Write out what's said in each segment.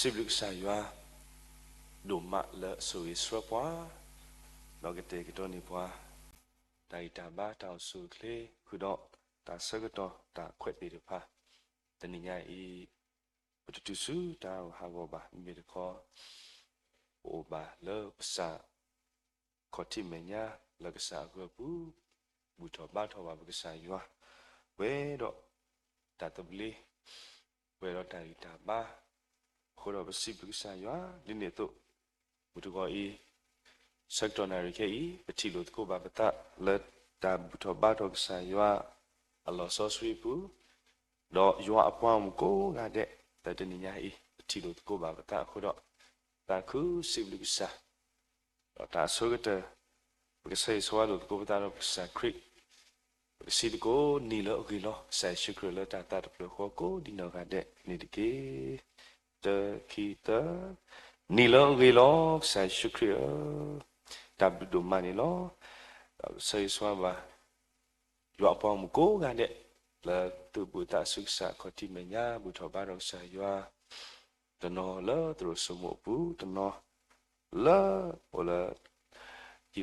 စံးဘျုးကစၢ်ယွၤ ဒိၣ်မးလၢအဆိၣ်ဂ့ၤဆှၢပှၤ, ဒီးကတဲာ်ကတီၤန့ၢ်ပှၤ တၢ်ဂံၢ်တၢ်ဘါ တၢ်အိၣ်ဆူၣ်အိၣ်ချ့ ဃုာ်ဒီးတၢ်ဆၢကတီၢ်တၢ်ခွဲးသ့ၣ်တဖၣ်, တနံၤညါအံၤ ပတတုၤဆူတၢ်ဟးဂီၤဘၣ်, မ့မ့ၢ်တခီ ပအိၣ်ဘၣ်လၢပကစၢ် ခီၣ်ထံးမဲာ်ညါလၢကစၢ်အဂီၢ်ပူၤ, ဘူၣ်ထီၣ်ဘါထီၣ်ဘၣ်ပကစၢ်ယွၤ, ပှဲၤဒီးတၢ်သဘျ့, ပှဲၤဒီးတၢ်ဂံၢ်တၢ်ဘါ, အဃိဒီးပစံးဘျုးကစၢ်ယွၤ ဒ်န့ၣ်အသိး, မုၢ်တဂီၤအံၤ ဆၢကတီၢ်နၣ်ရံၣ်ခဲအံၤ ပထံၣ်လိာ်သကိးဘၣ်ပသး လၢတၢ်ဘူၣ်ထီၣ်ဘါထီၣ်ကစၢ်ယွၤ အလီၤစီဆှံပူၤ, ဒီးယွၤအပှၤဂီၢ်မုၢ်ကိးဂၤဒဲး လၢတနံၤညါအံၤ ပထံၣ်လိာ်သကိးဘၣ်ပသးအဃိဒီး, သးခုစံးဘျုးကစၢ် ဒီးတၢ်အဆိကတၢၢ် ပကဆၢဂ့ၤဆၢဝါလိာ်သကိးပသးဒီးပကစၢ်ခရံာ်, ပကစံးသကိး နံၤလၢအဂ့ၤလီၤ ကစၢ်ယ့ၣ်ၡူးခရံာ်လၢတၢ်သးတဖျၢၣ်ဃီကိးဒံနီၢ်ဂၤဒဲးန့ၣ်တက့ၢ်. တၢ ခံ သၢ, နံၤလၢအဂ့ၤလီၤ ကစၢ်ယ့ၣ်ၡူးခရံာ်ဧၢ, တၢ်ဘျုးဒိၣ်မးန့ၣ်လီၤ. ဒီးပဆၢဂ့ၤဆၢဝါဘၣ် ယွၤအပှၤဂီၢ်မုၢ်ကိးဂၤဒဲး လၢသုးဘူးသးဆူကစၢ်ခီၣ်ထံးမဲာ်ညါ ဘူၣ်ထီၣ်ဘါထီၣ်ကစၢ်ယွၤ, တနီၤလၢသရိာ်စိမိၣ်အပူၤ, တနီၤလၢအိၣ်လၢ ဟံၣ်လၢဃီ,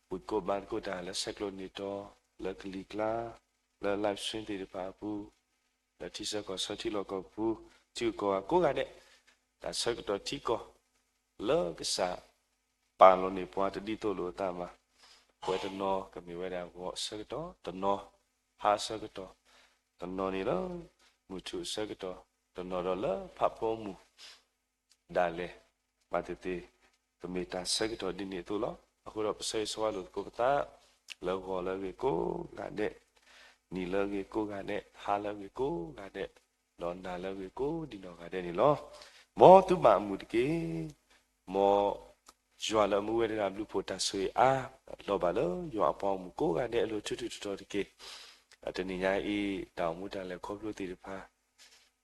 ဘူၣ်သကိးဘါသကိးတၢ်လၢဆဲးကျိးန့ၢ်တီၤ, လၢကလံၤကျါ, လၢ live stream သ့ၣ်တဖၣ်အပူၤ, လၢထံဆၢကီၢ်ဆၢထံလီၢ်ကီၢ်ပူၤ, ထံဂုၤကီၢ်ဂၤကိးဂၤဒဲး, တၢ်ဆၢကတီၢ်ထံကီၢ် လၢကစၢ်ပာ်လီၤန့ၢ်ပှၤတဒ်သိးလိာ်အသးဘၣ်. ပဝဲတနီၤကမ့ၢ်ဝဲဒၣ်ဂီၤအဆၢကတီၢ်, တနီၤ ဟါအဆၢကတီၢ်, တနီၤန့ၣ်လၢ မုၢ်ထူၣ်အဆၢကတီၢ်, တနီၤဒီးလၢဖးဖီမုၢ် ဒၣ်လဲာ်, ဘၣ်သ့ၣ်သ့ၣ် ကမ့ၢ်တၢ်ဆၢကတီၢ်ဒ်န့ၣ်အသိးလီၤ. အဃိဒီးပဆၢဂ့ၤဆၢဝါလိာ်သကိးပသး လၢဂီၤလၢအဂ့ၤကိးဂၤဒဲး, နံၤလၢအဂ့ၤကိးဂၤဒဲး, ဟါလၢအဂ့ၤကိးဂၤဒဲး, ဒီးနၤလၢအဂ့ၤကိးဒံနီၢ်ဂၤဒဲးန့ၣ်လီၤ. မ်သုဘၣ်အမုာ်တက့ၢ်. မ်ယွၤလၢအမူဝဲတဂၤဘျုးဖှိၣ်တၢ်ဆိၣ်ဂ့ၤအါ လီၤဘၣ်လၢယွၤအပှၤဂီၢ်မုၢ်ကိးဂၤဒဲးအလိၤထူထူတီတီတက့ၢ်. တနံၤညါအံၤ တၢ်အိၣ်မူတၢ်လဲၤခီဖျိသ့ၣ်တဖၣ်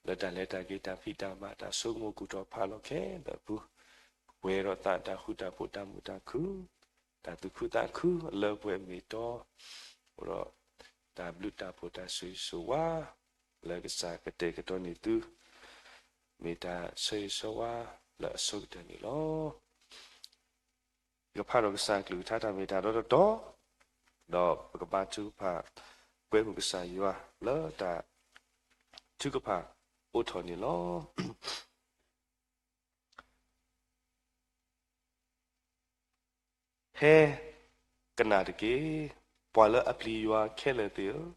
လၢတၢ်လဲၤတၢ်က့ၤ တၢ်ဖံးတၢ်မၤ တၢ်ဆိကမိၣ်ကူၣ်ထီၣ်ဖးလီၤခဲလၢာ်အပူၤ, ပှဲၤဒီးသးတၢ်ဃူတၢ်ဖိးတၢ်မုာ်တၢ်ခုၣ်, တၢ်သူၣ်ခုသးခုလၢပှဲၤအမ့ၢ်တီ, အိၣ်ဒီးတၢ်ဘျုးတၢ်ဖှိၣ်တၢ်ဆိၣ်ဂ့ၤဆိၣ်ဝါ လၢကစၢ်ကတဲာ်ကတီၤန့ၢ်သု မ့ၢ်တၢ်ဆၢဂ့ၤဆၢဝါလၢအဆိကတၢၢ်န့ၣ်လီၤ. ယကဖးဒီးကစၢ်အကလုၢ်ကထါတၢ်မ့ၢ်တၢ်တီတီတီ, ဒီးပကဘါထုကဖၣ် ကွဲမုာ်ကစၢ်ယွၤလၢတၢ်ထုကဖၣ်အိးထီၣ်န့ၣ်လီၤ. ဟဲကနၣ်တက့ၢ်, ပှၤလၢအပျံၤယွၤခဲလၢာ်သ့ၣ်ဧၢ,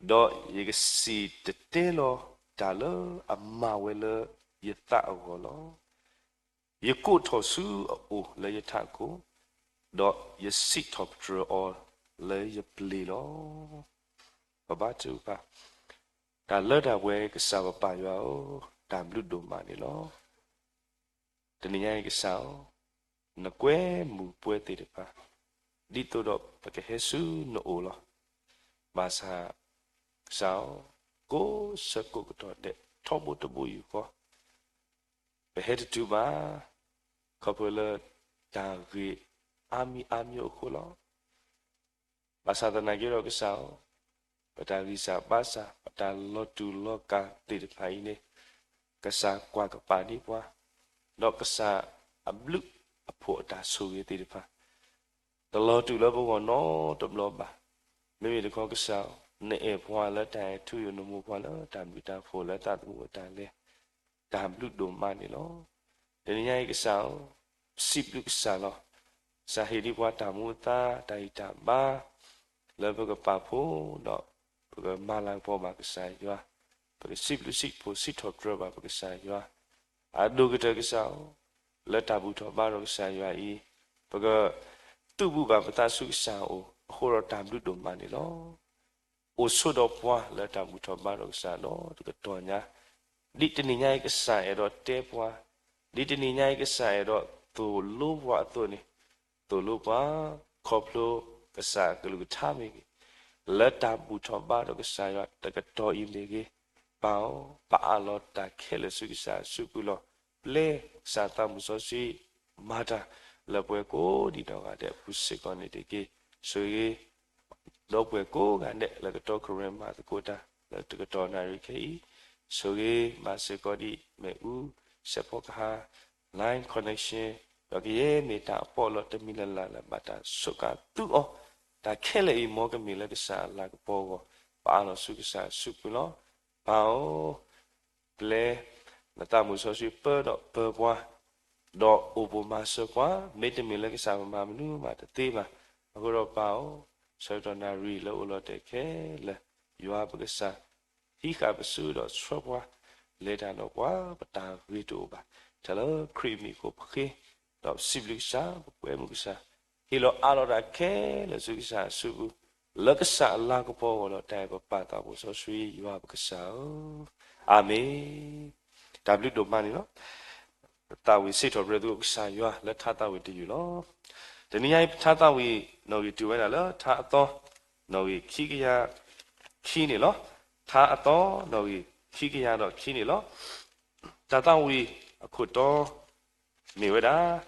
ဒီးယကစံၣ်တဲၤတဲလီၤတၢ်လၢအမၤဝဲလၢယသးအဂီၢ်လီၤ. ယကိးထီၣ်ဆူအအိၣ်လၢယထးခိၣ်, ဒီးယစံးထီၣ်ပတြၢၤအီၤလၢယပျ့ၤလီၤ. ပဘါထုကဖၣ်, တၢ်လၢတၢ်ပှဲၤကစၢ်ပပၢ်ယွၤဧၢ, တၢ်ဘျုးဒိၣ်မးန့ၣ်လီၤ. တနံၤညါအံၤကစၢ်ဧၢ, နကွဲမုာ်ပှၤသ့ၣ်တဖၣ်, ဒ်သိးဒီးပကဟဲဆူနအိၣ်လီၤ. ဘၣ်ဆၣ်ကစၢ်ဧၢ, ကိးဆၢကိးကတီၢ်ဒဲး ထီဘိတဘိယူၢ်ဃီ, ပဟဲတတုၤဘၣ်, ခီဖျိလၢတၢ်ဂ့ၢ်အါမံၤအါမံၤအဃိလီၤ. ဘၣ်ဆၣ်သနာ်က့ဒီးကစၢ်ဧၢ, ပတၢ်ဂံၢ်စၢ်ဘါစၢ် ပတၢ်လီၤတူာ်လီၤကာ်သ့ၣ်တဖၣ်အံၤန့ၣ်, ကစၢ်ကွၢ်ကပၤန့ၢ်ပှၤ, ဒီးကစၢ်အဘျုးအဖှိၣ်အတၢ်ဆိၣ်ဂ့ၤသ့ၣ်တဖၣ် တလီၤတူာ်လၢပဂီၢ်နီတဘျီဘၣ်. မ့မ့ၢ်တခီကစၢ်, နအဲၣ်ပှၤလၢတၢ်အဲၣ်ထူယိာ် နမူပှၤလၢတၢ်ဘျုးတၢ်ဖှိၣ်လၢသးသမူအတၢ်လဲၤ, တၢ်ဘျုးဒိၣ်မးန့ၣ်လီၤ. တနံၤညါအံၤကစၢ်ဧၢ, ပစံးဘျုးကစၢ်လီၤ. ကစၢ်ဟ့ၣ်ဒံးပှၤတၢ်မူအသါ တၢ်ဂံၢ်တၢ်ဘါ လၢပကပာ်ဖှိၣ်ဒီး ပကမၤလၤကပီၤဘၣ်ကစၢ်ယွၤ, ပကစံးဘျုးစံးဖှိၣ်စံးထီၣ်ပတြၢၤဘၣ်ပကစၢ်ယွၤ အဒိၣ်ကတၢၢ်ကစၢ်ဧၢ, လၢတၢ်ဘူၣ်ထီၣ်ဘါထီၣ်ကစၢ်ယွၤအံၤ, ပကသုးဘူးဘၣ်ပသးဆူကစၢ်အအိၣ် အဃိဒီးတၢ်ဘျုးဒိၣ်မးန့ၣ်လီၤ. အိၣ်ဆိးဒီးပှၤလၢတၢ်ဘူၣ်ထီၣ်ဘါထီၣ်ကစၢ်ဒီးတကတီၢ်ညါ, ဒ်တနံၤညါအံၤကစၢ်အဲၣ်ဒိးတဲပှၤ, ဒ်တနံၤညါအံၤကစၢ်အဲၣ်ဒိးသိၣ်လိပှၤအသိးန့ၣ်, သိၣ်လိပှၤ ခီဖျိကစၢ်အကလုၢ်ကထါမ့ၢ်ဂ့ၤ, လၢတၢ်ဘူၣ်ထီၣ်ဘါထီၣ်ကစၢ်ယွၤတကတီၢ်အံၤမ့ၢ်ဂ့ၤ, ပၢ်ဧၢ, ပအးလီၤတၢ်ခဲလၢာ်ဆူကစၢ်အစုပူၤလီၤ. ပျဲကစၢ်သးမုၢ်စီဆှံ မၤတၢ်လၢပှၤကိးဒံးနီၢ်ဂၤဒဲးအပူၤစ့ၢ်ကီးန့ၣ်တက့ၢ်. ဆိၣ်ဂ့ၤ ဒီပုၢ်ဝဲၢ်ကိးဂၤဒဲး လၢကတီၢ်ခရံာ်မၤသကိးတၢ် လၢတကတီၢ်နၣ်ရံၣ်ခဲအံၤ, ဆိၣ်ဂ့ၤမၤစ့ၢ်ကီးဒံး မ့ၣ်အူ, စဲးဖီကဟၣ်, line connection, ဒီးကယဲၢ်မ့ၢ်တၢ်အပီးအလီတမံၤလၢ်လၢ်လၢဘၣ်တၢ်စူးကါသုအီၤ, တၢ်ခဲလၢာ်အံၤ မ်ကမ့ၢ်လၢကစၢ်အလၤကပီၤအဂီၢ်, ပအးလီၤဆူကစၢ်အစုပူၤလီၤ. ပၢ်ဧၢ, ပျဲ နသးမုၢ်စီဆှံပၢဒီးပၢပှၤ, ဒီးအိၣ်ဘိးမၤစၢၤပှၤ, မ့တမ့ၢ်လၢကစၢ်ပမၤမနုၤမးတသ့ဘၣ်. အဃိဒီးပၢ်ဧၢ, ဆၢကတီၢ်နၣ်ရံၣ်လၢအိၣ်လီၤတဲာ်ခဲလၢာ်, ယွၤပကစၢ် ဟံးဃာ်ပစုဒီးဆှၢပှၤ, လဲၤတၢ်ဒီးပှၤ ပတၢ်ဂ့ၤတအိၣ်ဘၣ်. တၢ်လၢခရံာ်အမံၤအဃိပဃ့, ဒီးပစံးဘျုးကစၢ်, ပကွဲမုာ်ကစၢ်, ဟ့ၣ်လီၤအးလီၤတၢ်ခဲလၢာ်ဆူကစၢ်အစုပူၤ, လၢကစၢ်အလၤကပီၤအဂီၢ်ဒီးတၢ်အဲၣ်ပပၢ်သးဘိစီဆှံယွၤပကစၢ်ဧၢ, အၤမ့ၣ်. တၢ်ဘျုးဒိၣ်မးန့ၣ်လီၤ. သးဝံၣ်စံးထီၣ်ပတြၢၤသုကစၢ်ယွၤလၢထါသးဝံၣ်တယုၢ်လီၤ. တနံၤညါအံၤ ပထါသးဝံၣ်နီၣ်ဂံၢ်တုၤဝဲဒၣ်လၢထါအသီ နီၣ်ဂံၢ်ခံကယၤခံန့ၣ်လီၤ. ထါအသီ နီၣ်ဂံၢ်ခံကယၤဒီးခံန့ၣ်လီၤ. တၢ်သးဝံၣ်အခိၣ်တီ မ့ၢ်ဝဲဒၣ်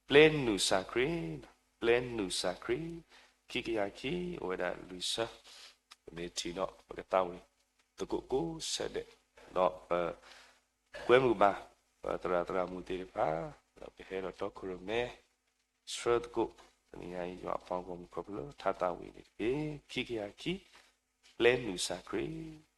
ပျဲနုာ်စၢ်ခရံာ်, ပျဲနုာ်စၢ်ခရံာ်, ခံကယၤခံ အိၣ်ဝဲဒၣ်လွံၢ်ဆၢ, ပမ့ၢ်ထံၣ်ဒီး ပကသးဝံၣ်သကိးကိးဆၢဒဲး, ဒီးပ ကွဲမုာ်ဘၣ် ပသရၣ်သရၣ်မုၣ်သ့ၣ်တဖၣ်, ဒီးပဟဲဒီးတီခိၣ်ရိၣ်မဲ ဆှၢသကိး, တနံၤညါအံၤ ယွၤအပှၤဂီၢ်မုၢ်ခီဖျိလၢထါသးဝံၣ်န့ၣ်တက့ၢ်. ခံကယၤခံ, ပျဲနုာ်စၢ်ခရံာ်.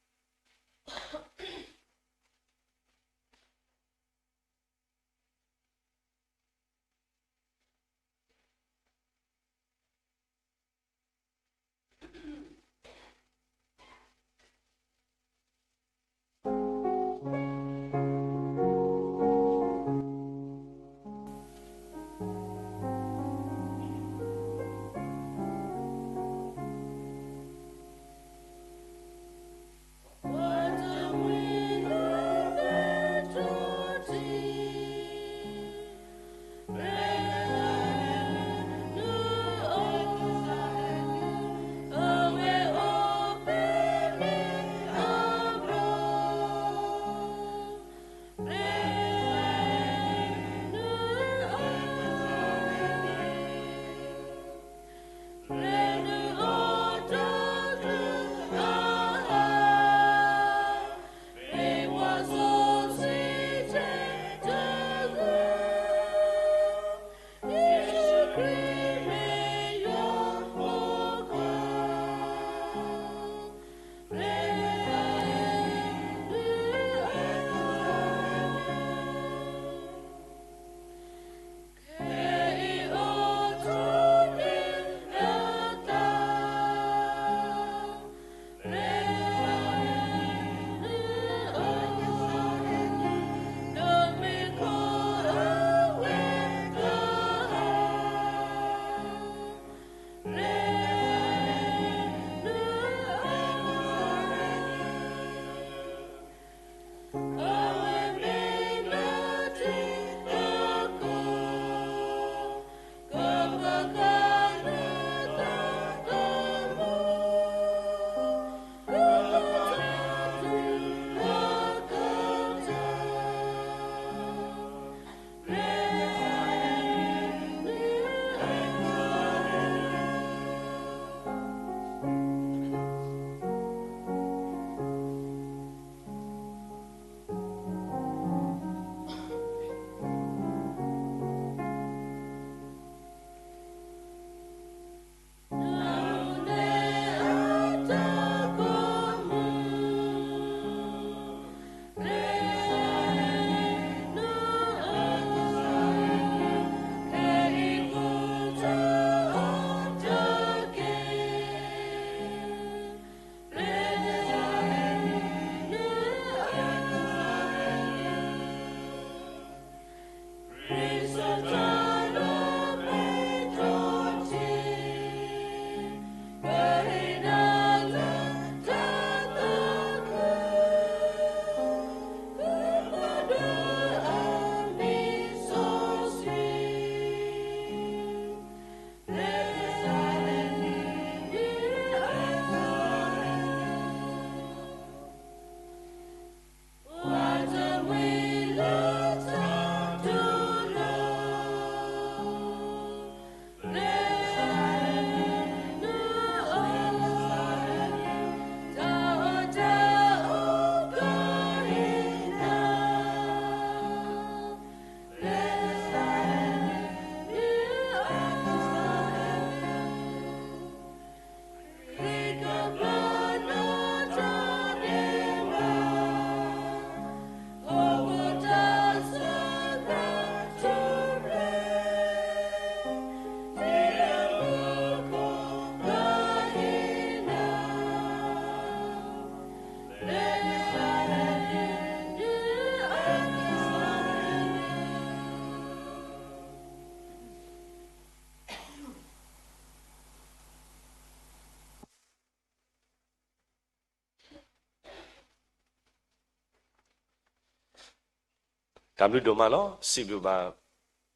တၢ်ဘျုးဒိၣ်မးလီၤ. စံးဘျုးဘၣ်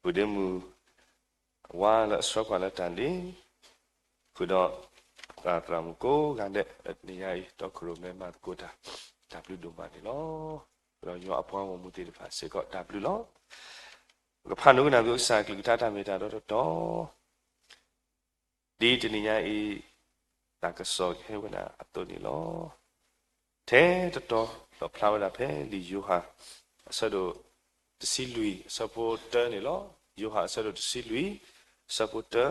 ပုၢ်ဒ့မုၣ် ဝါလၢအဆှၢကွၢ်လၢတၢ်လ့ၤ, ဃုာ်ဒီး သရၣ်မုၣ်ကိးဂၤဒဲး လၢတနံၤညါအံၤ တီခိၣ်ရိၣ်မဲမၤသကိးတၢ်, တၢ်ဘျုးဒိၣ်မးန့ၣ်လီၤ. ဒီးယွၤအပှၤဂီၢ်မုၢ်သ့ၣ်တဖၣ်စ့ၢ်ကီး တၢ်ဘျုးလီၤ. ပကဖးနုာ်ကနၣ်ဘၣ်ကစၢ်အကလုၢ်ကထါတၢ်မ့ၢ်တၢ်တီတီတီ ဒ်တနံၤညါအံၤ တၢ်ကစီၣ်ကဟဲဝဲဒၣ်အသိးန့ၣ်လီၤ. ထဲတတီၤ ဒီးဖျါဝဲဒၣ်ဖဲလံာ်ယိၤဟၣ် အဆၢဒိၣ်တဆံလွံၢ် အဆၢဖိတၢန့ၣ်လီၤ. ယိၤဟၣ်အဆၢဒိၣ်တဆံလွံၢ် အဆၢဖိတၢ,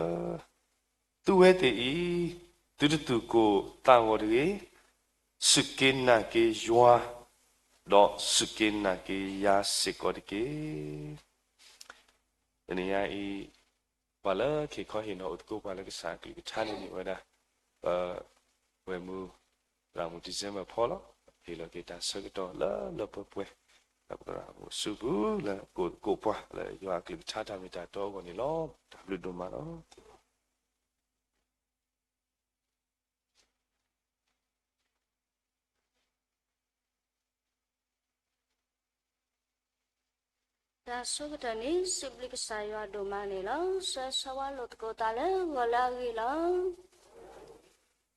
သုဝဲသ့ၣ်အံၤ သုတသူၣ်ကိၢ်သးဂီၤတဂ့ၤ, စူၢ်က့ၤနာ်က့ၤယွၤ, ဒီးစူၢ်က့ၤနာ်က့ၤယၤစ့ၢ်ကီးတက့ၢ်. တနံၤညါအံၤ ပှၤလၢခ့ခီဟ့ၣ်နီၤအိၣ်သကိးပှၤလၢကစၢ်အကလုၢ်ကထါန့ၣ်မ့ၢ်ဝဲဒၣ် ပဝဲၢ်မုၢ် သရၣ်မုၣ် December ဖီလီၤ. ဟ့ၣ်လီၤက့ၤတၢ်ဆၢကတီၢ်လၢလၢပှဲၤပှဲၤ ဒီးပသရၣ်မုၣ်အစုပူၤလၢကအိၣ်သကိးပှၤလၢယွၤအကလုၢ်ကထါတၢ်မ့ၢ်တၢ်တီအဂီၢ်န့ၣ်လီၤ. တၢ်ဘျုးဒိၣ်မးလီၤ. တၢ်ဆိကတၢၢ်န့ၣ် စံးဘျုးကစၢ်ယွၤဒိၣ်မးန့ၣ်လီၤ. ဆၢဂ့ၤဆၢဝါလိာ်သကိးသးလၢဂီၤလၢအဂ့ၤလီၤ.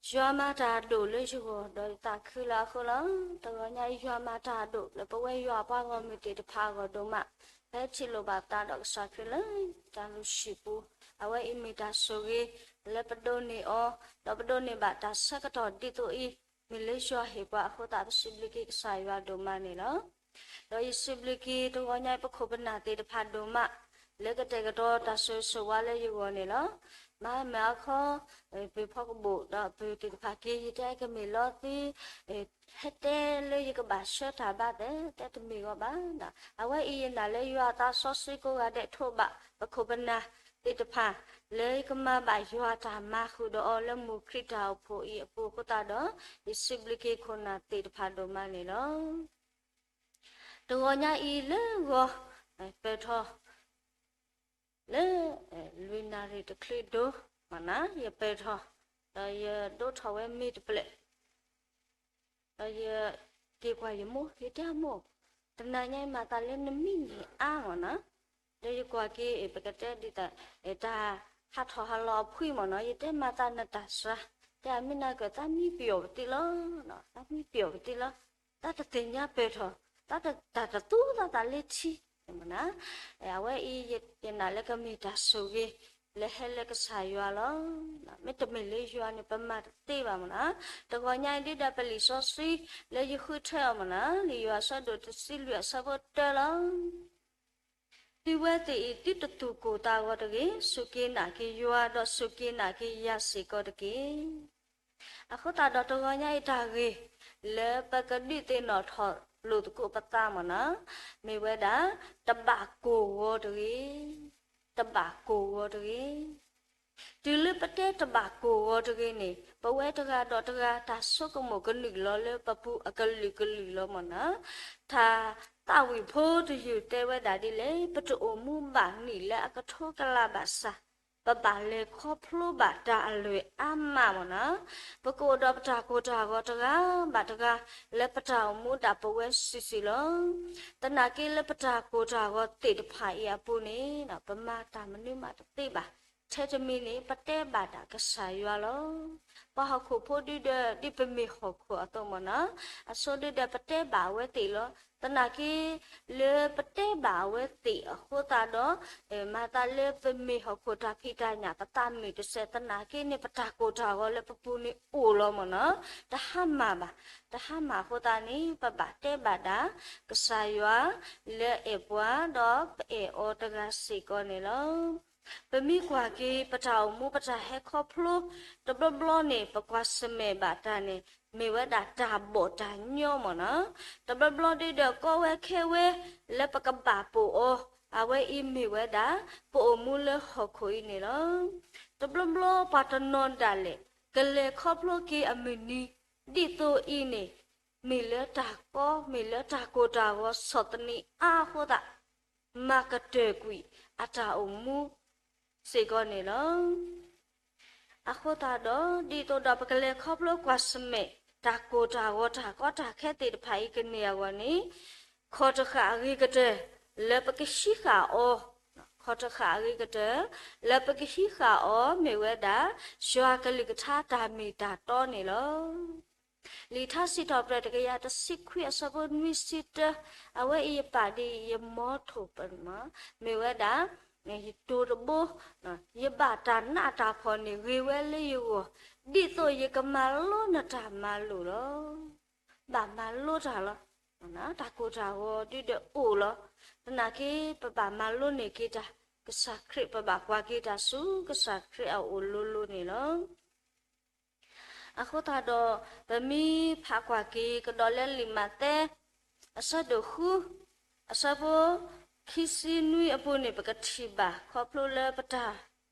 ယွၤမၤတၢ်ဒိၣ်လၢယဂီၢ် ဒီးယသးခုလၢအဃိလီၤ. တဂီၤညါအံၤ ယွၤမၤတၢ်ဒိၣ်လၢပဝဲယွၤအပှၤဂီၢ်မုၢ်သ့ၣ်တဖၣ်အဂီၢ်ဒိၣ်မး, ဖဲထံၣ်လိာ်ဘၣ်ပသးဒီးကစၢ်ခရံာ်လၢတၢ်လုၢ်ဟံၣ်ပူၤ, အဝဲအံၤမ့ၢ်တၢ်ဆိၣ်ဂ့ၤ လၢပဒိးန့ၢ်အီၤ, ဒီးပဒိးန့ၢ်ဘၣ်တၢ်ဆၢကတီၢ်ဒ်သိးအံၤ, မ့ၢ်လၢယွၤဟ့ၣ်ပှၤအဃိသတး ပစံးဘျုးက့ၤကစၢ်ယွၤဒိၣ်မးန့ၣ်လီၤ. ဒီးယစံးဘျုးက့ၤတဂီၤညါအံၤ ပခိၣ်ပနၢ်သ့ၣ်တဖၣ်ဒိၣ်မး, လၢကတဲာ်ကတီၤတၢ်ဆိၣ်ဂ့ၤဆိၣ်ဝါလၢယဂီၢ်န့ၣ်လီၤ. မၤမုာ်အခီ ပုၢ်ဖီကဘိၣ်ဒီးပုၢ်သ့ၣ်တဖၣ်က့ၤ ယတဲကမ့ၢ်လီၤသ့, ဟဲတဲလၢယကဘၣ်ဆှၢတၢ်ဘါသဲး တဲတမ့ၢ်ဂီၤဘၣ်. အဝဲအံၤယနာ်လၢယွၤအသးစီဆှံကိးဂၤဒဲးထိးဘၣ် ပခိၣ်ပနၢ်သ့ၣ်တဖၣ် လၢယကမၤဘၣ်ယွၤတၢ်မၤဃုာ်ဒီးအီၤလၢမုၢ်ခရံာ်တၢ်အိၣ်ဖှိၣ်အံၤအပူၤအဃိသတးဒီး ယစံးဘျုးက့ၤခိၣ်နၢ်သ့ၣ်တဖၣ်ဒိၣ်မးန့ၣ်လီၤ. တဂီၤညါအံၤလၢဂီၤ ပၢၢ်ထီၣ် လၢ လွံၢ်နၣ်ရံၣ်တချုးဒိၣ်မးနၤ ယပၢၢ်ထီၣ်, ဒီးယဒိးထီၣ်ဝဲမ့ၢ်တဖျၢၣ်, ဒီးယက့ၤကွၢ်ယမိၢ် ယတဲမိၢ်, တနၤညါအံၤမၤသးလၢနမံန့ၢ်အါမးနၤ, ဒီးယကွၢ်က့ၤ ပကတဲဒ်သိး တၢ်ဟးထီၣ်ဟးလီၤအဖှံမးနၤ ယတဲမၤသးနတၢ်စှၤ, တဲအမ့ၢ်နၤကၢၢ်သးမံပယီၤပသံလီၤ, သးမံပယီၤပသံလီၤ, သးတသ့ၣ်ညါပၢၢ်ထီၣ်, သးတတၢ်တသူသးသးလၢထံ မးနၤ, အဝဲအံၤ ယနာ်လၢကမ့ၢ်တၢ်ဆိၣ်ဂ့ၤ လၢဟဲလၢကစၢ်ယွၤလီၤ. မ့တမ့ၢ်လၢယွၤန့ၣ် ပမၤတသ့ဘၣ်မးနၤ, တဂီၤညါအံၤဒ်ဒီးပလံာ်စီဆှံ လၢယဃုထၢအီၤမးနၤ လံာ်ယိၤဟၣ်အဆၢဒိၣ်တဆံလွံၢ်အဆၢဖိတၢလီၤ. သုဝဲသ့ၣ်အံၤ သုတသူၣ်ကိၢ်သးဂီၤတဂ့ၤ, စူၢ်က့ၤနာ်က့ၤယွၤ ဒီးစူၢ်က့ၤနာ်က့ၤယၤစ့ၢ်ကီးတက့ၢ်. အဃိသတးဒီးတဂီၤညါအံၤတၢ်ဂ့ၢ် လၢပကဒုးသ့ၣ်နီၣ်ထီၣ်လိာ်သကိးပသးမးနၤ, မ့ၢ်ဝဲဒၣ် တဘၣ်ကိၢ်ဂီၤတဂ့ၤ, တဘၣ်ကိၢ်ဂီၤတဂ့ၤ. တုၤလၢပတဲတဘၣ်ကိၢ်ဂီၤတဂ့ၤန့ၣ် ပဝဲတဂၤဒီးတဂၤ တၢ်ဆိကမိၣ်ကနုာ်လီၤလၢပပူၤအကလုာ်ကလုာ်လီၤမးနၤ, တၢ်သးဝံၣ်ဖိတယုၢ်တဲဝဲဒၣ်ဒ်လဲၣ်, ပတအိၣ်မူဘၣ်နံၣ်လၢအကထိကလးဘၣ်ဆၣ် ပဘၣ်လဲၤခီဖျိဘၣ်တၢ်အလွဲၢ်အါမးမးနၤ, ပကအိၣ်ဒီးပတၢ်ကိၢ်တၢ်ဂီၤတဂၤဘၣ်တဂၤ လၢပတၢ်အိၣ်မူဒၣ်ပဝဲစုာ်စုာ်လီၤ. သနာ်က့လၢပတၢ်ကိၢ်တၢ်ဂီၤသ့ၣ်တဖၣ်အံၤအပူၤန့ၣ် ပမၤတၢ်မနုၤမးတသ့ဘၣ်. ထဲတမံၤန့ၣ် ပတဲဘၣ်ဒၣ်ကစၢ်ယွၤလီၤ. ပှၤဟီၣ်ခိၣ်ဖိဒုဒီး ဒ်ပမ့ၢ်ဟီၣ်ခိၣ်အသိးမးနၤ, အဆိဒုဒီးပတဲဘၣ်အဝဲသ့ၣ်လီၤ. သနာ်က့ လၢပတဲဘၣ်အဝဲသ့ၣ်အဃိသတးဒီး မၤသးလၢပမ့ၢ်ဟီၣ်ခိၣ်တၢ်ဖံးတၢ်ညၣ် ပသးမုာ်တစဲး သနာ်က့န့ၣ် ပတၢ်ကိၢ်တၢ်ဂီၤလၢပပူၤန့ၣ်အိၣ်လီၤမးနၤ, တဟါမၢ်ဘၣ်. တဟါမၢ်အဃိသတးန့ၣ် ပဘၣ်တဲဘၣ်ဒၣ် ကစၢ်ယွၤ လၢအဲၣ်ပှၤ ဒီးပအဲၣ်အီၤတဂၤစ့ၢ်ကီးန့ၣ်လီၤ. ပမ့ၢ်ကွၢ်က့ၤ ပတၢ်အိၣ်မူ ပတၢ်ဟဲခီဖျိ တဘျီဘျီန့ၣ် ပကွၢ်ဆၢၣ်မဲာ်ဘၣ်တၢ်န့ၣ် မ့ၢ်ဝဲဒၣ်တၢ်ဘီၣ်တၢ်ညီမးနၤ, တဘျီဘျီဒုဒီးကီဝဲခဲဝဲ လၢပကဘၣ်ပိာ်အီၤ အဝဲအံၤမ့ၢ်ဝဲဒၣ် ပအိၣ်မူလၢဟီၣ်ခိၣ်အံၤန့ၣ်လီၤ. တဘျီဘျီပှၤတနီၤဒၣ်လဲာ် ကလဲၤခီဖျိက့ၤအမုၢ်နံၤ ဒ်သိးအံၤန့ၣ် မ့ၢ်လၢတၢ်ကီ မ့ၢ်လၢတၢ်ကိၢ်တၢ်ဂီၤဆီၣ်သနံးအါအဃိသတး မၤကတၢၢ်ကွံာ်အတၢ်အိၣ်မူစ့ၢ်ကီးန့ၣ်လီၤ. အဃိသတးဒီး ဒ်သိးဒီးပကလဲၤခီဖျိကွၢ်ဆၢၣ်မဲာ် တၢ်ကိၢ်တၢ်ဂီၤတၢ်ကီတၢ်ခဲသ့ၣ်တဖၣ်အံၤကန့ၢ်အဂီၢ်န့ၣ် ခီၣ်တဃာ်အဂ့ၤကတၢၢ် လၢပကဟံးဃာ်အီၤ, ခီၣ်တဃာ်အဂ့ၤကတၢၢ်, လၢပကဟံးဃာ်အီၤမ့ၢ်ဝဲဒၣ် ယွၤကလုၢ်ကထါတၢ်မ့ၢ်တၢ်တီန့ၣ်လီၤ. လံာ်ထါစံးထီၣ်ပတြၢၤတကယၤတဆံခွံအဆၢဖိနွံဆံတၢ, အဝဲအံၤယပာ်ဒ်အံၤ ယမီထိၣ်ပမး, မ့ၢ်ဝဲဒၣ် ယတိၤတဘိ, ယဘၣ်တၢ်နးတၢ်ဖှီၣ်န့ၣ်ဂ့ၤဝဲလၢယဂီၢ်, ဒ်သိးယကမၤလိနတၢ်မၤလိာ်လီၤ. ဘၣ်မၤလိတၢ်လီၤ. တၢ်ကိၢ်တၢ်ဂီၤဒုဒီးအိၣ်လီၤ. သနာ်က့ ပဘၣ်မၤလိန့ၢ်က့ၤတၢ်ကစၢ်ခရံာ်, ပဘၣ်ကွၢ်က့ၤတၢ်ဆူကစၢ်ခရံာ်အအိၣ်လိၤလိၤန့ၣ်လီၤ. အဃိသတးဒီး ပမ့ၢ်ဖးကွၢ်က့ၤကဒီးလၢလံာ်မးသဲ အဆၢဒိၣ်ဃု အဆၢဖိခံဆံနွံအပူၤန့ၣ် ပကထံၣ်ဘၣ် ခီဖျိလၢပတၢ်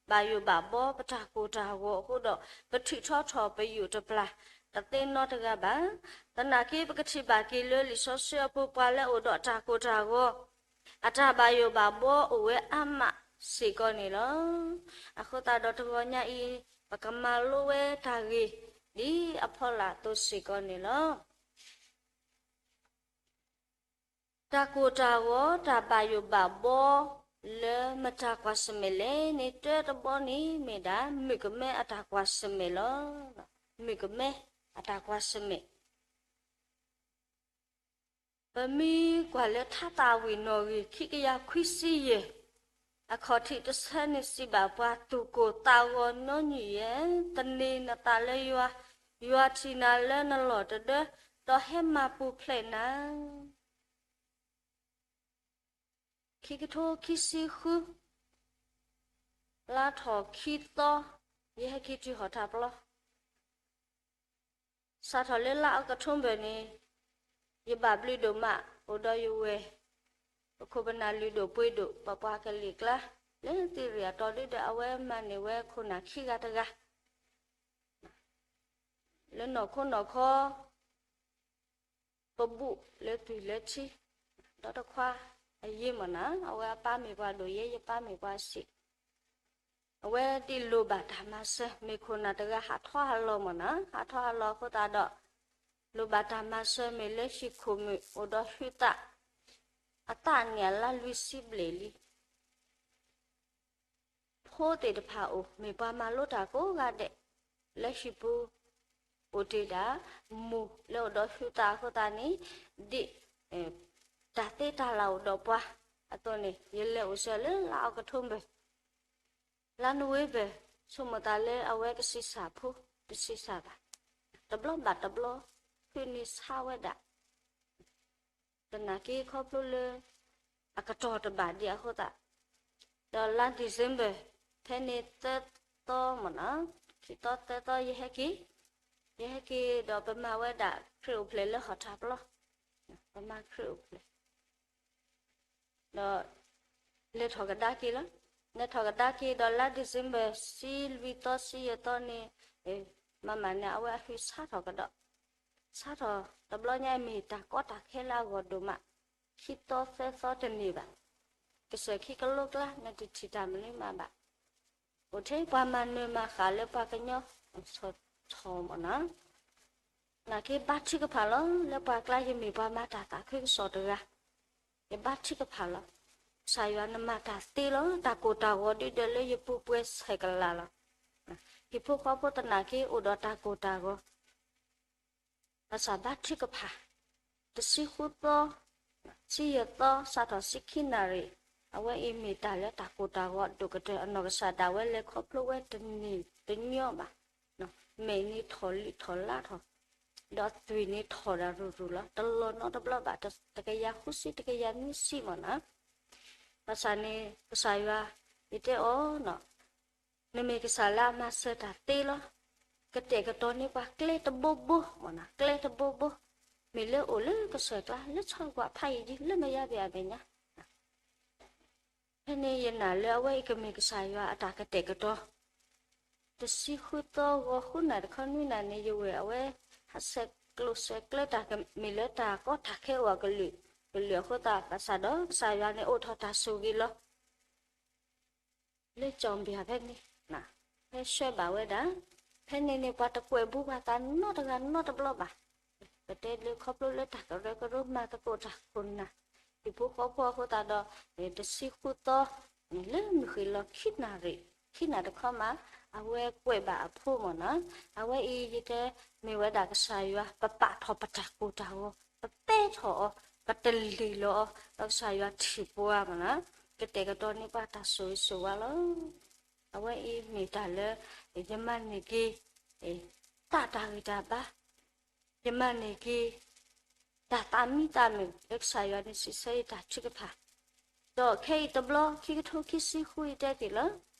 ဘၣ်ယိၣ်ဘၣ်ဘီ ပတၢ်ကိၢ်တၢ်ဂီၤအဃိဒီး ပထုးထီထီၣ်ပယိာ်တပျၢ် တသ့နီတဂၤဘၣ်. သနာ်က့ ပကထံၣ်ဘၣ်က့ၤလၢလံာ်စီဆှံအပူၤ ပှၤလၢအအိၣ်ဒီးတၢ်ကိၢ်တၢ်ဂီၤ အတၢ်ဘၣ်ယိၣ်ဘၣ်ဘီအိၣ်ဝဲအါမးစ့ၢ်ကီးန့ၣ်လီၤ. အဃိသတးဒီးတဂီၤညါအံၤ ပကမၤလိဝဲတၢ်ဂ့ၢ် ဒ်အဖီလာ်အသိးစ့ၢ်ကီးန့ၣ်လီၤ. တၢ်ကိၢ်တၢ်ဂီၤ တၢ်ဘၣ်ယိၣ်ဘၣ်ဘီ လၢမတၤကွၢ်ဆၢၣ်မဲာ်လဲၣ်န့ၣ် တၢတဘီန့ၣ် မ့ၢ်ဒၣ် မုၣ်ကမဲအတၢ်ကွၢ်ဆၢၣ်မဲာ်လီၤ. မုၣ်ကမဲအတၢ်ကွၢ်ဆၢၣ်မဲာ် ပမ့ၢ်ကွၢ်လၢထါသးဝံၣ်နီၣ်ဂံၢ် ခံကယၤခွံဆံယဲၢ် အခီၣ်ထံးတဆၢန့ၣ်စံးဘၣ်ပှၤ သူၣ်ကိၢ်သးဂီၤညီနုၢ်ယဲၢ်, သန့ၤနသးလၢယွၤ, ယွၤထံၣ်နၤလၢနလီၢ်တဒၢ, ဒီးဟဲမၤပူၤဖျဲးနၤ ခံကထိခံဆံဃု လါထီၣ်ခံသီ ယဟဲက့ၤတုၤဟီၣ်ထၢၣ်ပျီ စးထီၣ်လၢလါအီးကထိဘၢၣ်န့ၣ် ယဘၣ်ဘျုးဒိၣ်မး အိၣ်ဒီးယဝဲၢ် ပခိၣ်ပနၢ်လုၢ်ဒိၣ်ပှ့ၤဒိၣ် ပပှၤကလုာ်အကျါ လၢသံၣ်ရံၣ်အတီၤဒုဒီး အဝဲမၤန့ၢ်ဝဲခိၣ်နၢ်ခံဂၤတဂၤ လၢနီၢ်ခိနီၢ်ခီ ပဘူၣ်လၢသွံၣ်လၢထံ ဒီတခွါအယ့မၢ်နၤ အဝဲအပၢ်မ့ၢ်ပှၤဒိၣ်ယဲ ယပၢ်မ့ၢ်ပှၤဆံး အဝဲဒ်လိၣ်ဘၣ်တၢ်မၤစၢၤ မ့ၢ်ခိၣ်နၢ်တဂၤဟးထီၣ်ဟးလီၤမၢ်နၤ ဟးထီၣ်ဟးလီၤအဃိသတးဒီး လိၣ်ဘၣ်တၢ်မၤစၢၤမ့ၢ်လၢဟံၣ်ခိၣ်မုၣ်အိၣ်ဒီးဟုသး အသးန့ၢ်အလါလွံၢ်ဆံဘျဲၣ်လံ ဖိသ့ၣ်တဖၣ်အိၣ် မ့ၢ်ပှၤမၤလိတၢ်ကိးဂၤဒဲး လၢဟံၣ်ပူၤ အိၣ်တ့ၢ်ဒၣ် မိၢ်လၢအိၣ်ဒီးဟုသးအဃိသတးန့ၣ် ဒ် တၢ်သ့တၢ်လၢ်အိၣ်ဒီးပှၤအသိးန့ၣ် ယလဲၤအိၣ်စၢၤလၢလါအီးကထိဘၢၣ် လါနိၣ်ဝ့ဘၢၣ် ဆိကမိၣ်သးလၢအဝဲကဆံးစၢ်ဖိ တဆံးစၢ်ဘၣ် တဘျီဘၣ်တဘျီ ဟုးန့ၢ်ဆါဝဲဒၣ် သနာ်က့ခီဖျိလၢ အကတီၢ်တဘၣ်ဒံးအဃိသတး ဒီးလါ December ဖဲန့ၣ်သၢသီမၢ်နၤ ခံသီသၢသီ ယဟဲက့ၤ ယဟဲက့ၤဒီးပမၤဝဲဒၣ်ခရံာ်အိၣ်ဖျဲၣ်လၢဟီၣ်ထၢၣ်ပျီ ပမၤခရံာ်အိၣ်ဖျဲၣ် ဒီး လဲၤထီၣ်ကဒါက့ၤလီၤ. လဲၤထီၣ်ကဒါက့ၤဒီးလါ December ဆံလွံၢ်သီဆံယဲၢ်သီန့ၣ် မၤမၤန့ၣ် အဝဲအဟုးဆါထီၣ်ကဒီး ဆါထီၣ်တဘျီညါအံၤ မ့ၢ်တၢ်ကီတၢ်ခဲလၢအဂီၢ်ဒိၣ်မး ခံသီသၢသီတန့ၢ်ဘၣ်. ကစၢၢ်ခံကလိကျါ နတထံၣ်တၢ်မနုၤမးဘၣ်. အိၣ်ထဲပှၤမၤနၢၤမၤဃၣ်လၢပှၤကညီ ဆီၣ်ထီၣ်မၢ်နၤ နာ်က့ဘါထုကဖၣ်လီၤ. လၢပှၤကျါယမ့ၢ်ပှၤမၤတၢ်သးခုကစီၣ်တဂၤ ယဘါထုကဖၣ်လီၤ. ကစၢ်ယွၤနမၤတၢ်သ့လီၤ. တၢ်ကိၢ်တၢ်ဂီၤဒုဒီးလၢယပူၤပှဲၤဆဲးကလးလီၤ. ဟံၣ်ဖိဃီဖိသနာ်က့အိၣ်ဒီးတၢ်ကိၢ်တၢ်ဂီၤ ဘၣ်ဆၣ်ဘါထုကဖၣ် တဆံဃုသီ ဆံယဲၢ်သီ စးထီၣ်ဆံခံနၣ်ရံၣ် အဝဲအံၤမ့ၢ်တၢ်လၢတၢ်ကိၢ်တၢ်ဂီၤဒိၣ်ကတၢၢ် အနီၢ်ကစၢ်ဒၣ်ဝဲလဲၤခီဖျိဝဲတန့ၢ်တညီဘၣ်. မဲာ်န့ၣ်ထီၣ်လုၢ်ထီၣ်လါထီၣ် ဒီးသွံၣ်န့ၣ်ထီၣ်ဒၣ်ရူၤရူၤလီၤ. တလီၤနီတဘျီဘၣ် တကယၤဃုဆံ တကယၤနွံဆံမၢ်နၤ ဘၣ်ဆၣ်န့ၣ် ကစၢ်ယွၤ ယတဲအီၤ နမ့ၢ်ကစၢ်လၢအမၤစၢၤတၢ်သ့လီၤ. ကတဲာ်ကတီၤန့ၢ်ပှၤကျဲတဘိဘိ မၢ်နၤ ကျဲတဘိဘိ မ့ၢ်လၢအိၣ်လၢကစၢၢ်ကျါ လၢဆီကွၢ်ဖးယံာ်ယံာ် လၢမဲာ်ယါဘ့ၣ်အမဲာ်ညါ ဖဲန့ၣ်ယနာ်လၢအဝဲအံၤကမ့ၢ်ကစၢ်ယွၤအတၢ်ကတဲာ်ကတီၤ တဆံဃုသီဂီၤဃုနၣ်တခီနွံနၣ်န့ၣ် ယဝဲၢ်အဝဲ ဟးဆဲးကျိးဆဲးကျၢတၢ်ကမ့ၢ်လၢတၢ်ကီတၢ်ခဲအိၣ်အကလုာ်ကလုာ်အဃိသတး ဘၣ်ဆၣ်ဒီးကစၢ်ယွၤန့ၣ်အိးထီၣ်တၢ်ဆိၣ်ဂ့ၤလီၤ လၢကၠီၣ်ဘၠၣ်ဖဲန့ၣ် ဟဲဆှၢဘၣ်ဝဲဒၣ် ဖဲန့ၣ်န့ၣ် ပှၤတကွဲးဘူးပှၤသးနီတဂၤနီတဘျီဘၣ်. ပတဲလၢခီဖျိလၢတၢ်ကရၢကရိမၤသကိးတၢ်ခိၣ်နၢ် ဟံၣ်ဖိဃီဖိအဃိသတးဒီး တဆံဃုသီ လၢမုၢ်ဃ့ၢ်လီၤခံနၣ်ရံၣ် ခံနၣ်တခီမး အဝဲကွဲးဘၣ်အဖိမ့ၢ်နီၤ. အဝဲအံၤယတဲမ့ၢ်ဝဲဒၣ်ကစၢ်ယွၤ ပပာ်ထီၣ်ပတၢ်ကိၢ်တၢ်ဂီၤ ပပဲထီၣ်အီၤ ပတလံာ်လီၤအီၤ ဒီးကစၢ်ယွၤထံၣ်ပှၤမ့ၢ်နီၤ ကတဲာ်ကတီၤန့ၢ်ပှၤတၢ်ဆိၣ်ဂ့ၤဆိၣ်ဝါလီၤ. အဝဲအံၤမ့ၢ်တၢ်လၢ ယမၤန့ၢ်က့ၤ တၢ်တၢ်ဂံၢ်တၢ်ဘါ ယမၤန့ၢ်က့ၤ တၢ်သးမံသးမုာ် လၢကစၢ်ယွၤန့ၣ်စံးဆၢယတၢ်ထုကဖၣ်, ဒီးခဲအံၤတဘျီ ခံကထိခံဆံဃု ယတဲတ့ၢ်လီ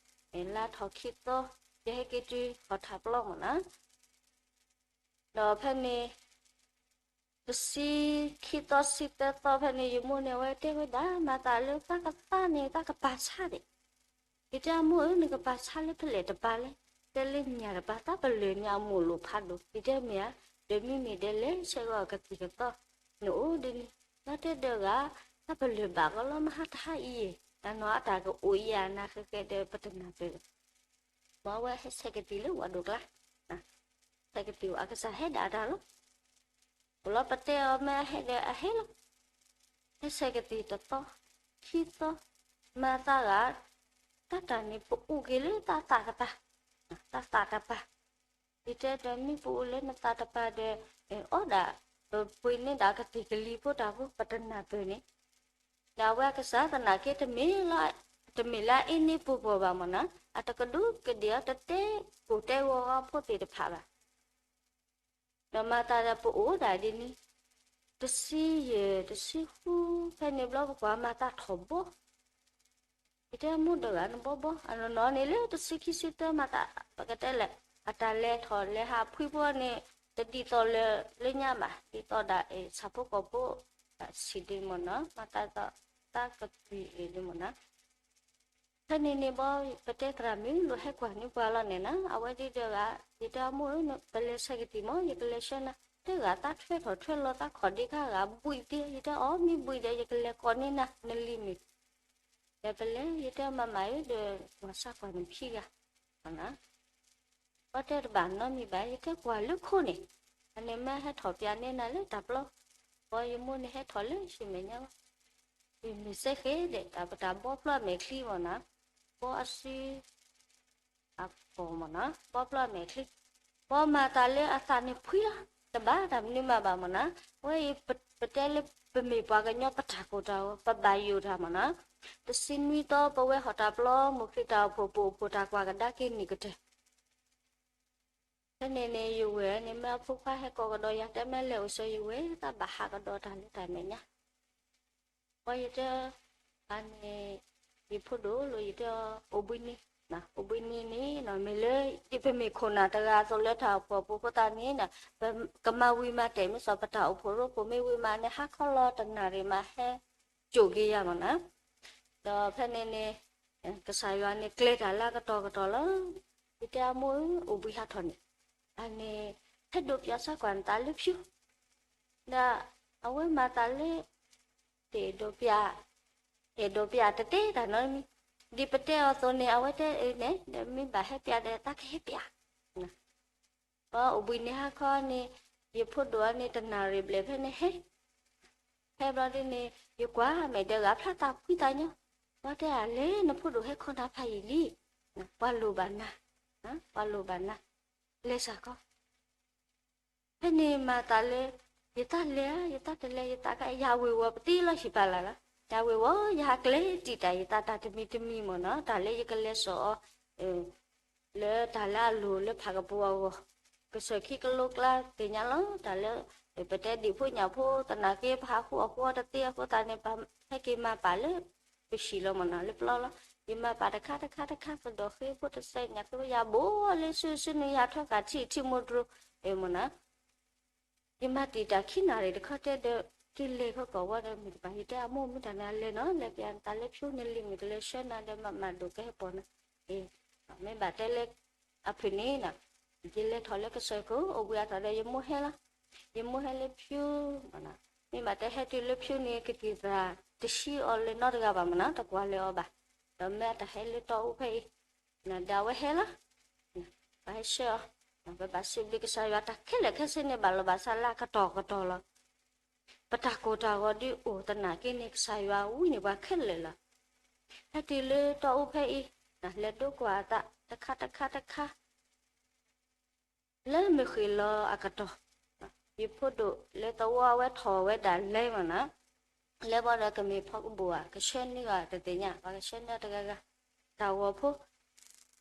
ၤ, လါထီၣ်ခံသီ ယဟဲက့ၤတုၤဟီၣ်ထၣ်ပျီမ့ၢ်နီၤ, ဒီးဖဲန့ၣ် တဆံခံသီ ဆံသၢသီဖဲန့ၣ် ယမိၢ်န့ၣ် အဝဲတဲဝဲဒၣ် မၤသးလၢသးကသါန့ၣ် သးကပာ်ဆါဒံး, ယတဲအမိၢ်ဧၢ နကပာ်ဆါလၢဖဲလဲၣ်တပၤလဲၣ်, တဲလၢညၣ်တပၤ သးပလၢၢ်န့ၣ်အမိၢ်လိာ်ဖးဒိၣ်, ယတဲမ့ၢ်ဧါ, ဒီးမ့မ့ၢ်ဒဲလဲၣ် ဆဲးဂီၤအကသံၣ်ကသီ နအိၣ်ဒ်န့ၣ်, ဒီးတဲဒီးဂၤ သးပလၢၢ်ဘၣ်ကီလီၤ မဟါတဟါအံၤ, တၢ်နီၢ်အတၢ်ကအိၣ်ယၤနၤဃဲဃဲဒီးပတနၢ်ပၢၢ်ဒီး ဘၣ်ဝဲဟဲဆဲးကသံၣ်လၢဝၤဒိၣ်ကျါ, ဆဲးကသံၣ်အကစၢ်ဟဲဒၣ်တၢ်လီၤ, ပလီၤပတဲအီၤမ့ၢ်အဟဲဒီးအဟဲလီၤ, ဟဲဆဲးကသံၣ်တသီ, ခံသီ, မၤသးဂၤ, တၢ်တၢ်န့ၣ် ပအိၣ်က့ၤလၢတၢ်သးတပၤ, တၢ်သးတပၤ, ယတဲဒီးမ့ၢ်ပအိၣ်လၢနသးတပၤဒီး အီၣ်ဒၣ် ပပှ့ၤန့ၢ်ဒၣ်ကသံၣ်ကလံၤဖိတၢ်ဖိ ပတနၢ်ပၢၢ်န့ၣ်, ဒီးအဝဲအကစၢ်သနာ်က့ တမ့ၢ်လၢအအ့န့ၢ်ပူၤပီၤဘၣ်မ့ၢ်နီၤ, အတကဒူးကဒ့ၣ်အီၤ တတဲကိၢ်တဲဂီၤအဖိသ့ၣ်တဖၣ်ဘၣ်. ဒီးမၤသးဒီးပအိၣ်ဒၣ်ဒ်န့ၣ်, တဆံယဲၢ် တဆံဃု ဖဲန့ၣ်ဘျီပကွၢ်မၤသးထီၣ်ဘီ, ယတဲမိၢ်ဒီးဂၤနဘီဘီ, အနီၢ်နီၢ်န့ၣ်လၢတဆံခံဆံသၢမၤသး ပကတဲလဲၣ်, အတၢ်လဲၤထီၣ်လဲၤဟးဖှံဖိန့ၣ် တဒ်သိးလၢညါဘၣ်, ဒ်သိးဒၣ် ဆၣ်ဖိကီၢ်ဖိ ဆံးဒ်မ့ၢ်နီၤ, မၤသးဒီးသးကသွံၣ်အံၤဒ်မ့ၢ်နီၤ ဖဲန့ၣ်န့ၣ်ဘီ ပတဲသရၣ်မုၣ်လိာ်ဟဲကွၢ်န့ၢ်ပှၤလီၤန့ၣ်နီၤ, အဝဲဒ်ဒီးဂၤ, ယတဲအမိၢ်ဧၢ ပလဲၤဆဲးကသံၣ်မ့ၢ် ယကလဲၤဆှၢနၤ, တဲဂၤသးထွဲထီၣ်ထွဲလီၤသးခီၣ်ဒ့ခါဂၤဘှံးသ့, ယတဲအီၤမ့ၢ်ဘှံးဒီး ယကလဲၤကိးန့ၢ်နၤ နလံာ်မ့ၢ်, ဒီးပလဲၤ ယတဲမၤမၤဧၢ ဒီးကွၢ်စၢ်ကွၢ်န့ၣ်ခံဂၤ ဘီတဲတဘၣ်နီတမံၤဘၣ် ယတဲကွၢ်လၢခိန့ၣ်, အန့ၣ်မ့ၢ်ဟဲထီၣ်ပၠးန့ၢ်နၤလၢတၢ်ပျီ, ဘီယမိၢ်န့ၣ်ဟဲထီၣ်လၢဆံမဲာ်ညါလီၤ, မ့ၢ်စဲဃဲဒီး တၢ်ပတၢ်ဘီဖျီအမဲာ်ချံမ့ၢ်နီၤ, ဘီအစု အဖီၣ်မ့ၢ်နီၤ ဘီဖျီအမဲာ်ချံ, ဘီမၤသးလၢအသးန့ၣ်ဖှံလီၤ, တဘၣ်တၢ်မနုၤမးဘၣ်မ့ၢ်နီၤ, အဝဲအံၤ ပတဲလၢပမ့ၢ်ပှၤကညီပတၢ်ကိၢ်တၢ်ဂီၤ ပဘၣ်ယိၣ်တၢ်မ့ၢ်နီၤ, တဆံနွံသီပဝဲဟီၣ်တၢ်ပျီ မိၢ်ခရံာ်တၢ်အိၣ်ဖှိၣ်ပအိၣ်ဖှိၣ်တၢ်ကွၢ်ကဒါက့ၤန့ၣ်ကတၢၢ် ဖဲန့ၣ်န့ၣ် ယဝဲၢ်န့ၣ် မ့ၢ်အဖိခွါဟဲကိးကဒီးယၤ တဲမ့ၢ်လဲၤအိၣ်ဆိးယဝဲၢ် သးဘၣ်ဟးကဒီးတၢ်လၢတၢ်မဲာ်ညါ, ဘီယတဲ အန့ၣ် ယဖိဒိၣ်လိၤ ယတဲ အိၣ်ဘှံးနံၤ, အိၣ်ဘှံးနံၤန့ၣ် မ့ၢ်လၢ ပမ့ၢ်ခိၣ်နၢ်တဂၤအသိးလၢတၢ်အိၣ်ဖှိၣ်အပူၤအဃိသတးန့ၣ် ပကမၤဝံၤမၤတဲာ် မ့ၢ်စီၤပတၢ်အိၣ်ဖှိၣ်ရိဖှိၣ်မ့ၢ်ဝံၤမးန့ၣ် ဟါခီလီၤတနၣ်ရံၣ်မးဟဲ ကၠိၣ်က့ၤယၤမ့ၢ်နီၤ, ဒီးဖဲန့ၣ်န့ၣ် ကစၢ်ယွၤန့ၣ် ကျဲၤတၢ်လၢအကတီၢ်ကတီၢ်လီၤ, ယတဲအမိၢ်ဧၢ အိၣ်ဘှံးဟးထီၣ်န့ၣ်, အန့ၣ် ဟဲဒိးပၠးစၢ်ကွၢ်နသးလၢဖၠူ ဒီးအဝဲမၤသးလၢ တအဲၣ်ဒိးပၠး, အဲၣ်ဒိးပၠးတတဲတၢ်နီတမံၤ, ဒ်ပတဲအီၤအသိးန့ၣ် အဝဲတဲအၢန့ၣ် ဒီးမ့ၢ်ဘၣ်ဟဲပၠးဒီးသးကဟဲပၠး, ပှၤအိၣ်ဘှံးန့ၣ်ဟါခီန့ၣ် ယဖိဒိၣ်အန့ၣ်တနၣ်ရံၣ်ဘျဲၣ်ဖဲန့ၣ်ဟဲ ဟဲဘျီဒ်န့ၣ် ယကွၢ်မဲာ်ဒီးဂၤဖျါသးဖှံသးညီ, ပှၤတဲအလဲၤနဖိဒိၣ်ဟဲခီတၢ်ဖးယံာ်လံ, ပှၤလိၣ်ဘၣ်နၤ, ပှၤလိၣ်ဘၣ်နၤ, လဲၤစၢ်ကီ ဖဲန့ၣ်မၤသးလၢ ယသးလဲၤဧါ ယသးတလဲၤ ယသးက ယၤဝ့ၤဝီၤပသံလီၤ ဟံၣ်ဖးလာ်လီၤ, ယၤဝ့ၤဝီၤ ယဟးကျဲတံာ်တာ်ယသးတၢ်တမံၤတမံၤမ့ၢ်နီၤ တၢ်လၢယကလဲၤစိာ်အီၤ လၢတၢ်လၢအလိၤလၢဖးကပူၤအဂီၢ်, ကစၢၢ်ခံကလိကျါသ့ၣ်ညါလီၤ တၢ်လၢ ပတဲဒံၣ်ဖိညၣ်ဖိသနာ်က့ ပဟးဃုအီၣ်ဃုအီတသ့အဃိသတးန့ၣ် ပဟဲက့ၤမၤပာ်လၢ ပဟံၣ်လီၤမ့ၢ်နီၤ လၢပျီလီၤ, ယမၤပာ်တခါတခါတခါ ကဒီးဃ့ဖိတစဲးညၣ်ဃ့ဖိယၤဘိလၢစုစုန့ၣ် ယၤထီၣ်ဃာ်ထံၣ်ထံၣ်မိၢ်တြိၤ မ့ၢ်နီၤ ယမၤတံာ်တာ်ခံနၣ်ရံၣ်တခီတဲဒီး က့ၤလဲၤခီကီၢ်ဝဲဒီးမုၢ်တပၤ ယတဲအမိၢ်မ့ၢ်တၢ်န့ၣ် အလဲၤနီၤ လဲၤပျးနသးလၢဖၠိနလံၤမ့ၢ်ကလဲၤဆှၢနၤဒီးမၤမၤဒိၣ်ကဟဲပိာ်နၤ, မ့ၢ်ဘၣ်တဲလၢ အဖုၣ်န့ၣ် ယလဲၤထီၣ်လၢကစၢၢ်ခိၣ် အိၣ်ဘှံးအသးဒီးယမိၢ်ဟဲလီၤ, ယမိၢ်ဟဲလၢဖၠိ မ့ၢ်ဘၣ်တဲဟဲတုၤလၢဖၠိန့ၣ် ကသံၣ်သရၣ်တဆံအီၤလၢနီတဂၤဘၣ်မ့ၢ်နီၤ တကွၢ်လၢအီၤဘၣ်, ဒီးမ့ၢ်အတၢ်ဟဲလၢတီအူဖဲအံၤ ဒီးအဝဲဟဲလီၤ, ပှၤဟဲဆှၢအီၤ, ပဘၣ်စံးဘျုးကစၢ်ယွၤတၢ်ခဲလၢာ်ခဲဆ့န့ၣ် ဘၣ်လီၤဘၣ်စးလၢအကတီၢ်ကတီၢ်လီၤ. ပတၢ်ကိၢ်တၢ်ဂီၤဒုးအိၣ်သနာ်က့န့ၣ် ကစၢ်ယွၤဝံန့ၢ်ပှၤခဲလၢာ်လီၤ. ဟဲတုၤလၢတီအူဖဲအံၤ, လဲၤဒိကွၢ်အသးတခါတခါတခါ လၢမုၢ်ဃ့ၢ်လီၤအကတီၢ်, ယဖိဒိၣ်လၢသဝီအဝဲထီၣ်ဝဲဒၣ်လဲမ့ၢ်နီၤ, လဲဘီဒီးကမ့ၢ်ဖီကဘိၣ်ဧါ, ကဆှၢနုာ်အီၤတသ့ၣ်ညါ, ပှၤကဆှၢနုာ်တဂၤဂၤ, တၢ်ဂီၤဖိ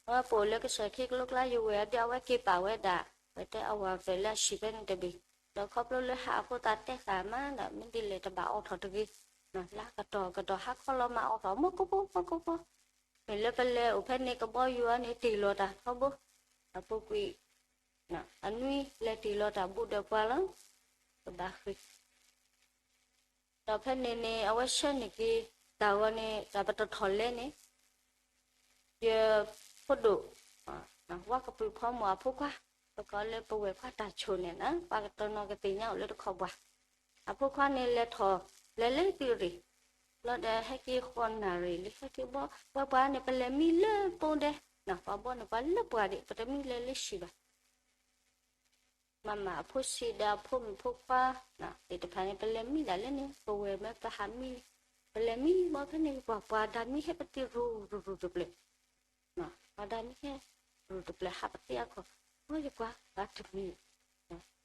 အဝဲပအိၣ်လၢကစၢၢ်ခ့ကလိကျါ ယဝဲၢ်အဒုးအဝဲက့ၤပာ်ဝဲဒၣ်, ပတဲအဝဲၢ်ပၢၢ်လၢအဟံၣ်ဖဲန့ၣ်တဘ့ၣ်, ဒီးခီဖျိလၢဟးအဖိသးတဲဃာ်မးဒီး မ့ၢ်ဒ်လဲၣ်တဘၣ်အိးထီၣ်တဂ့ၤ, လၢအကတီၢ်ကတီၢ်ဟးခီလီၤမးအိးထီၣ် မိၢ်ကိဖိ မိၢ်ကိဖိ, မ့ၢ်လၢပလဲၤအိၣ်ဖဲန့ၣ်ကဘီယူၤအီၤန့ၣ် တ့ၢ်လီၤတၢ်ထီဘိ, အပူၤကွံာ် အနွံလဲၤတ့ၢ်လီၤတၢ်ဘူးဒီးပှၤလီၤ, ကဘၣ်ဃ့ၢ် ဒီးဖဲန့ၣ်န့ၣ် အဝဲဆှၢန့ၢ်က့ၤတၢ်ဂီၤန့ၣ် တၢ်ပတထီၣ်လဲန့ၣ်, ယဖိဒိၣ် ဝါကပုာ်ဖီမိၢ်အဖိခွါ, ပကိးလၢပဝဲၢ်ခွါတၢ်ဆိၣ်န့ၣ်နီၤ, ပှၤကတနီၤကသ့ၣ်ညါအိၣ်လၢတခီပှၤ, အဖိခွါန့ၣ်လဲၤထီၣ်လဲၤလၢသုးရ့ၣ်, လီၤဒီးဟဲက့ၤဃိးနၣ်ရံၣ်လံ ဟဲက့ၤဘီ, ဝဲပှၤန့ၣ် ပလဲၤမံလၢပိဒဲ, ပှၤဘီန့ၣ်ပှၤလၢပှၤဒံး ပတမံလၢၤလၢဟံၣ်ဘၣ် မၤမၤအဖိဆံးဒီးအဖိမုၣ်ဖိခွါသ့ၣ်တဖၣ်န့ၣ် ပလဲၤမံဒၣ်လၢန့ၣ် ပဝဲၢ်မ့ၢ်ပဟးမံ, ပလဲၤမံဘီဖဲန့ၣ် ပှၤပှၤဒၣ်မံဟဲပသံရူၤရူၤရူၤတပျဲၢ်, ပှၤဒၣ်မံဟဲရူၤတပျဲၢ် ဟးပသံအခိၣ်, အီ ယကွၢ် ပှၤတမံၤ,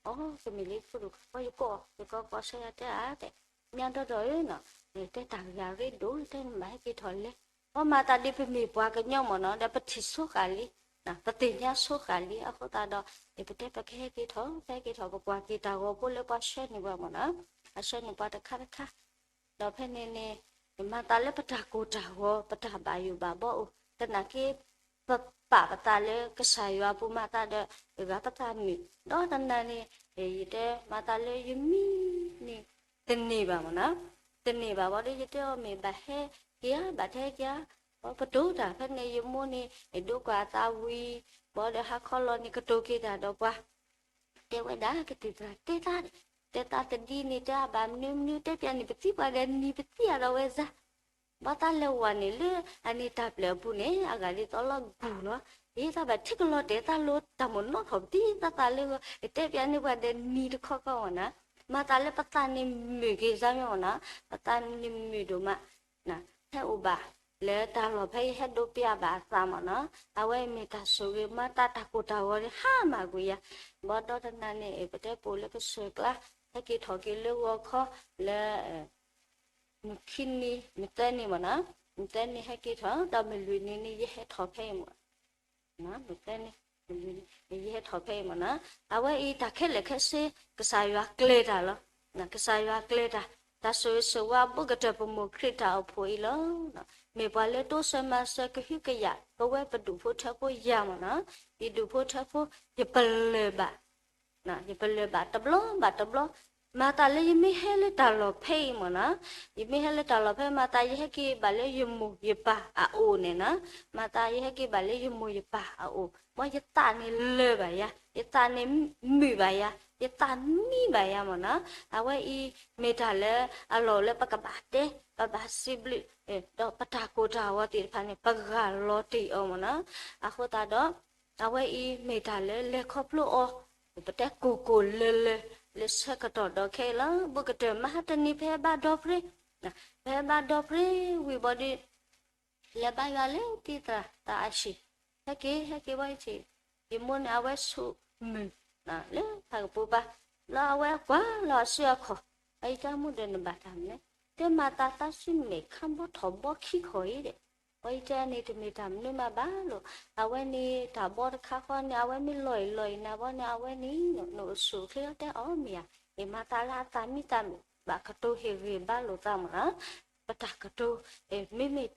အီ ကမ့ၢ်လၢဖိဒိၣ်, အီ ယကိး ယကိးကိးဆၢယၤတဲဧါတဲ, ညါဒီးဒီးဧၢနီၤ, တဲတၢ်ဂ့ၢ်အရ့ဒိၣ် တဲနဘၣ်ဟဲက့ၤထီၣ်လဲၤ, အီ မၤသးဒ်ပမ့ၢ်ပှၤကညီမ့ၢ်နီၤ ဒီးပထံၣ်ဆိဃာ်လံ ပသ့ၣ်ညါဆိဃာ်လံအဃိသတးဒီး, ပတဲပကဟဲက့ၤထီၣ် ပဟဲက့ၤထီၣ် ပကွၢ်က့ၤတၢ်ဂီၤဖိလၢပှၤဆှၢန့ၢ်ပှၤမ့ၢ်နီၤ, အဆှၢန့ၢ်ပှၤတခါတခါ, ဒီးဖဲန့ၣ်န့ၣ်, မၤသးလၢပတၢ်ကိၢ်တၢ်ဂီၤ ပတၢ်ဘၣ်ယိၣ်ဘၣ်ဘီအိၣ်, သနာ်က့ ပပာ်ပသးလၢကစၢ်ယွၤပူၤမၤသးဒီး, ဂၤပသးမုာ်, ဒီးတနၤန့ၣ်, ယတဲမၤသးလၢယမံန့ၣ် တန့ၢ်ဘၣ်မ့ၢ်နီၤ, တန့ၢ်ဘၣ်ဘီဒီး ယတဲအီၤမ့ၢ်ဘၣ်ဟဲက့ၤဧါ ဘၣ်တဟဲက့ၤဧါ, ပတိၤတၢ်ဖဲန့ၣ် ယမိၢ်န့ၣ် ဒိကွၢ်အသးဝံၤ, ဘီဒီးဟးခီလီၤန့ၣ် ကတိၤက့ၤတၢ်ဒီးပှၤ, တဲဝဲဒၣ်ကသံၣ်သရၣ်တဲသး, တဲသးတဒ်န့ၣ် တဲအဘၣ်မနုၤမနုၤ တဲပျးန့ၣ် ပသံပှၤဒီးနံၤပသံအဒီးဝဲစါ, ဘီသးလဲၤဝဲန့ၣ်လၢအန့ၣ်တၢ်ပျဲၢ်အပူၤန့ၣ် အဂၤဒ်သိးလီၤဂုၢ်လီၤ, ယသးဘၣ်ထံကလီၤတဲာ်သးလိၤတၢ်မိၣ်နီၣ်ထီၣ်ပသံသးသးလၢဂီၤ တဲပျးန့ၣ်ပှၤဒီးနံၤတခီခီမ့ၢ်နီၤ, မၤသးလၢပသးန့ၣ်မုာ်က့ၤစါမ့ၢ်နီၤ, ပသးန့ၣ်မုာ်ဒိၣ်မး ဟဲအိၣ်ဘၣ်လၢတၢ်လီၢ်ဖဲအံၤ ဟဲဒိးပျးဘၣ်အသးမ့ၢ်နီၤ, အဝဲအံၤမ့ၢ်တၢ်ဆိၣ်ဂ့ၤမၤသးတၢ်ကိၢ်တၢ်ဂီၤန့ၣ် ဟါမၢ်ကွံာ်ယၤ, ဘီဒီးတနၤန့ၣ် ပတဲပအိၣ်လၢကစၢၢ်ကျါ, ဟဲက့ၤထီၣ်က့ၤလၢဂီၤခီလၢ မုၢ်ခံနံၤ မုၢ်သၢနံၤမ့ၢ်နီၤ, မုၢ်သၢနံၤဟဲက့ၤထီၣ် ဒီးမုၢ်လွံၢ်နံၤန့ၣ် ယဟဲထီၣ်ဖဲအံၤမ့ၢ် မုၢ်သၢနံၤ ယဟဲထီၣ်ဖဲအံၤမ့ၢ်နီၤ, အဝဲအံၤတၢ်ခဲလၢာ်ခဲဆ့ ကစၢ်ယွၤကျဲၤတၢ်လီၤ. ကစၢ်ယွၤကျဲၤတၢ်, တၢ်ဆိၣ်ဂ့ၤဆိၣ်ဝါဘူးကတၢၢ်ပမိၢ်ခရံာ်တၢ်အိၣ်ဖှိၣ်အံၤလီၤ. မ့ၢ်ပှၤလၢတိစၢၤမၤစၢၤကဟုကယာ် ပဝဲပဒူၣ်ဖိထၢဖိယၤမ့ၢ်နီၤ, ယဒူၣ်ဖိထၢဖိ ယပလၢၢ်ဘၣ် ယပလၢၢ်ဘၣ်တဘျီဘၣ်တဘျီ, မၤသးလၢယမ့ၢ်ဟဲလၢတၢ်လီၢ်ဖဲအံၤမ့ၢ်နီၤ, ယမ့ၢ်ဟဲလၢတၢ်လီၢ်ဖဲ မၤသးယဟဲက့ၤဘၣ်လၢယမိၢ်ယပၢ်အအိၣ်န့ၣ်နီၤ, မၤသးယဟဲက့ၤဘၣ်လၢယမိၢ်ယပၢ်အအိၣ်, မ်ယသးန့ၣ်လၢာ်ဘၣ်ယၤ, ယသးန့ၣ်မုာ်ဘၣ်ယၤ, ယသးမံဘၣ်ယၤမ့ၢ်နီၤ, အဝဲအံၤမ့ၢ်တၢ်လၢအလီၢ်လၢပကဘၣ်တဲ, ပဘၣ်စံးဘျုး, ဒီးပတၢ်ကိၢ်တၢ်ဂီၤသ့ၣ်တဖၣ်န့ၣ် ပဂၢ်လီၤတ့ၢ်အီၤမ့ၢ်နီၤ, အဃိသတးဒီး အဝဲအံၤမ့ၢ်တၢ်လၢလဲၤခီဖျိအီၤ, ပတဲကိၢ်ကိၢ်လၢၤလၢၤ လၢဆၢကတီၢ်ဒီးခဲအံၤလီၤ. ဘူးကတၢၢ်မဟါတနံၤ ပဟဲဘါဒီဖျ့, ပဟဲဘါဒီဖျ့ဝံၤဘီဒီး လဲၤဘါယွၤလၢတံၢ်သရၣ်သးအဟံၣ်, ဟဲက့ၤ ဟဲက့ၤဝဲအံၤ, ယမိၢ်န့ၣ် အဝဲဆူးမုၢ်လၢဖးကပူၤပၤ, လၢအဝဲကွၢ်လီၤအစုအခီၣ်, အအံၤတၢ်မူဒီးနဘၣ်တၢ်မနုၤ, တဲမၤသးသးစုမဲာ်ခါဘီထီၣ်ဘီခံခီၣ်အံၤဒီး အအံၤတၢ်န့ၣ်တမ့ၢ်တၢ်မနုၤမးဘၣ်လိာ်, အဝဲန့ၣ်တၢ်ဘီတခါဃီန့ၣ် အဝဲမ့ၢ်လီၤအံၤလီၤအံၤနၤဘီန့ၣ် အဝဲန့ၣ် နအိၣ်ဆူၣ်အိၣ်ချ့လီၤတဲအီၤမ့ၢ်ဧါ, အ့ၣ်မၤသးလၢအသးမံသးမုာ် ဘၣ်ကတိၤဟ့ၣ်ဂံၢ်ဘါလိာ်သးမ့ၢ်နီၤ, ပတၢ်ကတိၤ မ့မ့ၢ်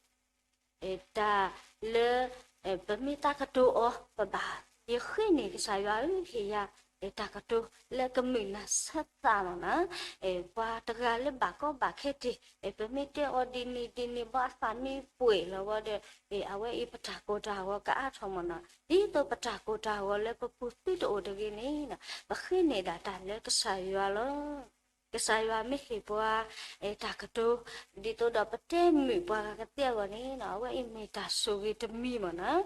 တၢ်လၢ ပမ့ၢ်သးကတိၤအီၤ ပဘၣ် ယဃ့န့ၢ်ကစၢ်ယွၤဧၢ ဟ့ၣ်ယၤ တၢ်ကတိၤလၢကမုာ်နၢ်ဆၢသးမ့ၢ်နီၤ, ပှၤတဂၤလၢဘၣ်ကီဘၣ်ခဲတ့ၢ် ပမ့ၢ်တဲအီၤဒ်န့ၣ်ဒ်န့ၣ်ဘီအသးမ့ၢ်ပှဲၤလီၤဝဲဒီး အဝဲအံၤပတၢ်ကိၢ်တၢ်ဂီၤကအါထီၣ်မ့ၢ်နီၤ, ဒ်သိးပတၢ်ကိၢ်တၢ်ဂီၤလၢပပူၤသုတအိၣ်တဂ့ၤန့ၣ် ပဃ့န့ၢ်ဒၣ်တၢ်လၢကစၢ်ယွၤလီၤ. ကစၢ်ယွၤမ့ၢ်ဟ့ၣ်ပှၤ တၢ်ကတိၤ ဒ်သိးဒီးပတဲမုာ်ပှၤဂၤကသ့အဂီၢ်န့ၣ် အဝဲအံၤမ့ၢ်တၢ်ဆိၣ်ဂ့ၤတမံၤမ့ၢ်နီၤ,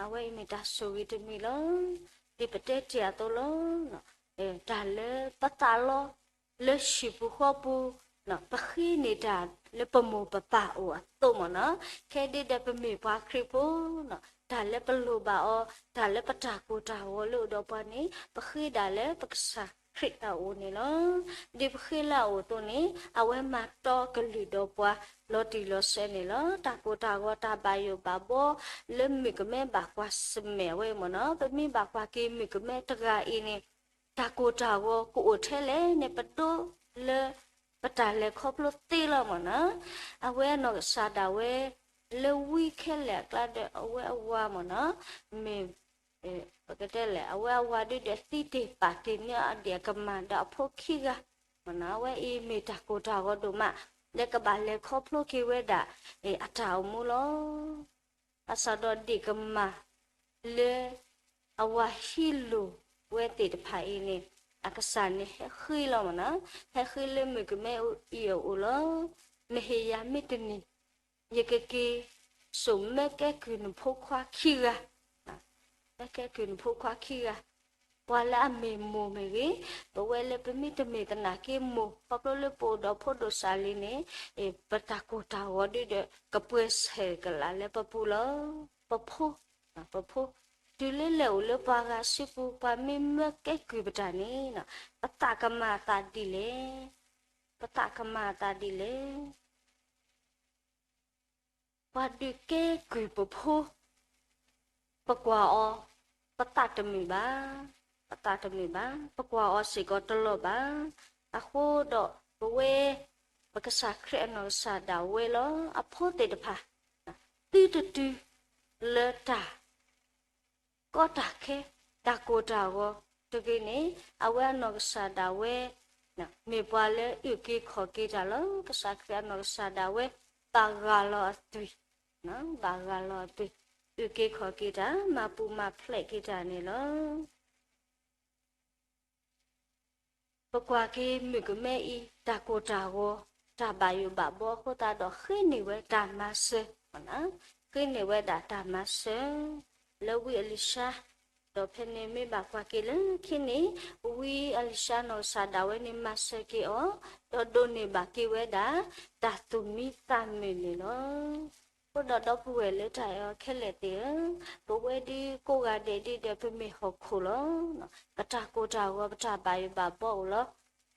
အဝဲအံၤမ့ၢ်တၢ်ဆိၣ်ဂ့ၤတမံၤလီၤ. ဒ်ပတဲတ့ၢ်အသိးလီၤ. တၢ်လၢပသးလီ လၢဟံၣ်ပူၤဃီပူၤ, ပဃ့န့ၢ်တၢ်လၢပမိၢ်ပပၢ်အိၣ်အသိးမ့ၢ်နီၤ, ခဲဒ်ဒီးပမ့ၢ်ပှၤခရံာ်ဖိ, တၢ်လၢပလိၣ်ဘၣ်အီၤ, တၢ်လၢပတၢ်ကိၢ်တၢ်ဂီၤလၢအိၣ်ဒီးပှၤန့ၣ် ပဃ့ဒၣ်လၢပကစၢ်ခရံာ်အအိၣ်န့ၣ်လီၤ. ဒ်ပဃ့လၢအအိၣ်အသိးန့ၣ် အဝဲမၤတီကလုၢ်ဒီးပှၤလီၤတံၢ်လီၤဆဲးန့ၣ်လီၤ. တၢ်ကိၢ်တၢ်ဂီၤတၢ်ဘၣ်ယိၣ်ဘၣ်ဘီ လၢမုၣ်ကမဲဘၣ်ကွၢ်ဆၢၣ်မဲာ်ဝဲမ့ၢ်နီၤ, ပမ့ၢ်ဘၣ်ကွၢ်က့ၤမုၣ်ကမဲတဂၤအံၤန့ၣ် တၢ်ကိၢ်တၢ်ဂီၤကအိၣ်ထဲလဲၣ်န့ၣ် ပဒိလၢ ပတၢ်လဲၤခီဖျိသ့လီၤမ့ၢ်နီၤ. အဝဲအနီၢ်ကစၢ်ဒၣ်ဝဲ လၢဝံခဲလၢာ်အကျါဒီးအဝဲအဝၤမ့ၢ်နီၤ, မ့ၢ် ပကတဲလဲၣ် အဝဲအဝၤဒုဒီးသံတ့ၢ်ပာ်တ့ၢ်န့ၢ်အီၤဒံးအကမၢ်ဒီးအဖိခံဂၤ, မ့ၢ်နီၤ အဝဲအံၤမ့ၢ်တၢ်ကိၢ်တၢ်ဂီၤဒိၣ်မး လၢကဘၣ်လဲၤခီဖျိက့ၤဝဲဒၣ် အတၢ်အိၣ်မူလီၤ. ဘၣ်ဆၣ်ဒီးဒ့ၣ်ကမၢ်လၢ အဝၤဟံးလိၢ်ဝဲသ့ၣ်တဖၣ်အံၤန့ၣ် အကစၢ်န့ၣ်ဟဲဃ့လီၤမ့ၢ်နီၤ, ဟဲဃ့လၢမုၣ်ကမဲအံၤအအိၣ်လီၤ. နဟ့ၣ်ယၤမ့ၢ်တန့ၢ် ယကက့ၤစိာ်မၢကဲကုၢ်နဖိခွါခံဂၤ, မၢကဲကုၢ်နဖိခွါခံဂၤ, ပှၤလၢအမ့ၢ်မိၢ်မ့ၢ်ဂ့ၤ, ပဝဲလၢပမ့ၢ်တမ့ၢ်သနာ်က့မိၢ် ခီဖျိလၢပအိၣ်ဒီးဖိဒိၣ်စၢ်လံၤန့ၣ် ပတၢ်ကိၢ်တၢ်ဂီၤဒုဒီး ကပှဲၤဆဲးကလးလၢပပူၤလီၤ. ပဖိ, ပဖိ, တုၤလၢလဲၤအိၣ်လၢပှၤဂၤစုပူၤ ပှၤမ့ၢ်မၢကဲကုၢ်ပတၢ်န့ၣ် ပသးကမၤအသးဒ်လဲၣ်, ပသးကမၤအသးဒ်လဲၣ်. ပှၤဒုးကဲကုၢ်ပဖိ, ပကွၢ်အီၤ, ပသးတမုာ်ဘၣ်, ပသးတမုာ်ဘၣ်, ပကွၢ်အီၤစ့ၢ်ကီးတလီၤဘၣ်. အဃိဒီးပဝဲ ပကစၢ်ခရံာ်အနီၢ်ကစၢ်ဒၣ်ဝဲလီၤ. အဖိသ့ၣ်တဖၣ် သုတတုၤလၢတၢ် ကီတၢ်ခဲ, တၢ်ကိၢ်တၢ်ဂီၤတဂ့ၤန့ၣ် အဝဲအနီၢ်ကစၢ်ဒၣ်ဝဲ မ့ၢ်ပှၤလၢအုၣ်က့ၤခီၣ်က့ၤတၢ်လီၤ. ကစၢ်ခရံာ်အနီၢ်ကစၢ်ဒၣ်ဝဲ ဘၣ်ဂၢ်လီၤအသွံၣ်, ဘၣ်ဂၢ်လီၤအသွံၣ်, အုၣ်က့ၤခီၣ်က့ၤတၢ်, မၤပူၤမၤဖျဲးက့ၤတၢ်န့ၣ်လီၤ. ပကွၢ်က့ၤမုၣ်ကမဲအံၤ တၢ်ကိၢ်တၢ်ဂီၤ, တၢ်ဘၣ်ယိၣ်ဘၣ်ဘီအဃိသတးဒီး ဃ့န့ၢ်ဝဲတၢ်မၤစၢၤ, ဃ့န့ၢ်ဝဲဒၣ်တၢ်မၤစၢၤ လၢဝံအလံၤၡါ, ဒီးဖဲန့ၣ်မ့ၢ်ဘၣ်ကွၢ်က့ၤလၢခံန့ၣ် ဝံအလံၤၡါနီၢ်ကစၢ်ဒၣ်ဝဲန့ၣ် မၤစၢၤက့ၤအီၤ, ဒီးဒိးန့ၢ်ဘၣ်က့ၤဝဲဒၣ် တၢ်သူၣ်မံသးမုာ်န့ၣ်လီၤ. အဃိဒီးဒီပုၢ်ဝဲၢ်လၢတၢ်အဲၣ်အီၤခဲလၢာ်သ့ၣ်ဧၢ, ပဝဲဒုးကိးဂၤဒဲးဒုဒီးပမ့ၢ်ဟီၣ်ခိၣ်လီၤ. ပတၢ်ကိၢ်တၢ်ဂီၤ ပတၢ်ဘၣ်ယိၣ်ဘၣ်ဘီအိၣ်လီၤ.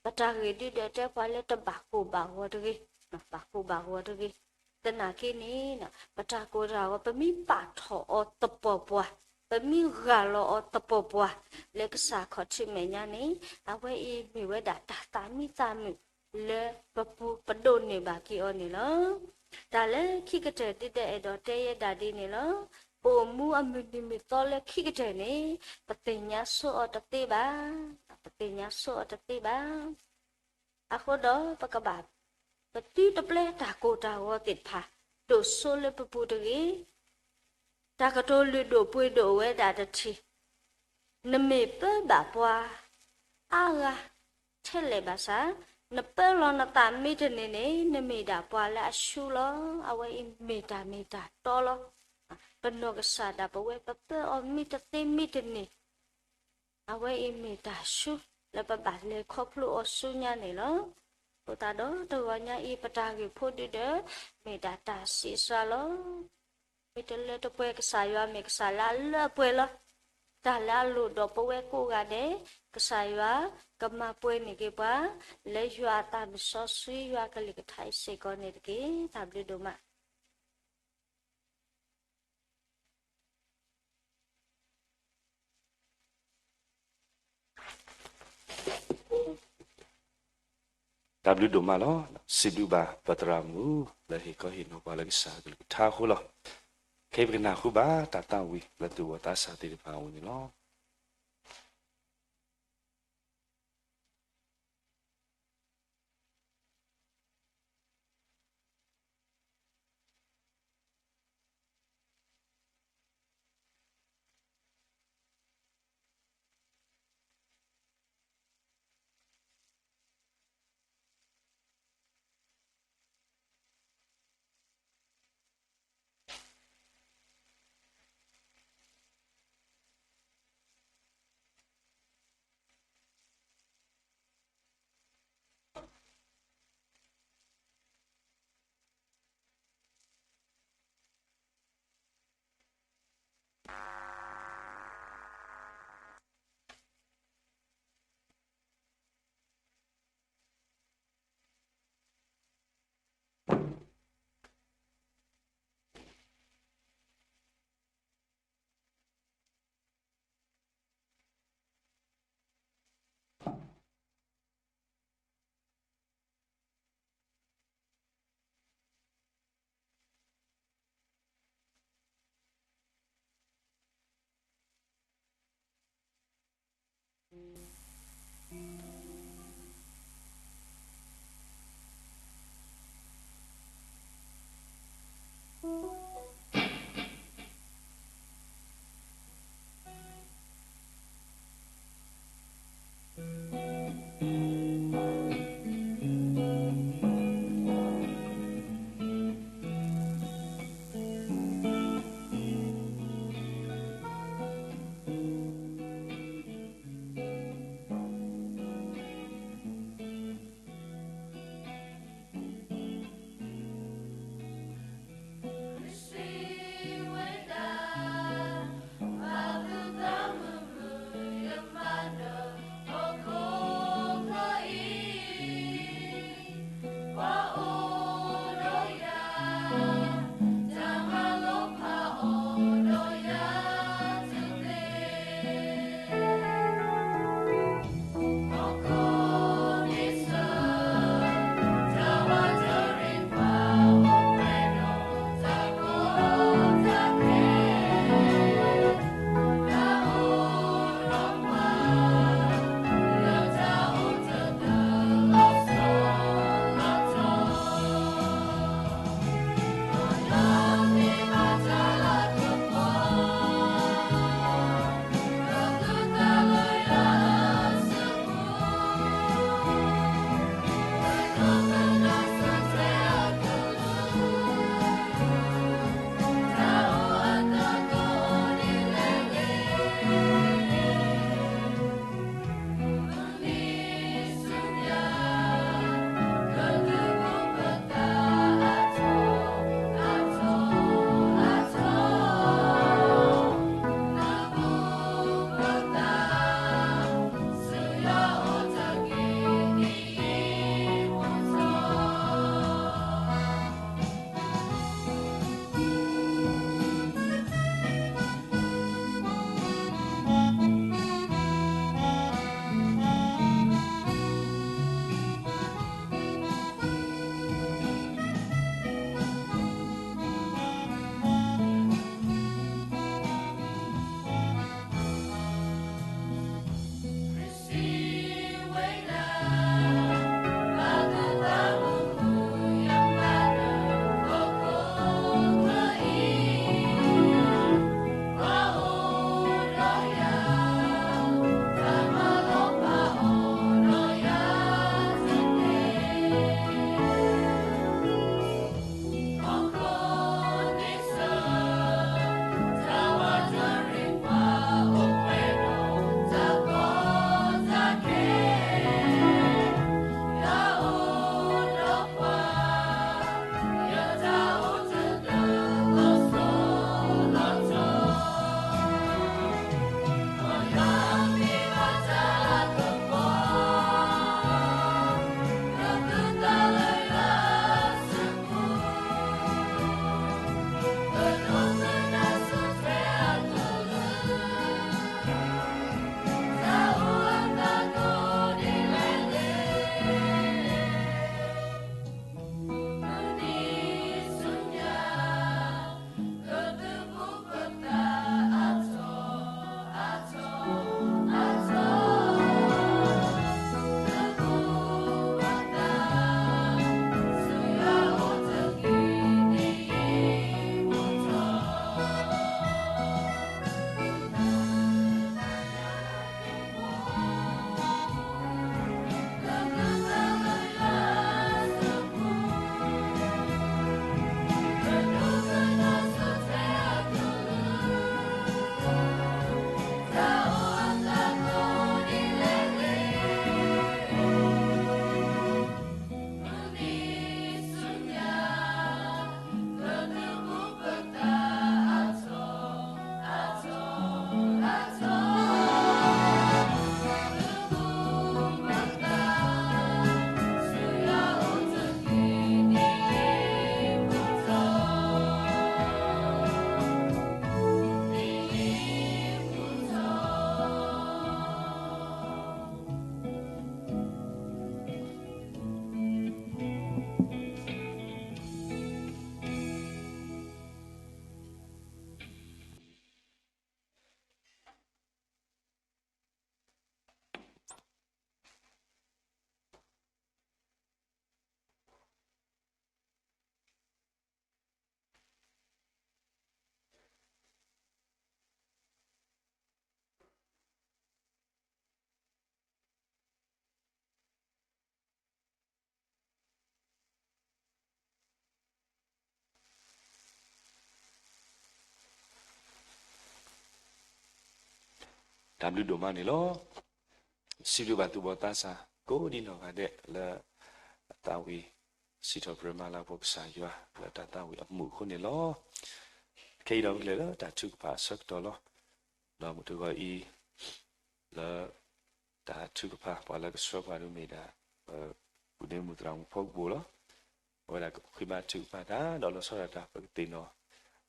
ပတၢ်ဂ့ၢ်ဒုဒီးတဲပှၤလၢတဘၣ်ကိၢ်ဘၣ်ဂီၤတဂ့ၤ, ဘၣ်ကိၢ်ဘၣ်ဂီၤတဂ့ၤ. သနာ်က့န့ၣ် ပတၢ်ကိၢ်တၢ်ဂီၤ ပမ့ၢ်ပာ်ထီၣ်အီၤသပှၢ်ပှၢ်, ပမ့ၢ်ဂၢ်လီၤအီၤသပှၢ်ပှၢ် လၢကစၢ်ခီၣ်ထံးမဲာ်ညါန့ၣ် အဝဲအံၤမ့ၢ်ဝဲဒၣ်တၢ်သးမံသးမုာ်လၢပပူၤ ပဒိးန့ၢ်ဘၣ်က့ၤအီၤန့ၣ်လီၤ. တၢ်လၢခံကတၢၢ်ဒုဒီးအဲၣ်ဒိးတဲယဲဒၣ်ဒ်န့ၣ်လီၤ. ပအိၣ်မူအမုၢ်နံၤမုၢ်သီလၢခံကတၢၢ်န့ၣ် ပသ့ၣ်ညါဆိအီၤတသ့ဘၣ်, ပသ့ၣ်ညါဆိအီၤတသ့ဘၣ်. အဃိဒီးပကဘၣ် ပသုတပျဲတၢ်ကိၢ်တၢ်ဂီၤသ့ၣ်တဖၣ် ဒိၣ်စိလၢပပူၤတဂ့ၤ. တၢ်ကတိၤလုၢ်ဒိၣ်ပှ့ၤဒိၣ်ဝဲဒၣ်တထံၣ်, နမ့ၢ်ပၢဘၣ်ပှၤအါဂၤ ထဲလဲၣ်ဘၣ်ဆၣ်, နပၢလီၤနသးမ့ၢ်တန့ၢ်န့ၣ် နမ့ၢ်ဒၣ်ပှၤလၢအဆူလီၤ. အဝဲအံၤမ့ၢ်တၢ်မ့ၢ်တၢ်တီလီၤ. ပနီၢ်ကစၢ်ဒၣ်ပဝဲ ပပၢအီၤမ့ၢ်တသ့မ့ၢ်တန့ၢ် အဝဲအံၤမ့ၢ်တၢ်ဆူ လၢပဘၣ်လဲၤခီဖျိအီၤဆူညါန့ၣ်လီၤ. အဃိသတးဒီးတဂီၤညါအံၤ ပတၢ်ဂ့ၢ်ဖိဒုဒီး မ့ၢ်ဒၣ်တၢ်ဆံးစှၤလီၤ. မ့ၢ်တလၢတပှဲၤ ကစၢ်ယွၤမ့ၢ်ကစၢ်လၢအလၢအပှဲၤလီၤ. တၢ်လၢအလိၣ်ဒီးပဝဲကိးဂၤဒဲး ကစၢ်ယွၤကမၤပှဲၤန့ၢ်က့ၤပှၤ လၢယွၤအသးမုၢ်စီဆှံ ယွၤကလုၢ်ကထါအံၤစ့ၢ်ကီးန့ၣ်တက့ၢ်. တၢ်ဘျုးဒိၣ်မး. တၢ်ဘျုးဒိၣ်မးလီၤ. စံးဘျုးဘၣ်ပသရၣ်မုၣ် လၢဟ့ၣ်ခီဟ့ၣ်နီၤပှၤလၢကစၢ်ကလုၢ်ကထါအဃိလီၤ. ခဲအံၤပကနၢ်ဟူဘၣ်တၢ်သးဝံၣ်လၢသူၣ်ဝီသးစၢ်သ့ၣ်တဖၣ်အအိၣ်န့ၣ်လီၤ. တၢ်ဘျုးဒိၣ်မးန့ၣ်လီၤ. စံးဘျုးဘၣ်သူၣ်ဘီၣ်သးစၢ် ကိးဒံနီၢ်ဂၤဒဲးလၢ အသးဝံၣ် စံးထီၣ်ပတြၢၤမၤလၤကပီၤကစၢ်ယွၤ လၢတၢ်သးဝံၣ်အမူးအဃိန့ၣ်လီၤ. ခဲအံၤဒီးပကလဲၤလၢတၢ်ထုကဖၣ်အဆၢကတီၢ်လီၤ. ဒီးမုၢ်တဂီၤအံၤ လၢ တၢ်ထုကဖၣ် ပှၤလၢကဆှၢပှၤဒ်မ့ၢ်ဒၣ် ပပုၢ်ဒ့မုၣ်သရၣ်မုၣ်ဖီကပိာ်လီၤ. အဝဲဒၣ်ကဃ့ဘါထုကဖၣ်တၢ် ဒီးလီၤဆီဒၣ်တၢ် ပကသ့ၣ်နီၣ်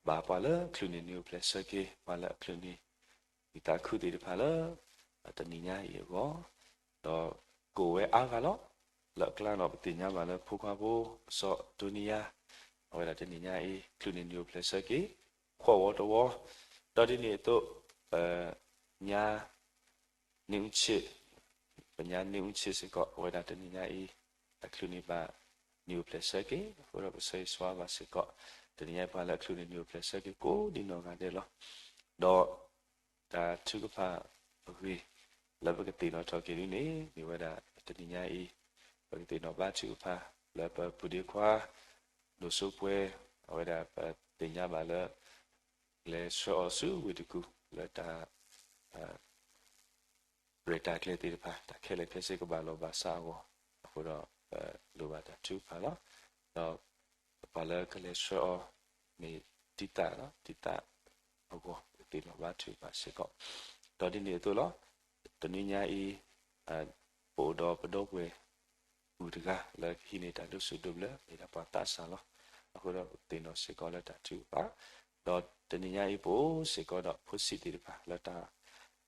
ဘၣ်ပှၤလၢအချုးန့ၢ်နံၣ်အိၣ်ဖျဲၣ်ဆၢက့ၤ ပှၤလၢအချုးန့ၢ် နံၣ်သးခုသ့ၣ်တဖၣ်လၢ တနံၤညါအံၤအဂီၢ် ဒီးကအိၣ်ဝဲအါဂၤလီၤ. လၢအကျါဒီး ပသ့ၣ်ညါဘၣ်လၢဖိခွါဖိ စီၤဒိနံယၤ အဝဲဒၣ်တနံၤညါအံၤ ချုးန့ၢ်နံၣ်အိၣ်ဖျဲၣ်ဆၢက့ၤ ခွီၣ်ဝီတဝီ, ဒီးဒ်န့ၣ်အသိး ပညါ န့ၣ်အူဆ့ၣ်, ပညါန့ၣ်အူဆ့ၣ်စ့ၢ်ကီး အဝဲဒၣ်တနံၤညါအံၤ အချုးန့ၢ်ဘၣ်နံၣ်အိၣ်ဖျဲၣ်ဆၢက့ၤ, အဃိဒီးပဆၢဂ့ၤဆၢဝါဘၣ်စ့ၢ်ကီး တနံၤညါအံၤပှၤလၢအချုးန့ၢ်နံၣ်အိၣ်ဖျဲၣ်ဆၢက့ၤ ကိးဒံနီၢ်ဂၤဒဲးလီၤ. ဒီးတၢ်ထုကဖၣ်အဂ့ၢ် လၢပကသ့ၣ်နီၣ်ထီၣ်က့ၤဒ်န့ၣ် မ့ၢ်ဝဲဒၣ်တနံၤညါအံၤ ပကသ့ၣ်နီၣ်ဘါထုကဖၣ် လၢပပုၢ်ဒ့ခွါ ဒိၣ်စိပှဲၤ အဝဲဒၣ်ပသ့ၣ်ညါဘၣ်လၢ လဲၤဆှၢအီၤဆူဝ့ၢ်တကူၣ် လၢတၢ် ရဲၣ်တၢ်ကျဲၤသ့ၣ်တဖၣ် တၢ်ခဲလၢာ်ခဲဆ့ကဘၣ်လီၤဘၣ်စးအဂီၢ်, အဃိဒီး ပလိၣ်ဘၣ်တၢ်ထုကဖၣ်လီၤ. ဒီးပှၤလၢကလဲၤဆှၢအီၤ မ့ၢ်တံၤသၣ်လီၤ, တံၤသၣ်အဂီၢ် ပသ့ၣ်နီၣ်ဘါထုကဖၣ်စ့ၢ်ကီး, ဒီးဒ်န့ၣ်အသိးလီၤ. တနံၤညါအံၤ ပအိၣ်ဒီးပဒီပုၢ်ဝဲၢ် မုၣ်တဂၤလၢကဟံးန့ၢ်တၢ်ဒိးဆူၣ်ဒိးဘျၢ မ့ၢ်ဒၣ်ပှၤသးစၢ်လီၤ. အဃိဒီးပသ့ၣ်နီၣ်စ့ၢ်ကီးလၢတၢ်ထုကဖၣ်, ဒီးတနံၤညါအံၤပအိၣ်စ့ၢ်ကီးဒီးဖိဆံးသ့ၣ်တဖၣ်လၢတၢ်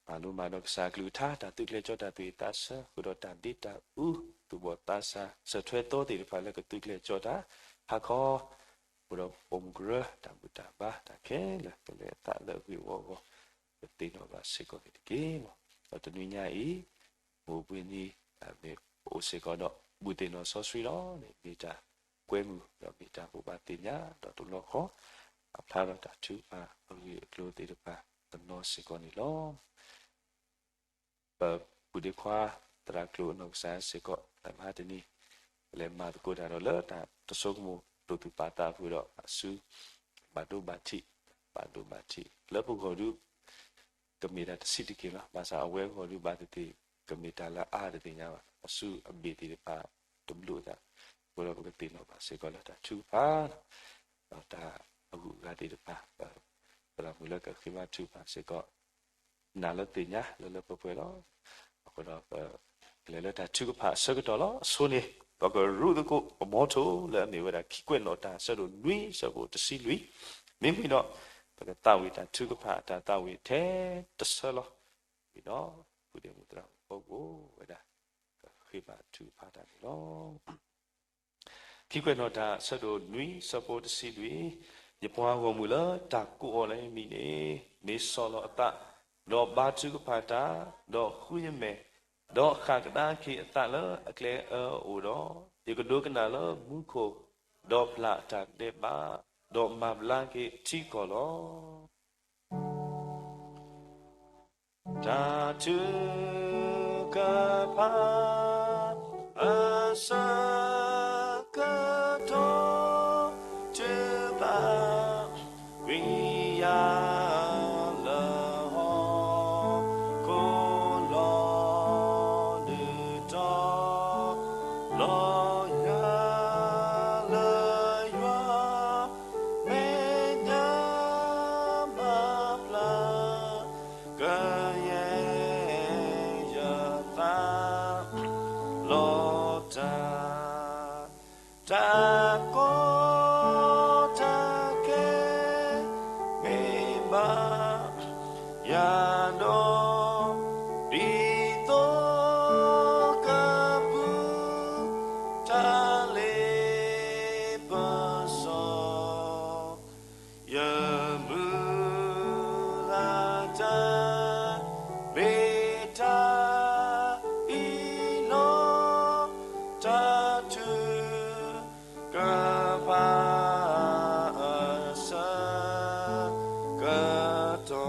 မၤလိမၤဒိးကစၢ်အကလုၢ်ကထါ တၢ်သုးကျဲၤကၠီတၢ်သူၣ်ဝံၣ်သးဆၢ ဃုာ်ဒီးတၢ်ဒ့တၢ်အူ သူၣ်ဘီၣ်သးစၢ် စၢၢ်ထွဲသီသ့ၣ်တဖၣ်လၢကသုးကျဲၤကၠီတၢ် ဟါခီ ဃုာ်ဒီးပိာ်မုၣ်ကရၢ တၢ်ဘူၣ်တၢ်ဘါ တၢ်ခဲလၢာ် ကလဲၤအသးလၢအဂ့ၢ်အဝီအဂီၢ် ပသ့ၣ်နီၣ်ဘၣ်စ့ၢ်ကီးန့ၣ်တက့ၢ်လီၤ. ဒီးတနွံညါအံၤ မိၢ်ဘှံးနံၤ မ့ၢ်ပအိၣ်စ့ၢ်ကီးဒီး ဘူၣ်သ့ၣ်နီၣ်စီဆှံလီၤန့ၣ် မ့ၢ်တၢ်ကွဲမုာ် ဒီးမ့ၢ်တၢ်ဘိးဘၣ်သ့ၣ်ညါ ဒီးတဘျီဃီ အဖျါထီၣ်တၢ်ထုကဖၣ်အဂ့ၢ်အကျိၤသ့ၣ်တဖၣ်တနီၤစ့ၢ်ကီးန့ၣ်လီၤ. ပပုၢ်ဒ့ခွါ သရၣ်ကျိၤအနီၢ်ကစၢ်စ့ၢ်ကီး တၢ်မဟါတနံၤ လဲၤမၤသကိးတၢ်ဒီးလၢတၢ်တစိကမိၣ် ဒိၣ်သူၣ်ပာ်သးအဃိဒီး အစု ဘၣ်ဒိဘၣ်ထံး ဘၣ်ဒိဘၣ်ထံး လၢပဂီၢ်ဒု ကမ့ၢ်တၢ်တဆံးတက့ၢ်လီၤ. ဘၣ်ဆၣ်အဝဲအဂီၢ်ဒုဘၣ်သ့ၣ်သ့ၣ် ကမ့ၢ်တၢ်လၢအါတသ့ၣ်ညါဘၣ်. အစုအဘ့ၣ်သ့ၣ်တဖၣ်တဘျုးအသး အဃိဒီးပကသ့ၣ်နီၣ်ဘၣ်စ့ၢ်ကီးလၢတၢ်ထုကဖၣ် ဒီးတၢ်အဂုၤအဂၤသ့ၣ်တဖၣ် သရၣ်မုၣ်လၢကဃ့ဘါထုကဖၣ်စ့ၢ်ကီး နာ်လၢသ့ၣ်ညါလၢလၢပှဲၤပှဲၤလီၤ. အဃိဒီးပကလဲၤလၢတၢ်ထုကဖၣ်အဆၢကတီၢ်လီၤ. အဆိန့ၣ် ပကရူၢ်သကိးပမီထိလၢအမ့ၢ်ဝဲဒၣ်ခံကွဲးနီၣ်တၢ်အဆၢဒိၣ်နွံဆၢဖိတဆံလွံၢ်, မ့မ့ၢ်ဒီး ပကသးဝံၣ်တၢ်ထုကဖၣ်အတၢ်သးဝံၣ်ထဲတဆၢလီၤ. ဝံၤဒီး ပုၢ်ဒ့မုၣ်သရၣ်မုၣ်ဖီကအိၣ်ဝဲဒၣ် ကဃ့ဘါထုကဖၣ်တၢ်န့ၣ်လီၤ. ခံကွဲးနီၣ်တၢ်အဆၢဒိၣ်နွံဆၢဖိတဆံလွံၢ်, ယပှၤဂီၢ်မုၢ်လၢတၢ်ကိးအီၤလၢယမံၤန့ၣ် မ့ၢ်ဆီၣ်လီၤအသး, ဒီးဘါထုကဖၣ်တၢ်, ဒီးဃုယမဲာ်, ဒီးဃၣ်ကဒါက့ၤအသးလၢအကျဲအၢအအိၣ်ဒီး, ယကဒိကနၣ်လၢမူခိၣ်, ဒီးပျၢ်တၢ်ဒဲးဘး, ဒီးမၤဘျါက့ၤထံကီၢ်လီၤ. တၢ်ထုကဖၣ်အဆၢကတီၢ် ထုကဖၣ်ကွံာ်ယၤလၢဟီၣ်ခိၣ်လီၤဒုးတီၤ လီၤယၤလၢယွၤ မဲာ်ညါမၤပျၢ် ကယဲၢ်ယသး လီၤတၢ် တၢ်ကီတၢ်ခဲ မ့ၢ်ဘၣ်ယၤဒီး ဒ်သိးကပူၤ တၢ်လ့ပစီ ယမုၢ်လၢ်တၢ် မ့ၢ်တၢ်အံၤလီၤ. တၢ်ထုကဖၣ်အဆၢကတီ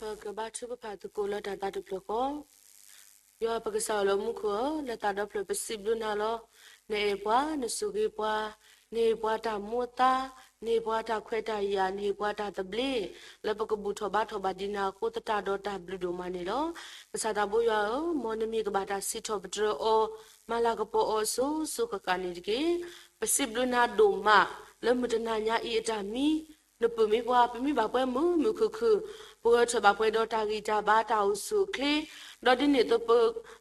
ၢ် ပကဘါထုကဖၣ်သကိးလၢတၢ်သးတဖျၢၣ်ဃီ, ယွၤပကစၢ်အလီၤမူခိၣ်ဧၢ, လၢသးဒီဖျၢၣ်ပစံးဘျုးနၤလီၤ. နအဲၣ်ပှၤ, နဆိၣ်ဂ့ၤပှၤ, နဟ့ၣ်ပှၤတၢ်မူအသါ, နဟ့ၣ်ပှၤတၢ်ခွဲးတၢ်ယာ်, နဟ့ၣ်ပှၤတၢ်သဘျ့, လၢပကဘူၣ်ထီၣ်ဘါထီၣ်ဘၣ်ဒံးနၤအဃိသတးဒီးတၢ်ဘျုးဒိၣ်မးန့ၣ်လီၤ. ကစၢ်သးဘိယွၤဧၢ, မ်နမံၤကဘၣ်တၢ်စံးထီၣ်ပတြၢၤအီၤ, မၤလၤကပီၤအီၤအစိၤစိၤဃၣ်ဃၣ်န့ၣ်တက့ၢ်. ပစံးဘျုးနၤဒိၣ်မး, လၢမုၢ်တနၤညါအံၤအတၢ်မံ နပုၢ်မံပှၢ် ပမံဘၣ်ပှဲၤမုာ်မုာ်ခုၣ်ခုၣ်, ပဂဲၤထၢၣ်ဘၣ်ပှဲၤဒီးတၢ်ဂံၢ်တၢ်ဘါတၢ်အိၣ်ဆူၣ်အိၣ်ချ့, ဒီးဒ်န့ၣ်အသိးပ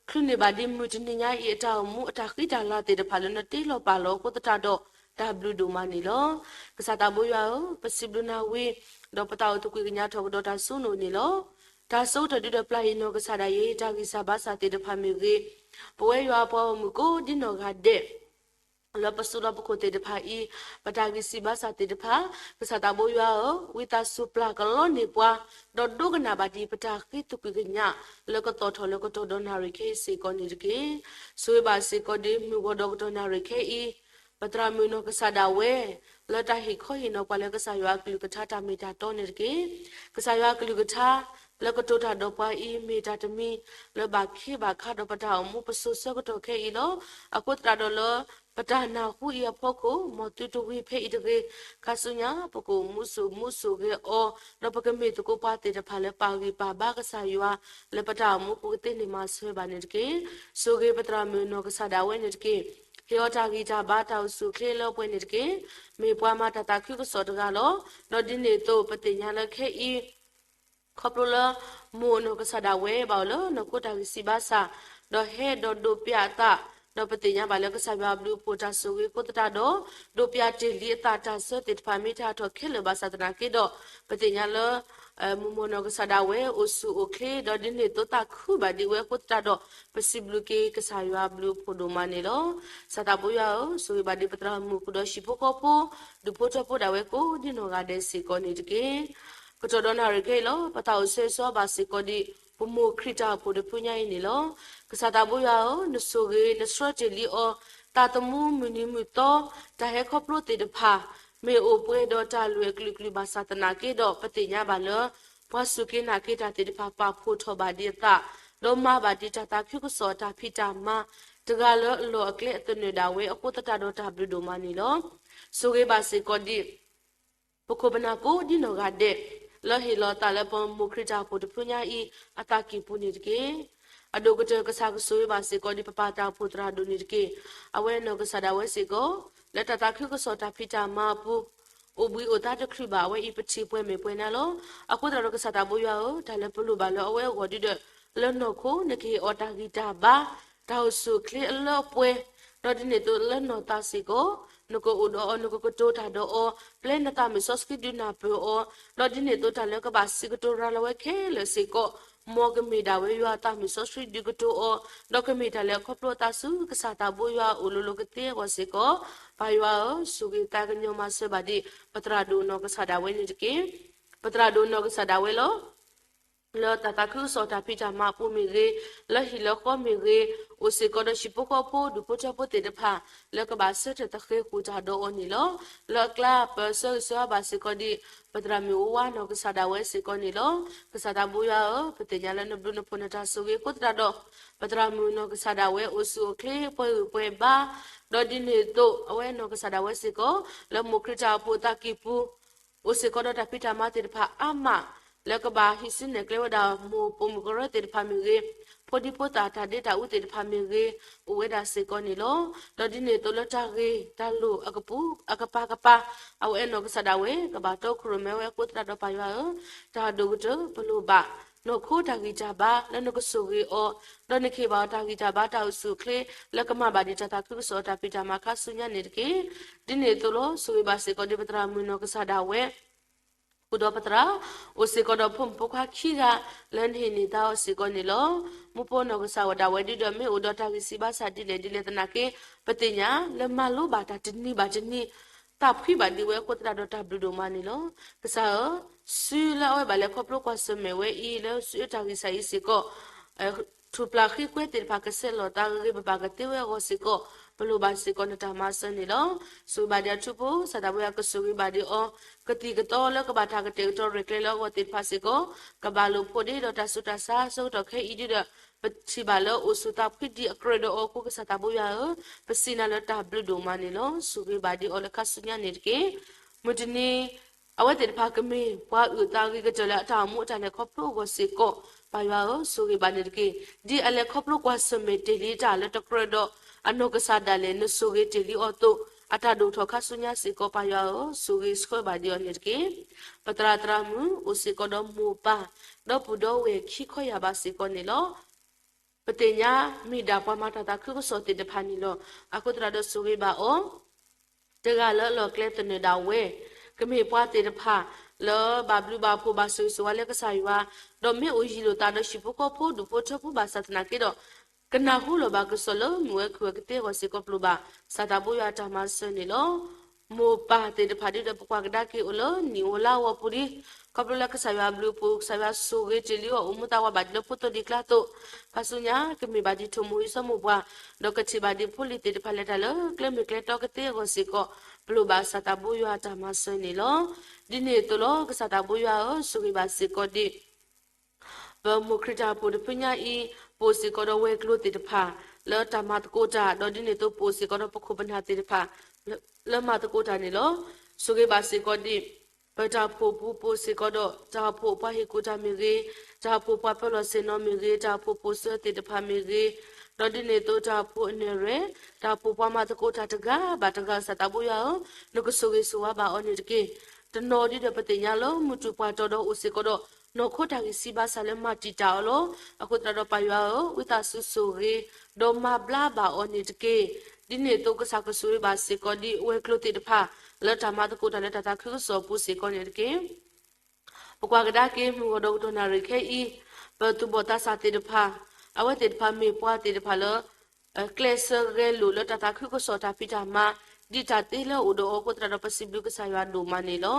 ချုးန့ၢ်ဘၣ်ဒံးမုၢ်တနံၤညါအံၤအတၢ်အိၣ်မူအတၢ်ဃံတၢ်လၤသ့ၣ်တဖၣ်လၢနတ့လီၤပာ်လီၤအဃိသတးဒီး တၢ်ဘျုးဒိၣ်မးန့ၣ်လီၤ. ကစၢ်သးဘိယွၤဧၢ, ပစံးဘျုးနၤဝံၤ, ဒီးပသးအိၣ်သကွံာ်ကညးထီၣ်ကဒီးတၢ်စိနအိၣ်န့ၣ်လီၤ. တၢ်စိကတၢၢ်ဒုဒီးပျၢ်ယံၤနီၢ်ကစၢ်ဒၣ်ယဲ တၢ်ဂံၢ်စၢ်ဘါစၢ်သ့ၣ်တဖၣ်မ့ၢ်ဂ့ၤ, ပဝဲယွၤအပှၤဂီၢ်မုၢ်ကိးဒ်နီၢ်ဂၤဒဲး လၢပစိလီၤပခိၣ်သ့ၣ်တဖၣ်အံၤ, ပတၢ်ဂံၢ်စၢ်ဘါစၢ်သ့ၣ်တဖၣ်, ကစၢ်သးဘိယွၤဧၢ, ဝံသးစူၤပျၢ်ကလီန့ၢ်ပှၤ, ဒီးဒိကနၣ်ဘၣ်ဒံးပတၢ်ဃံသကွံာ်ကညး, လၢကသီၣ်ထီၣ်လၢကတီၢ်ဒီးနၣ်ရံၣ်ခဲအံၤစ့ၢ်ကီးန့ၣ်တက့ၢ်. ဆိၣ်ဂ့ၤဘၣ်စ့ၢ်ကီးဒံးမုၢ်ဂီၤဒီးကတီၢ်နၣ်ရံၣ်ခဲအံၤ, ပသရၣ်မုၣ်နီၢ်ကစၢ်ဒၣ်ဝဲ, လၢတၢ်ဟ့ၣ်ခီဟ့ၣ်နီၤပှၤလၢကစၢ်ယွၤအကလုၢ်ကထါတၢ်မ့ၢ်တၢ်တီန့ၣ်တက့ၢ်. ကစၢ်ယွၤအကလုၢ်ကထါ လၢကတိၤတၢ်ဒီးပှၤအံၤ မ့ၢ်တၢ်တမံၤလၢဘၣ်ခ့ဘၣ်ခါဒီးပတၢ်အိၣ်မူပစိၤဆၢကတီၢ်ခဲအံၤလီၤ. အဃိသတးဒီးလၢ ပတၢ်နၢ်ဟူအံၤအဖီခိၣ် မ်သုတဝံၤဖဲအံၤတဂ့ၤ, ခါဆူညါ ပကအိၣ်မူစိာ်မူစိာ်ဂဲၤအီၤ, ဒီးပကမ့ၢ်သကိးပှၤသ့ၣ်တဖၣ်လၢပာ်ဂံၢ်ပာ်ဘါကစၢ်ယွၤ လၢပတၢ်အိၣ်မူပူၤကသ့န့ၢ်မၤစၢၤဘၣ်န့ၣ်တက့ၢ်. ဆိၣ်ဂ့ၤပသရၣ်မုၣ်နီၢ်ကစၢ်ဒၣ်ဝဲန့ၣ်တက့ၢ်. ဟ့ၣ်အီၤတၢ်ဂံၢ်တၢ်ဘါတၢ်အိၣ်ဆူၣ်အိၣ်ချ့လၢအပှဲၤန့ၣ်တက့ၢ်. မ့ၢ်ပှၤမၤတၢ်သးခုကစီၣ်တဂၤလီၤ. ဒီးဒ်န့ၣ်အသိးပသ့ၣ်ညါလၢခဲအံၤ ခီဖျိလၢ မိၢ်နီၢ်ကစၢ်ဒၣ်ဝဲဘၣ်အိၣ်လၢနီၢ်ခိတၢ်ဂံၢ်စၢ်ဘါစၢ်, ဒီးဟဲဒီးဒိးပျၢ်အသး, ဒီးပသ့ၣ်ညါဘၣ်လၢကစၢ်ယွၤအဘျုးအဖှိၣ်တၢ်ဆိၣ်ဂ့ၤအဃိသတးဒီး, ဒိးပျၢ်တ့ၢ်လံအသးတၢ်ဆၢသ့ၣ်တဖၣ်မ့ၢ်တၢ်ထီၣ်ခဲလၢာ်ဘၣ်ဆၣ်သနာ်က့ဒီး, ပသ့ၣ်ညါလၢ မိၢ်နီၢ်ကစၢ်ဒၣ်ဝဲအိၣ်ဆူၣ်အိၣ်ချ့, ဒီးဒ်န့ၣ်အသိးသးခုဘၣ်ဒံးဝဲအဃိသတးဒီး, ပစံးဘျုးက့ၤကစၢ်ယွၤအဘျုးအဖှိၣ်ဒိၣ်မးန့ၣ်လီၤ. ကစၢ်သးဘိယွၤဧၢ, ဆိၣ်ဂ့ၤဘၣ်ဒံးပသရၣ်မုၣ်ဃုာ်ဒီးဟံၣ်ဖိဃီဖိ, ဒူၣ်ဖိထၢဖိဒၣ်ဝဲကိးဒ်နီၢ်ဂၤဒဲးစ့ၢ်ကီးန့ၣ်တက့ၢ်. ကတီၢ်ဒီးနၣ်ရံၣ်ခဲအံၤလီၤ. ပသးအိၣ်ဆၢဂ့ၤဆၢဝါဘၣ်စ့ၢ်ကီးဒံး ပမိၢ်ခရံာ်တၢ်အိၣ်ဖှိၣ်တဖုညါအံၤန့ၣ်လီၤ. ကစၢ်သးဘိယွၤဧၢ, နဆိၣ်ဂ့ၤနဆှၢတ့ၢ်လံအီၤ, သးသမူမုၢ်နံၤမုၢ်သီ, တၢ်ဟဲခီဖျိသ့ၣ်တဖၣ်, မ့ၢ်အိၣ်ပှဲၤဒီးတၢ်လုၢ်အကလုာ်ကလုာ်ဘၣ်ဆၣ်သနာ်က့ဒီး, ပသ့ၣ်ညါဘၣ်လၢ ပှၤစူၢ်က့ၤနာ်က့ၤတၢ်သ့ၣ်တဖၣ်ပာ်ဖှိၣ်ထီၣ်ဘၣ်ဒံးအသး, ဒီးမၤဘၣ်ဒံးတၢ်သးခုကစီၣ်အတၢ်ဖံးတၢ်မၤ, တဂၤလၢအလီၢ်အကျဲအသနၢၣ်ဒၣ်ဝဲအဃိသတးဒီးတၢ်ဘျုးဒိၣ်မးန့ၣ်လီၤ. ဆိၣ်ဂ့ၤဘၣ်စ့ၢ်ကီးဒံး ပခိၣ်ပနၢ်ကိးဒ်နီၢ်ဂၤဒဲး, လၢဟ့ၣ်လီၤအသးလၢပမိၢ်ခရံာ်တၢ်အိၣ်ဖှိၣ်တဖုညါအံၤ အသးကံၢ်ပူၤန့ၣ်တက့ၢ်. အဒိၣ်ကတၢၢ်ကစၢ်ကဆိၣ်ဂ့ၤဘၣ်စ့ၢ်ကီးဒံးပပၢ်တၢ်အိၣ်ဖှိၣ်သရၣ်ဒိၣ်န့ၣ်တက့ၢ်. အဝဲနီၢ်ကစၢ်ဒၣ်ဝဲစ့ၢ်ကီး, လၢတၢ်သးခုကစီၣ်တၢ်ဖံးတၢ်မၤအပူၤ, အိၣ်ဘှံးအိၣ်သါတချုးဘၣ် အဝဲအံၤပထံၣ်ပှဲၤမ့ၢ်ပှဲၤနၤလီၤ. အဃိသတးဒီးကစၢ်သးဘိယွၤဧၢ, တၢ်လၢပလိၣ်ဘၣ်လၢအဝဲအဂီၢ်ဒုဒီး, လၢနီၢ်ခိနကဟ့ၣ်အီၤတၢ်ဂံၢ်တၢ်ဘါ, တၢ်အိၣ်ဆူၣ်အိၣ်ချ့အလၢအပှဲၤ, ဒီးဒ်န့ၣ်အသိးလၢနီၢ်သးစ့ၢ်ကီး, နကအိၣ်ဒီးအီၤ နကကတိၤတၢ်ဒီးအီၤ, ပျဲနသးမုၢ်စီဆှံဒုးနၢ်ပၢၢ်အီၤ, ဒီးဒ်န့ၣ်အသိးတၢ်လၢကဘၣ်စံးကတိၤရၤလီၤဝဲခဲလၢာ်စ့ၢ်ကီး, မ်ကမ့ၢ်ဒၣ်ဝဲယွၤအသးမုၢ်စီဆှံဒုးကတိၤအီၤ, ဒီးကမ့ၢ်တၢ်လၢအခီဖျိအသးဆူကစၢ်သးဘိယွၤအအိၣ်လိၤလိၤကသ့အဂီၢ်စ့ၢ်ကီး, ပၢ်ယွၤဧၢ, ဆိၣ်ဂ့ၤသးကညီၤမၤစၢၤဘၣ်ဒံး ပသရၣ်ဒိၣ်နီၢ်ကစၢ်ဒၣ်ဝဲန့ၣ်တက့ၢ်. ပသရၣ်ဒိၣ်နီၢ်ကစၢ်ဒၣ်ဝဲလီၤ. လၢတၢ်သးခုကစီၣ်တၢ်ဖံးတၢ်မၤအပူၤမ့ၢ်ဂ့ၤ, လၢဟံၣ်လၢဃီမ့ၢ်ဂ့ၤ, အိၣ်စ့ၢ်ကီးဒီးဟံၣ်ဖိဃီဖိဒူၣ်ဖိထၢဖိသ့ၣ်တဖၣ်, လၢကဘၣ်ဆၢထၢၣ်သဃ့ဃုာ်တၢ်ဒီးအီၤန့ၣ်လီၤ. လၢအကျါပဆၢဂ့ၤဆၢဝါဘၣ်စ့ၢ်ကီးဒံး, ပသရၣ်မုၣ်အိၣ်ဝါနီၢ်ကစၢ်ဒၣ်ဝဲစ့ၢ်ကီးန့ၣ်လီၤ. ကစၢ်သးဘိယွၤဧၢ, ပသ့ၣ်ညါလၢနဘျုးနဖှိၣ်နတၢ်ဆိၣ်ဂ့ၤအဃိသတးဒီး, ပသရၣ်မုၣ်နီၢ်ကစၢ်ဒၣ်ဝဲအိၣ်ဆူၣ်အိၣ်ချ့ပှဲၤဂံၢ်ပှဲၤဘါ, ဒီးဒ်န့ၣ်အသိး အဝဲနီၢ်ကစၢ်ဒၣ်ဝဲစ့ၢ်ကီး, လၢမိၢ်ခရံာ်တၢ်အိၣ်ဖှိၣ်အသးကံၢ်ပူၤ အိၣ်စ့ၢ်ကီးဒီးတၢ်ဖံးတၢ်မၤသ့ၣ်တဖၣ်အါမး, လၢကဘၣ်ဟံးစုနဲၣ်ကျဲဝဲဒၣ်မိၢ်ပိာ်မုၣ်ကရၢသ့ၣ်တဖၣ်မ့ၢ်ဂ့ၤ, ဖိဒံဖိသၣ်တၢ်ဒ့တၢ်အူသ့ၣ်တဖၣ်မ့ၢ်ဂ့ၤ, အိၣ်ဝဲဒၣ်စ့ၢ်ကီးန့ၣ်လီၤ. ဒီးဒ်န့ၣ်အသိးလၢတၢ်ဂ့ၢ်တၢ်လိၣ်အကပူၤအကပၤကပၤ, အဝဲအဲၣ်နီၢ်ကစၢ်ဒၣ်ဝဲကဘၣ်တီခိၣ်ရိၣ်မဲဝဲအဃိသတးဒီးပၢ်ယွၤဧၢ, တၢ်ဒိၣ်ကတၢၢ်ပလိၣ်ဘၣ်, နီၢ်ခိတၢ်ဂံၢ်တၢ်ဘါလၢနကဆိၣ်ဂ့ၤအီၤ, ဒီးနကဟ့ၣ်ဘၣ်အီၤတၢ်ဂံၢ်တၢ်ဘါတၢ်အိၣ်ဆူၣ်အိၣ်ချ့, လၢကမၤဘၣ်ဒံးတၢ်သးခုကစီၣ်အတၢ်ဖံးတၢ်မၤခါဆူညါန့ၣ်တက့ၢ်. ဒ်န့ၣ်အသိးလီၤ. ဆိၣ်ဂ့ၤဘၣ်စ့ၢ်ကီးဒံးပသရၣ်မုၣ်နီၢ်ကစၢ်ဒၣ်ဝဲ, ဃုာ်ဒီးပသရၣ်, အိၣ်စ့ၢ်ကီးဒီးဖိမုၣ်ဖိခွါခံဂၤ, လၢနဟ့ၣ်န့ၢ်သါအီၤစ့ၢ်ကီးန့ၣ်လီၤ. မူဖိနီၢ်ကစၢ်ဝဲဒၣ်ဝဲဒုဒီး မ့ၢ်အိၣ်ဒီးတၢ်ဂံၢ်စၢ်ဘါစၢ်ဒ်လဲၣ်ဒ်လဲၣ်သနာ်က့, ပသ့ၣ်ညါလၢမၤလိဘၣ်တၢ်တနံၤဘၣ်တနံၤ, သးဖှံဘၣ်ဒံးဝဲအဃိသတးဒီးတၢ်ဘျုးဒိၣ်မးန့ၣ်လီၤ. ကစၢ်ဧၢ, စုလၢအဝဲဘၣ်လဲၤခီဖျိကွၢ်ဆၢၣ်မဲာ်ဝဲအံၤ လၢစုအတၢ်ဂံၢ်စၢ်အံၤစ့ၢ်ကီး ထူၣ်ပျၢ်ဃံကွဲသ့ၣ်တဖၣ်ကဆဲးလီၤသးဂ့ၤဂ့ၤဘၣ်ဘၣ်ကသ့ဝဲအဂီၢ်စ့ၢ်ကီး, ပလိၣ်ဘၣ်စ့ၢ်ကီးနတၢ်မၤစၢၤန့ၣ်လီၤ. ဆိၣ်ဂ့ၤဘၣ်ဒံးအထူဖိ, ကစၢ်သးဘိယွၤကဆိၣ်ဂ့ၤဘၣ်ဒံးအီၤ, ကသံၣ်ကသီလၢကဘၣ်တၢ်ကတဲာ်ကတီၤရဲၣ်ကျဲၤလၢအဂီၢ်သ့ၣ်တဖၣ်စ့ၢ်ကီး, ကဘၣ်လိာ်ဖိးဒ့ဒီးတၢ်ဆူးတၢ်ဆါအဆၢကတီၢ်ခဲအံၤဒုဒီး ပထံၣ်ဘၣ်လၢအိၣ်ဆူၣ်သးဖှံဒ်အကြၢးဒီးအီၤအဃိ ကစၢ်သးဘိယွၤဧၢ, ပစံးနၤလၢတၢ်ဘျုးဒိၣ်မးန့ၣ်လီၤ. ဆိၣ်ဂ့ၤဘၣ်ဒံးအီၤလၢခါဆူညါန့ၣ်တက့ၢ်. မုၢ်တနံၤ အဝဲသ့ၣ်တဖၣ်ကမ့ၢ်ပှၤအုၣ်သးဂ့ၤကတၢၢ်လၢအတၢ်အိၣ်မူအတၢ်လဲၤခီဖျိအဂီၢ်စ့ၢ်ကီး, ပၢ်ယွၤဧၢ, ဆိၣ်ဂ့ၤဘၣ်န့ၣ်တက့ၢ်. ဒ်အလဲၤခီဖျိကွၢ်ဆၢၣ်မဲာ်တ့ၢ်လံတၢ်လၢတကြၢးဒီးအနီၢ်ကစၢ်ဒၣ်လဲာ် နဆိၣ်ဂ့ၤတ့ၢ်လံအီၤအသိး, အတၢ်ဒိၣ်ထီၣ်ခါဆူညါစ့ၢ်ကီး ပၢ်ယွၤဧၢ, ဆိၣ်ဂ့ၤဆှၢဘၣ်ဒံးအီၤန့ၣ်တက့ၢ်. ပသရၣ်သရၣ်မုၣ် အိၣ်စ့ၢ်ကီးဒီးမိၢ်ပၢ် ဒီပုၢ်ဒီဝဲၢ်ခံခီယၢ်ဘးစ့ၢ်ကီးန့ၣ်လီၤ. ပသ့ၣ်ညါမ့ၢ်ဒၣ်ပှၤမၤတၢ်သးခုကစီၣ်သ့ၣ်တဖၣ်န့ၣ်လီၤ. အဃိသတးဒီးဆိၣ်ဂ့ၤဘၣ်အီၤ တဂၤလၢအလီၢ်ကျဲသနၢၣ်ဒၣ်ဝဲ, ကမ့ၢ်ပှၤသ့ၣ်တဖၣ်လၢဘၣ်ဘျုးဘၣ်ဖှိၣ်ဘၣ်ဆိၣ်ဂ့ၤဆိၣ်ဝါလၢကစၢ်ယွၤ, ဒီးမ့ၢ်အိၣ်ယံၤလိာ်သးဒီးဟံၣ်ဖိဃီဖိဒူၣ်ဖိထၢဖိဘၣ်ဆၣ်သနာ်က့ဒီး ကနၢ်ဟူလီၤဘၣ်ကစီၣ်လၢမုၢ်ဝဲခုၣ်ဝဲကသ့အဂီၢ်စ့ၢ်ကီး ပျိာ်ဘၣ်စၢ်သးဘိယွၤအတၢ်မၤစၢၤန့ၣ်လီၤ. မိၢ်ပၢ်သ့ၣ်တဖၣ်ဒ်ဒီးပကွၢ်ကဒါက့ၤအိၣ်လၢနံၣ်ဧိၤလါဧိၤအပူၤလံ, ခီဖျိလၢကစၢ်ယွၤဘျုးအပူၤ ကစၢ်ယွၤဆိၣ်ဂ့ၤတ့ၢ်လံအီၤ အိၣ်မူသးဝးဘၣ်ဒံးလၢဖိသိၣ်လံၤကျါအသိး, ခါဆူညါကမ့ၢ်ဘၣ်ဒံးထိၣ်မိၢ်အံၤစီၤမိၢ်ပှၢ်, ဒီးကထံၣ်ဘၣ်ဒံးဖိလံၤသ့ၣ်တဖၣ်လဲၤတၢ်လၢကျဲမုၢ်ကျဲတီကသ့အဂီၢ်စ့ၢ်ကီး, ပျိာ်ဘၣ်စၢ်သးဘိယွၤအတၢ်မၤစၢၤန့ၣ်လီၤ. ဒ်န့ၣ်အသိးလီၤ ကစၢ်သးဘိယွၤဧၢ, ဆိၣ်ဂ့ၤဘၣ်စ့ၢ်ကီးဒံး ပမိၢ်ခရံာ်တၢ်အိၣ်ဖှိၣ်တဖုညါအံၤ, ပအိၣ်စ့ၢ်ကီးဒီးဝဲၤကျိၤသ့ၣ်တဖၣ် လၢတၢ်မၤသကိးတၢ်, ဒီးဒ်န့ၣ်အသိးပအိၣ်စ့ၢ်ကီးဒီးပခိၣ်ပနၢ်သ့ၣ်တဖၣ် လၢမၤသကိးတၢ်န့ၣ်လီၤ. ဆိၣ်ဂ့ၤဘၣ်စ့ၢ်ကီးဒံး ပတၢ်အိၣ်ဖှိၣ်ပူၤ ပအိၣ်စ့ၢ်ကီးဒီး တၢ်အိၣ်ဖှိၣ်ပှၤဟ့ၣ်ကူၣ်တၢ်မ့ၢ်ဂ့ၤ, တၢ်အိၣ်ဖှိၣ်ပှၤပၢၤလီၢ်ဆ့ၣ်နီၤမ့ၢ်ဂ့ၤ, တၢ်အိၣ်ဖှိၣ်ပိာ်စၢၤသ့ၣ်တဖၣ်မ့ၢ်ဂ့ၤ, ဒီးဒ်န့ၣ်အသိးတၢ်အိၣ်ဖှိၣ်အနဲၣ်ရွဲၣ်, တၢ်အိၣ်ဖှိၣ်ပှၤမၤသကိးတၢ်တဂၤဘၣ်တဂၤ ကစၢ်သးဘိယွၤဧၢ, နကဆိၣ်ဂ့ၤဆိၣ်ဝါဘၣ်အီၤန့ၣ်တက့ၢ်. တနီၤဒ်ဒီးပသ့ၣ်ညါလၢမုၢ်တူာ်ပှၢ်တီၤဒီးအိၣ်စ့ၢ်ကီးဒီး နီၢ်ခိတၢ်ဂံၢ်စၢ်ဘါစၢ်လၢမၤတံာ်တာ်အီၤလီၤ. အဃိသတးဒီးပှၤယွၤဧၢ, ဝံသးစူၤဆိၣ်ဂ့ၤ ဒီးမၤဘျါဘၣ်အီၤန့ၣ်တက့ၢ်. ဒ်န့ၣ်အသိးကစၢ်ကဆိၣ်ဂ့ၤဘၣ်စ့ၢ်ကီးဒံးဝဲၤကျိၤသ့ၣ်တဖၣ် လၢတၢ်မၤသကိးတၢ်လၢတၢ်သးခုကစီၣ်အပူၤစ့ၢ်ကီးန့ၣ်တက့ၢ်. ပကွၢ်ကဒါက့ၤမုၢ်ဂီၤဒီးကတီၢ်နၣ်ရံၣ်ခဲအံၤ, ပသူၣ်ဘီၣ်သးစၢ်သ့ၣ်တဖၣ်, အဝဲသ့ၣ်တဖၣ်မ့ၢ်ပှၤသ့ၣ်တဖၣ်လၢ ကျဲးစၢးဂဲၤလိာ်လၢတၢ်သးခုကစီၣ်တၢ်ဖံးတၢ်မၤ ဒ်တၢ်သ့လၢအအိၣ်ဒီးအီၤအဃိသတးဒီး ပစံးဘျုးကစၢ်ယွၤဒိၣ်မးန့ၣ်လီၤ.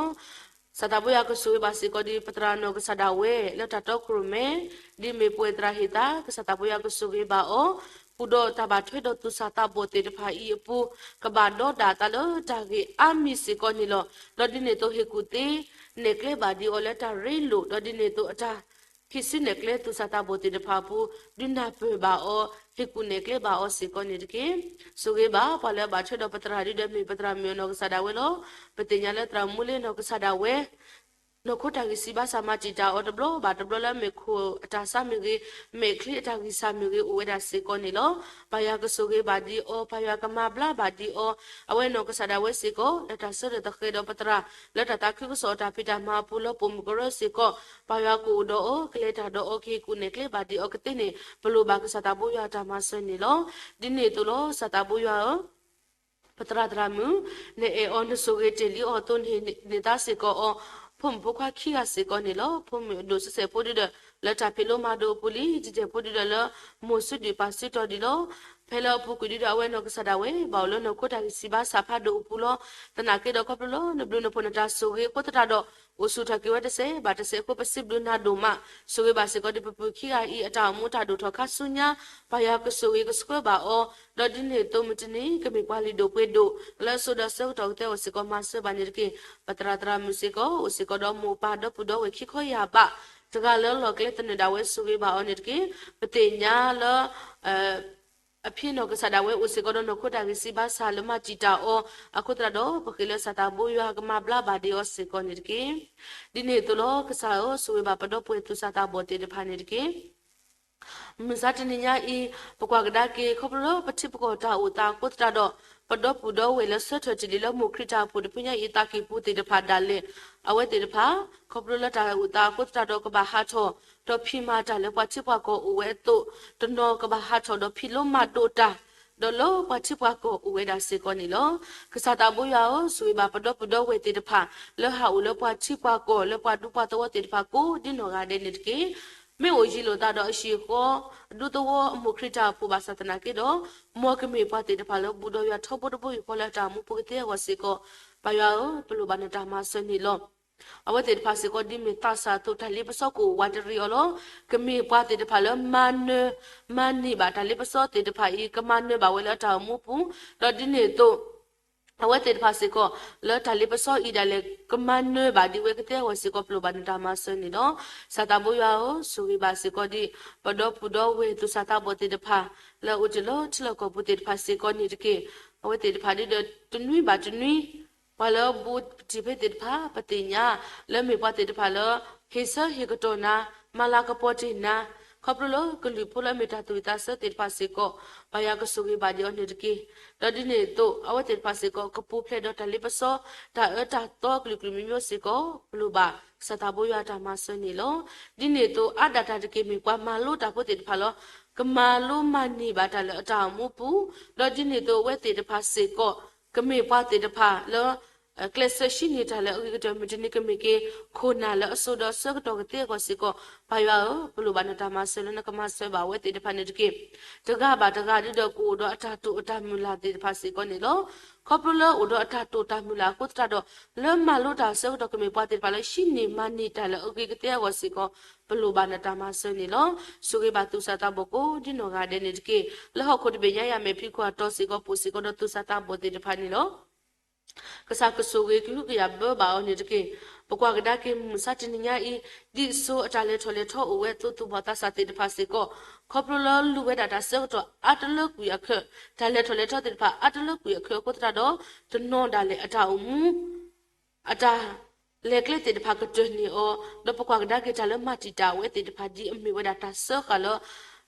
ကစၢ်သးဘိယွၤကဆိၣ်ဂ့ၤဘၣ်စ့ၢ်ကီးဒံး ပသရၣ်နီၢ်ကစၢ်ဒၣ်ဝဲ လၢတၢ်တီခိၣ်ရိၣ်မဲ ဒ်မ့ၢ်ပှဲၤသရၣ်ဟ့ၣ်သါ ကစၢ်သးဘိယွၤကဆိၣ်ဂ့ၤဘၣ်အီၤ, ဃုာ်ဒီးတၢ်ဘၣ်ထွဲဒီးသူၣ်စၢ်သးဘီၣ်သ့ၣ်တဖၣ်အံၤအပူၤ ကဘၣ်ဒီးဒၣ်အသးလၢတၢ်ဂ့ၢ်အါမံၤစ့ၢ်ကီးန့ၣ်လီၤ. ဒီးဒ်န့ၣ်အသိးဟ့ၣ်ကူၣ်သ့ နဲၣ်ကျဲဘၣ်ဒံးအီၤလၢတၢ်ရ့လိာ်, ဒီးဒ်န့ၣ်အသိးအတၢ် ဖံးစုနဲၣ်ကျဲသူၣ်စၢ်သးဘီၣ်သ့ၣ်တဖၣ်အပူၤ ဒုးနၢ်ပၢၢ်ဘၣ်အီၤ, ဟ့ၣ်ကူၣ်နဲၣ်ကျဲဘၣ်အီၤစ့ၢ်ကီးန့ၣ်တက့ၢ်. ဆိၣ်ဂ့ၤဘၣ်ပှၤလၢအဘၣ်ထွဲဒီးပသရၣ်ဒ်ဒီးမ့ၢ်ပသရၣ်မုၣ်အနီၢ်ကစၢ်ဒၣ်ဝဲလီၤ. ပသ့ၣ်ညါလၢသရၣ်မူလ့နီၢ်ကစၢ်ဒၣ်ဝဲ နီၢ်ခိတၢ်ဂံၢ်စၢ်ဘါစၢ်မၤတံာ်တာ်အီၤတဘျီဘၣ်တဘျီလၢမဲာ်ခိၣ်အတၢ်ဆါမ့ၢ်ဂ့ၤ, မဲာ်ချံအတၢ်ဂံၢ်စၢ်မ့ၢ်ဂ့ၤ အိၣ်ဝဲဒၣ်စ့ၢ်ကီးန့ၣ်လီၤ. ပၢ်ယွၤကဆိၣ်ဂ့ၤဘၣ်ဒံးအီၤ, ပၢ်ယွၤကမၤဘျါဘၣ်ဒံးအီၤ, အဝဲနီၢ်ကစၢ်ဒၣ်ဝဲစ့ၢ်ကီး လၢတၢ်ဆၢထၢၣ်သဃဲးဒီးပသရၣ် လၢတၢ်သးခုကစီၣ်အတၢ်ဖံးတၢ်မၤအပူၤလၢပိာ်မုၣ်ကရၢစ့ၢ်ကီး, ပၢ်ယွၤကအိၣ်ဒီးအီၤ ကလဲၤတၢ်ဒီးအီၤ ကဟ့ၣ်ကူၣ်နဲၣ်ကျဲဘၣ်ဒံးအီၤကသ့န့ၣ် ပလိၣ်ဘၣ်ကစၢ်သးဘိယွၤအတၢ်မၤစၢၤန့ၣ်လီၤ. ဒ်န့ၣ်အသိးလီၤ ကစၢ်သးဘိယွၤဧၢ ပသရၣ်သရၣ်မုၣ်, နအဲၣ်အီၤနဆိၣ်ဂ့ၤတ့ၢ်လံအီၤအသိးန့ၣ် နသးစ့ၢ်ကီးအီၤ, ဖိမုၣ်ဖိခွါခံဂၤစ့ၢ်ကီးန့ၣ်လီၤ. ဖိမုၣ်အဒိၣ်စဲးဖိဒ်ဒီး လၢတၢ်ဖံးလိမၤဒိးအပူၤလံ, ဒ်တဲာ်ဖိဒ်ဒီးလၢ မိၢ်စုဒုၣ်ပၢ်စုတီၤဒံးလီၤ. ဖဲလၢအပူၤကွံာ်ဒ်ဒီးအဝဲနီၢ်ကစၢ်ဒၣ်ဝဲ ဘၣ်အိၣ်လၢနီၢ်ခိတၢ်ဂံၢ်စၢ်ဘါစၢ်ဖးဒိၣ်အပူၤလီၤ. သနာ်က့ဒီးခီဖျိလၢနဘျုးနဖှိၣ်နတၢ်ဆိၣ်ဂ့ၤအဃိသတးဒီး အိၣ်ဆူၣ်ထီၣ်က့ၤဝဲတစဲးဘၣ်တစဲးအဃိ ပစံးဘျုးနၤဒိၣ်မး, ဆိၣ်ဂ့ၤဘၣ်စ့ၢ်ကီးဒံးပပုၢ်ခံဂၤအံၤ အတၢ်အိၣ်မူတၢ်ဒိၣ်ထီၣ်ခါဆူညါ, ပၢ်ယွၤကဆိၣ်ဂ့ၤကဆှၢဘၣ်အီၤ, ဒီးဒ်န့ၣ်အသိးမုၢ်တနံၤ ကမ့ၢ်ပှၤလုၢ်ဒိၣ်ပှ့ၤဒိၣ် လၢအစိၤဒီးဆၢကတီၢ်ကသဲအီၤစ့ၢ်ကီးမၤစၢၤဘၣ်န့ၣ်တက့ၢ်. ပသရၣ်သရၣ်မုၣ်စ့ၢ်ကီး အိၣ်စ့ၢ်ကီးဒီးမိၢ်ပၢ်ဒီပုၢ်ဒီဝဲၢ်ခံခီယၢ်ဘး, တဂၤလၢလီၢ်ကျဲသနၢၣ်ဒၣ်ဝဲ ဆိၣ်ဂ့ၤဘၣ်အီၤန့ၣ်တက့ၢ်. ပသ့ၣ်ညါလၢ အဖံနီၢ်ကစၢ်ဒၣ်ဝဲ အိၣ်စ့ၢ်ကီးဒီးနီၢ်ခိတၢ်ဂံၢ်စၢ်ဘါစၢ်လၢမၤတံာ်တာ်အီၤ, အဃိသတးဒီး ပဃ့လၢကစၢ်သးဘိယွၤကမၤဘျါဘၣ်ဒံးအီၤစ့ၢ်ကီးန့ၣ်တက့ၢ်. ဒ်န့ၣ်အသိးလီၤ ကစၢ်ဧၢ, ဆိၣ်ဂ့ၤဘၣ်ပဒီပုၢ်ဝဲၢ်သူၣ်စၢ်သးဘီၣ်သ့ၣ်တဖၣ်န့ၣ်တက့ၢ်. မုၢ်မဆါတနံၤညါအံၤ, ပကွၢ်ကဒါက့ၤ ခီဖျိလၢပထံပကီၢ်တၢ်အိၣ်သးအဃိသတးဒီး, ပဒီပုၢ်ဒီဝဲၢ်လၢဆၢထၢၣ်တ့ၢ်လံလၢမိၢ်ခရံာ်တၢ်အိၣ်ဖှိၣ်တဖုညါအံၤ သးကံၢ်ပူၤသ့ၣ်တဖၣ်ဒၣ်လဲာ်, အဝဲသ့ၣ်တဖၣ် ခီဖျိလၢတၢ်အိၣ်သးအဃိသတးဒီး ကဘၣ်ဟးထီၣ် ဒီးဖံးမၤတၢ်လၢပှၤထံပှၤကီၢ်အိၣ်ဝဲအသိး, တနီၤကဘၣ်ဟးထီၣ်ဒီးဖံးလိမၤဒိးတၢ် ဒီးလၢပှၤထံပှၤကီၢ်အိၣ်ဝဲဒၣ်စ့ၢ်ကီးန့ၣ်လီၤ. ကစၢ်သးဘိယွၤဧၢ, ဆိၣ်ဂ့ၤဘၣ်ပဒီပုၢ်ဒီဝဲၢ်သ့ၣ်တဖၣ် လၢဟးအိၣ်လၢပှၤထံပှၤကီၢ် လၢပှၤဒူပှၤသဝီသ့ၣ်တဖၣ်ကိးဒ်နီၢ်ဂၤဒဲးန့ၣ်တက့ၢ်. မ့ၢ်အိၣ်ယံၤလိာ်သးဒီးအဟံၣ်အဃီ ဒူသဝီအမိၢ်ခရံာ်တၢ်အိၣ်ဖှိၣ်ဘၣ်ဆၣ်သနာ်က့ဒီး, မ်ကမ့ၢ်ပှၤသ့ၣ်တဖၣ်လၢဘူးဒီးယွၤထီဘိတဘိယူၢ်ဃီလၢအတၢ်အိၣ်မူပူၤကသ့အဂီၢ်စ့ၢ်ကီး, ပၢ်ယွၤဧၢ, ပလိၣ်ဘၣ်နတၢ်မၤစၢၤန့ၣ်လီၤ. အဝဲသ့ၣ်တဖၣ်စ့ၢ်ကီးဒ်မ့ၢ်သးစၢ်အသိး တၢ်လ့ပစီကအိၣ်ဝးတရံးအီၤလီၤ. ကမ့ၢ်ပှၤသ့ၣ်တဖၣ်လၢမၤနၢၤ မၤန့ၢ်ဘၣ်တၢ်လ့ပစီသ့ၣ်တဖၣ်အံၤ ကမၤနၢၤဘၣ်ဝဲလၢအတၢ်အိၣ်မူပူၤ, ဒီးဒ်န့ၣ်အသိး က အဝဲသ့ၣ်တဖၣ်စ့ၢ်ကီး လၢတၢ်လ့ပစီအံၤဒၣ်လဲာ် ကမၤနၢၤဘၣ်ဒံးဝဲကသ့အဂီၢ်စ့ၢ်ကီး ပလိၣ်ဘၣ်နတၢ်မၤစၢၤန့ၣ်လီၤ. ကစၢ်သးဘိယွၤဧၢ, ဆိၣ်ဂ့ၤဘၣ်စ့ၢ်ကီးဒံး ပဒီပုၢ်ဒီဝဲၢ်သူၣ်စၢ်သးဘီၣ်သ့ၣ်တဖၣ် လၢအအိၣ်တ့ၢ်လၢထံလီၢ်ကီၢ်ပူၤသ့ၣ်တဖၣ်စ့ၢ်ကီးန့ၣ်တက့ၢ်. အဝဲသ့ၣ်တဖၣ်ဒ်ဒီးတနွံဘၣ်တနွံ ပှၤလၢအဘူးပထံၣ်ဖဲသ့ၣ်တဖၣ် ပသ့ၣ်ညါ လၢမ့ၢ်ပှၤသ့ၣ်တဖၣ်လၢ ဟ့ၣ်ဆၢဟ့ၣ်ကတီၢ်နၤ, မၤလၤကပီၤတ့ၢ်နၤ, ခီဖျိလၢကလုာ်ဖိလၢအမ့ၢ်တၢ်သူၣ်ဝံၣ်သးဆၢသ့ၣ်တဖၣ်စ့ၢ်ကီး ပၢ်ယွၤကဆိၣ်ဂ့ၤဘၣ်ဒံးအီၤန့ၣ်တက့ၢ်. ဒီးဒ်န့ၣ်အသိး အဝဲသ့ၣ်တဖၣ်စ့ၢ်ကီး ကပူၤဖျဲးဒီးတၢ်လ့ပစီ တၢ်အၢတၢ်သီကလုာ်ကလုာ်မံၤမံၤစ့ၢ်ကီး ပလိၣ်ဘၣ်ကစၢ်သးဘိယွၤတၢ်မၤစၢၤန့ၣ်လီၤ. ဒ်န့ၣ်အသိး အါဒၣ်တၢ်တက့ၢ် မ့ၢ်ပှၤမၤလိတၢ်ဖိသ့ၣ်တဖၣ်လီၤ. ကမၤလိမၤန့ၢ်ဘၣ်တၢ်လၢအတၢ်အိၣ်မူပူၤ, ဒီးဒ်န့ၣ်အသိး အဝဲသ့ၣ်တဖၣ်စ့ၢ်ကီး ကမ့ၢ်ပှၤသ့ၣ်တဖၣ်လၢ ကျဲးစၢးဟံးန့ၢ်တၢ်လၢအဂ့ၤကတၢၢ် မုၢ်တနံၤကမ့ၢ်က့ၤ ခိၣ်နၢ်လၢအစိၤဒီးအဆၢကတီၢ်ကသ့အဂီၢ်စ့ၢ်ကီး ပၢ်ယွၤဧၢ, ပလိၣ်ဘၣ်နတၢ်မၤစၢၤလၢနကမၤစၢၤဘၣ်အဝဲသ့ၣ်တဖၣ်န့ၣ်တက့ၢ်. တဂၤဘၣ်တဂၤဒ်ဒီးကအိၣ်ဒီးအတၢ်တိာ်အတၢ်မုၢ်လၢ်သ့ၣ်တဖၣ်စ့ၢ်ကီးန့ၣ်လီၤ. ခီဖျိလၢအိၣ်ဒီးအတၢ်တိာ်တၢ်မုၢ်လၢ်အဃိသတးဒီး လၢမၤလိတၢ်အဆၢကတီၢ်ကမ့ၢ်ပှၤသ့ၣ်တဖၣ်လၢဟံးန့ၢ်မၤန့ၢ်တၢ်လၢအဂ့ၤကသ့အဂီၢ်စ့ၢ်ကီး ပလိၣ်ဘၣ်နတၢ်မၤစၢၤန့ၣ်လီၤ. ဆိၣ်ဂ့ၤဘၣ်သူၣ်စၢ်သးဘီၣ်ကိးဒ်နီၢ်ဂၤဒဲးန့ၣ်တက့ၢ်. လၢဟီၣ်ခိၣ်တဘ့ၣ်ညါယၤမဲာ်ဖံးခိၣ်အတီၤစ့ၢ်ကီး ပိာ်စ့ၢ်ကီးဒီးသူၣ်စၢ်သးဘီၣ်သ့ၣ်တဖၣ်န့ၣ်လီၤ. ကစၢ်ကဆိၣ်ဂ့ၤကဟုကယာ်ဘၢဘၣ်အီၤန့ၣ်တက့ၢ်. ပကွၢ်ကဒါက့ၤမုၢ်မဆါတနံၤညါအံၤ ဒ်သိးအတၢ်လဲၤထီၣ်လဲၤထီအိၣ်ဝဲအသိး သူၣ်ဘီၣ်သးစၢ်သ့ၣ်တဖၣ်စ့ၢ်ကီး ခီဖျိလၢလူၤဝဲဒၣ်တၢ်ဆၢကတီၢ်အါတလၢကွံာ်အခၢး, တၢ်လဲၤထီၣ်လဲၤထီသ့ၣ်တဖၣ်အါတလၢကွံာ်အခၢးအဃိသတးဒီး တနီၤဒၣ်လဲာ်အတၢ်အိၣ်မူ အတၢ်လဲၤကျဲသ့ၣ်တဖၣ်ကတၢၢ်န့ၢ်အီၤ, ဒီးပကွၢ်ကဒါက့ၤတၢ်လၢမၤတံာ်တာ်အဝဲသ့ၣ်တဖၣ်ဒ်အမ့ၢ်ဝဲဒၣ်တၢ်စၢဃာ်လၢ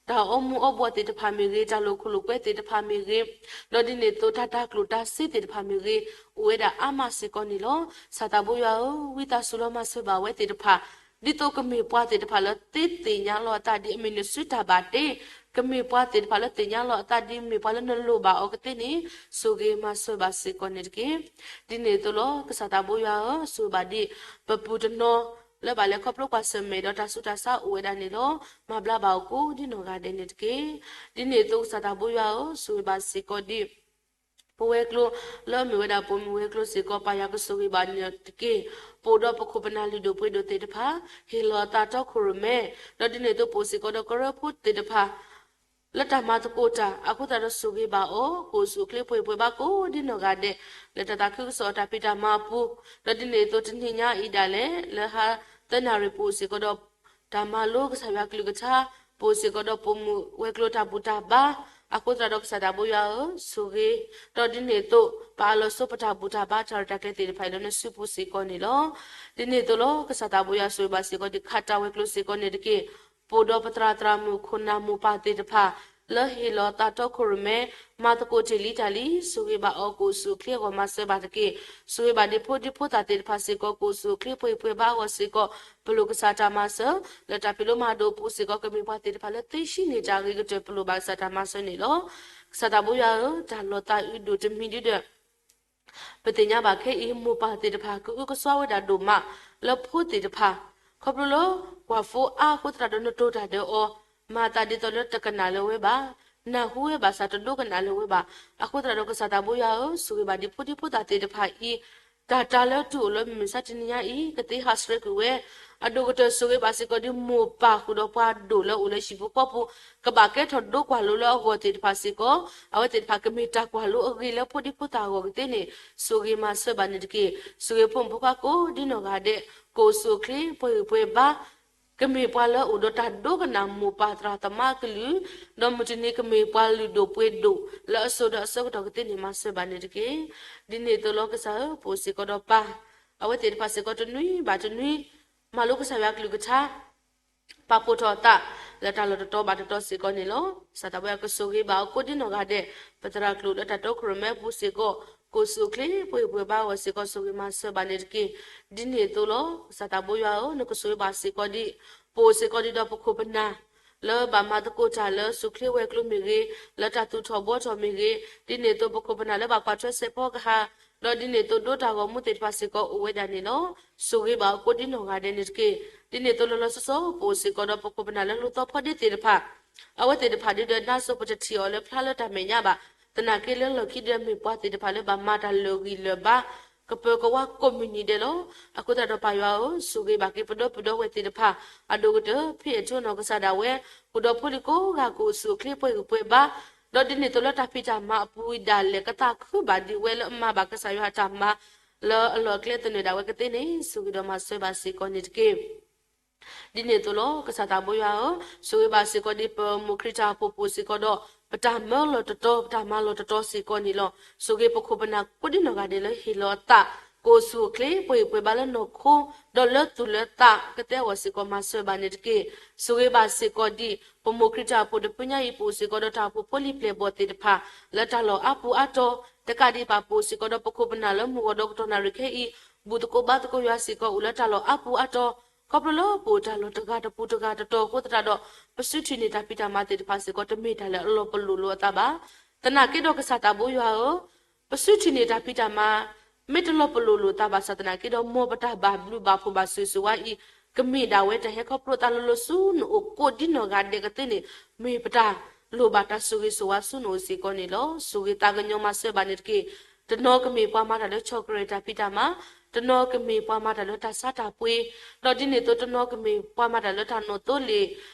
တၢ်အီမူၤအီဘှီၣ်သ့ၣ်တဖၣ်မ့ၢ်ဂ့ၤ, တၢ်လိာ်ခိၣ်လိာ်ကွဲသ့ၣ်တဖၣ်မ့ၢ်ဂ့ၤ, ဒီးဒ်န့ၣ်အသိးတၢ်တၤကျိၣ်တၤစ့သ့ၣ်တဖၣ်မ့ၢ်ဂ့ၤ, အိၣ်ဝဲဒၣ်အါမးစ့ၢ်ကီးန့ၣ်လီၤ. ကစၢ်သးဘိယွၤဧၢ, ဝံသးစူၤလီၤမၤစၢၤဘၣ်အဝဲသ့ၣ်တဖၣ် ဒ်သိးကမ့ၢ်ပှၤသ့ၣ်တဖၣ်လၢသ့သ့ၣ်ညါလီၤအသးဒ်အမ့ၢ်နစုတၢ်ဘၣ်တ့, ကမ့ၢ်ပှၤသ့ၣ်တဖၣ်လၢသ့ၣ်ညါလီၤအသးဒ်မ့ၢ်ပှၤလၢနလိၣ်ဘၣ်အီၤကသ့န့ၣ် ဆိၣ်ဂ့ၤမၤစၢၤဘၣ်စ့ၢ်ကီးန့ၣ်တက့ၢ်. ဒ်န့ၣ်အသိးလီၤ. ကစၢ်သးဘိယွၤဧၢ, ဆိၣ်ဂ့ၤဘၣ်ဒံး ပပုၢ်တနီၤ လၢဘၣ်လဲၤခီဖျိကွၢ်ဆၢၣ်မဲာ်ဒီးတၢ်ဆူးတၢ်ဆါအိၣ်ဝဲဒၣ်န့ၣ်လီၤ. မၤဘျါဘၣ်အီၤကိးဒ်နီၢ်ဂၤဒဲးန့ၣ်တက့ၢ်. ဒ်န့ၣ်အသိးကစၢ်သးဘိယွၤဧၢ, ဆိၣ်ဂ့ၤဘၣ်စ့ၢ်ကီးဒံး ပဝဲၤကျိၤ လၢအမ့ၢ်ဝဲဒၣ်ပိာ်မုၣ်ဝဲၤကျိၤစ့ၢ်ကီး ပၢ်ယွၤကဆိၣ်ဂ့ၤဘၣ်န့ၣ်တက့ၢ်. ပအိၣ်ဒီးပခိၣ်ပနၢ်လုၢ်ဒိၣ်ပှ့ၤဒိၣ်သ့ၣ်တဖၣ် ဟ့ၣ်လီၤအသးတီခိၣ်ရိၣ်မဲ, ဒီးဒ်န့ၣ်အသိးပိာ်စ့ၢ်ကီးဒီးကရၢဖိသ့ၣ်တဖၣ် လၢတၢ်မၤသကိးတၢ်အဃိသတးဒီးဆိၣ်ဂ့ၤဘၣ်အီၤ ကအိၣ်ဆူၣ်အိၣ်ချ့ပှဲၤပှဲၤဘၣ်ကိးဒ်နီၢ်ဂၤဒဲး လၢတၢ်သးခုကစီၣ်အတၢ်ဖံးတၢ်မၤအပူၤ, ဒီးဒ်န့ၣ်အသိးတနံၤညါအံၤဒၣ်လဲာ် လၢဟါသၢနၣ်ရံၣ်ပိာ်စ့ၢ်ကီးဒီး တၢ်မၤလိကစၢ်ယွၤကလုၢ်ကထါ, ပိာ်စ့ၢ်ကီးဒီးပိာ်မုၣ်ဝဲၤကျိၤတၢ်ဘူၣ်တၢ်ဘါအဃိသတးဒီး ကစၢ်သးဘိယွၤဧၢ, ဆိၣ်ဂ့ၤ, ဒီးဒ်န့ၣ်အသိး ပအးလီၤဆိပတၢ်ဘူၣ်တၢ်ဘါတၢ်ရဲၣ်တၢ်ကျဲၤသ့ၣ်တဖၣ်အံၤလၢနစုပူၤစ့ၢ်ကီးန့ၣ်လီၤ. ဒ်န့ၣ်အသိးလီၤ. ကစၢ်သးဘိယွၤဆိၣ်ဂ့ၤဘၣ်စ့ၢ်ကီးဒ်ခးတၢ်ဝဲၤကျိၤစ့ၢ်ကီးန့ၣ်တက့ၢ်. ပအိၣ်ဒီးပသရၣ်သရၣ်မုၣ်ခိၣ်နၢ်မိၢ်ပၢ်သ့ၣ်တဖၣ် လၢဟ့ၣ်လီၤသးတီခိၣ်ရိၣ်မဲ မၤသကိးတ့ၢ်လံတၢ်လံ, ဆိၣ်ဂ့ၤဘၣ်အီၤ ကအိၣ်ဆူၣ်အိၣ်ချ့အဂီၢ်မၤစၢၤဘၣ်တက့ၢ်. ဆိၣ်ဂ့ၤဘၣ်ဒံးဖိဒံဖိသၣ်သ့ၣ်တဖၣ်စ့ၢ်ကီး ကအိၣ်ဆူၣ်အိၣ်ချ့ပှဲၤပှဲၤဘါအဂီၢ်စ့ၢ်ကီး ပလိာ်ကစၢ်တၢ်မၤစၢၤ လၢတၢ်ဖံးလိမၤဒိးအပူၤစ့ၢ်ကီး ကမ့ၢ်ပှၤသ့ၣ်တဖၣ်လၢသ့ရှံန့ၢ်တၢ်ဂ့ၤကတၢၢ် ပလိၣ်ဘၣ်ကစၢ်တၢ်မၤစၢၤန့ၣ်လီၤ. ကစၢ်သးဘိယွၤဧၢ, တၢ်လီၤသးအုးဒိၣ်တမံၤဒ်ဒီး ပသ့ၣ်ညါဘၣ်ခဲအံၤ မိၢ်ပၢ်သ့ၣ်တဖၣ် ကအုကစွါဝဲဒၣ်ဒိၣ်မး လၢဖိသ့ၣ်တဖၣ် ခီဖျိလၢ ကွၢ်ဖိအါအဃိသတးဒီး နတိၤတၢ်ဒီးအီၤ မၤသးဒ်သိးလၢတကနၣ်လၢၤဝဲဘၣ်, နၢ်ဟူဝဲဘၣ်ဆၣ်တဒိကနၣ်လၢၤဝဲဘၣ်. အဃိသတးဒီး ကစၢ်သးဘိယွၤဧၢ, ဆိၣ်ဂ့ၤဘၣ်ဒံးဖိဒံဖိသၣ်သ့ၣ်တဖၣ်အံၤ တၢ်တၢ်လၢတူၢ်အိၣ်လၢမုၢ်မဆါတနံၤညါအံၤ ကသ့ဟးဆှဲးကွံာ်ဝဲ, အဒိၣ်ကတၢၢ်ဆိၣ်ဂ့ၤဘၣ်စ့ၢ်ကီးဒ်မိၢ်ပၢ်ဃုာ်ဒီးပှၤဒိၣ်လၢအိၣ်လၢဟံၣ်ဖိဃီဖိ ကဘၣ်ကဲထီၣ်ဒိကွၢ်လိလၢအဂီၢ်သ့ၣ်တဖၣ်စ့ၢ်ကီး, အဝဲသ့ၣ်တဖၣ်ကမ့ၢ်တၢ်ကွၢ်လိအဂ့ၤလၢဖိဒံဖိသၣ်အဂီၢ်ကသ့န့ၣ် ဆိၣ်ဂ့ၤမၤစၢၤဘၣ်န့ၣ်တက့ၢ်. ဆိၣ်ဂ့ၤဖိမုၣ်ဖိခွါကိးဒ်နီၢ်ဂၤဒဲး ကအိၣ်ဆူၣ်အိၣ်ချ့ပှဲၤဂံၢ်ပှဲၤဘါ ကမ့ၢ်ပှၤလၢအအိၣ်ဒီးတၢ်ဒိကနၣ်မိၢ်ပၢ်သရၣ်သမါအကလုၢ်, ဒီးမုၢ်တနံၤကမ့ၢ်ပှၤလုၢ်ဒိၣ်ပှ့ၤဒိၣ်လၢအစိၤဒီးအဆၢကတီၢ်ကသ့န့ၣ် မၤစၢၤဘၣ်န့ၣ်တက့ၢ်. ဒ်န့ၣ်အသိးလီၤ. ကစၢ်ဧၢ, ပအိၣ်စ့ၢ်ကီးဒီးပၢ် အဝဲသ့ၣ်တဖၣ်စ့ၢ်ကီးတနွံဘၣ်တနွံ မၤလိကစၢ်ယွၤကလုၢ်ကထါ ပာ်ဖှိၣ်ထီၣ်အသး လၢတၢ်လီၢ်တတီၤဘၣ်တတီၤစ့ၢ်ကီးန့ၣ်လီၤ. ကစၢ်သးဘိယွၤကဆိၣ်ဂ့ၤဘၣ်အီၤကိးဒ်နီၢ်ဂၤဒဲး, ပသရၣ်ကျိာ်လၢတၢ်တီခိၣ်ရိၣ်မဲအပူၤစ့ၢ်ကီး, ကအိၣ်ဆူၣ်အိၣ်ချ့ပှဲၤဂံၢ်ပှဲၤဘါအဂီၢ်စ့ၢ်ကီး ဆိၣ်ဂ့ၤမၤစၢၤဘၣ်န့ၣ်တက့ၢ်. ဒ်န့ၣ်အသိးလီၤ. ကစၢ်သးဘိယွၤဧၢ, နကဆိၣ်ဂ့ၤဘၣ်စ့ၢ်ကီးဒ် ပအိၣ်စ့ၢ်ကီးဒ်ဒီးပခိၣ်ပနၢ် လၢဘၣ်မၤသကိးတၢ်လၢဆူၣ်ချ့ဝဲၤကျိၤမ့ၢ်ဂ့ၤ, လၢတၢ်သူၣ်ထီၣ်ဘှီထီၣ်မ့ၢ်ဂ့ၤ, ဒ်န့ၣ်အသိးပခိၣ်ပနၢ်လၢဘၣ်ကွၢ်ထွဲစဲးဖီကဟၣ်, ဒီးဒ်န့ၣ်အသိးဒိတၢ်ဂီၤမူသ့ၣ်တဖၣ်စ့ၢ်ကီးအိၣ်ဝဲဒၣ်န့ၣ်လီၤ. ဆိၣ်ဂ့ၤဘၣ်အီၤကိးဒ်နီၢ်ဂၤဒဲးန့ၣ်တက့ၢ်. ဒ်န့ၣ်အသိးလီၤလီၤဆီဆီ ပအိၣ်စ့ၢ်ကီးဒီးပခိၣ်ပနၢ်လၢလူၤသီဖီဒ့သ့ၣ်တဖၣ်, အဝဲသ့ၣ်တဖၣ်ဒ်ဒီးနါစိၤပတထံၣ်အီၤလၢဖျါလၢတၢ်မဲာ်ညါဘၣ်, သနာ်က့လၢလီၢ်ခံဒီးမ့ၢ်ပှၤသ့ၣ်တဖၣ်လၢဘၣ်မၤတၢ်လၢာ်ဂံၢ်လၢာ်ဘါ ကပၢၤကဝါကိးမုၢ်နံၤဒဲးလီၤ. အဃိသတးဒီးပၢ်ယွၤဧၢ, ဆိၣ်ဂ့ၤဘၣ်က့ၤပဒီပုၢ်ဒီဝဲၢ်သ့ၣ်တဖၣ်, အဒိၣ်ကတၢၢ်ဖံးအဲၣ်ထူနီၢ်ကစၢ်ဒၣ်ဝဲ, ဃုာ်ဒီးဖိလံၤကိးဂၤကအိၣ်ဆူၣ်အိၣ်ချ့ပှဲၤဂံၢ်ပှဲၤဘါ ဒီးဒ်န့ၣ်အသိးလၢတၢ်ဖံးတၢ်မၤအပူၤဒၣ်လဲာ် ကသးခုဘၣ်ဒံးဝဲလၢအမၤဘၣ်ကစၢ်ယွၤအတၢ်မၤ လၢအလီၢ်အကျဲသနၢၣ်ဒၣ်ဝဲကသ့န့ၣ် ဆိၣ်ဂ့ၤဒီးမၤစၢၤဘၣ်စ့ၢ်ကီးန့ၣ်တက့ၢ်. ဒ်န့ၣ်အသိးလီၤ ကစၢ်သးဘိယွၤဧၢ, ဆိၣ်ဂ့ၤဘၣ်စ့ၢ်ကီးဒ်ပမိၢ်ခရံာ်တၢ်အိၣ်ဖှိၣ်ပူၤစ့ၢ်ကီးဒီး ပတၢ်မၢလီၤတတီၤ ပတၢ်မၤလီၤတတီၤစ့ၢ်ကီးန့ၣ်လီၤ. ဆိၣ်ဂ့ၤပခိၣ်ပနၢ်ကိးဒံနီၢ်ဂၤဒဲးလၢဟ့ၣ်လီၤအသး ကအိၣ်ဆူၣ်အိၣ်ချ့ ပှဲၤဂံၢ်ပှဲၤဘါလၢနီၢ်ခိ ဒီးလၢသူၣ်လၢသးကသ့အဂီၢ်စ့ၢ်ကီး မၤစၢၤဘၣ်န့ၣ်တက့ၢ်. ဆိၣ်ဂ့ၤဘၣ်စ့ၢ်ကီးဒ် ပမိၢ်ခရံာ်တၢ်အိၣ်ဖှိၣ်တဖုညါအံၤ ပအိၣ်စ့ၢ်ကီးဒီးတၢ်အိၣ်ဖှိၣ်ဖိလံၤပျဲၢ်ဘီၣ်သ့ၣ်တဖၣ် လၢတၢ်လီၢ်အါပူၤအါတီၤ တကးဒံးဘၣ် ပအိၣ်စ့ၢ်ကီးဒီးပခိၣ်ပနၢ်လၢမုၢ်ဂီၤဒီးကတီၢ်နၣ်ရံၣ်ခဲအံၤ ဘူၣ်သကိးဘါသကိးယွၤစ့ၢ်ကီးအိၣ်လၢတၢ်လီၢ်အါပူၤအါတီၤ ခီဖျိလၢပအိၣ်တၢ်လီၢ်တဂၤတပူၤတဂၤတတီၤအဃိသတးဒီး ပစုထံၣ်န့ၢ်တၢ်ဖံးတၢ်မၤသ့ၣ်တဖၣ်စ့ၢ်ကီး တမ့ၢ်တၢ်လၢအလီၤပလိာ်လိာ်အသးဘၣ်. သနာ်က့ဒီးကစၢ်သးဘိယွၤဧၢ, ပစုထံၣ်န့ၢ်တၢ်ဖံးတၢ်မၤ မ့ၢ်တလီၤပလိာ်လိာ်သးဘၣ်ဆၣ်သနာ်က့ဒီး မ်ပတၢ်ဘၣ်ဘျုးဘၣ်ဖှိၣ်ဘၣ်ဆိၣ်ဂ့ၤဆိၣ်ဝါအံၤ ကမ့ၢ်ဒၣ်ဝဲတၢ်ဟဲခီဖျိသးလိၤလိၤဆူနအိၣ်ကိးဒံနီၢ်ဂၤဒဲးကသ့န့ၣ် မ့ၢ်ပတၢ်လိၣ်ဘၣ်တၢ်ဆိၣ်ဂ့ၤဆိၣ်ဝါဆူနအိၣ်စ့ၢ်ကီးန့ၣ်လီၤ. ဆိၣ်ဂ့ၤသးကညီၤမၤစၢၤဘၣ်န့ၣ်တက့ၢ်. တနီၤကမ့ၢ်ပှၤမၤတၢ်လၢ chocolate တၢ်ဖံးတၢ်မၤ, တနီၤကမ့ၢ်ပှၤမၤတၢ်လၢတၢ်ဆါတၢ်ပှ့ၤ, ဒီးဒ်န့ၣ်အသိးတနီၤကမ့ၢ်ပှၤမၤတၢ်လၢတၢ်နီၣ်သိလ့ၣ်,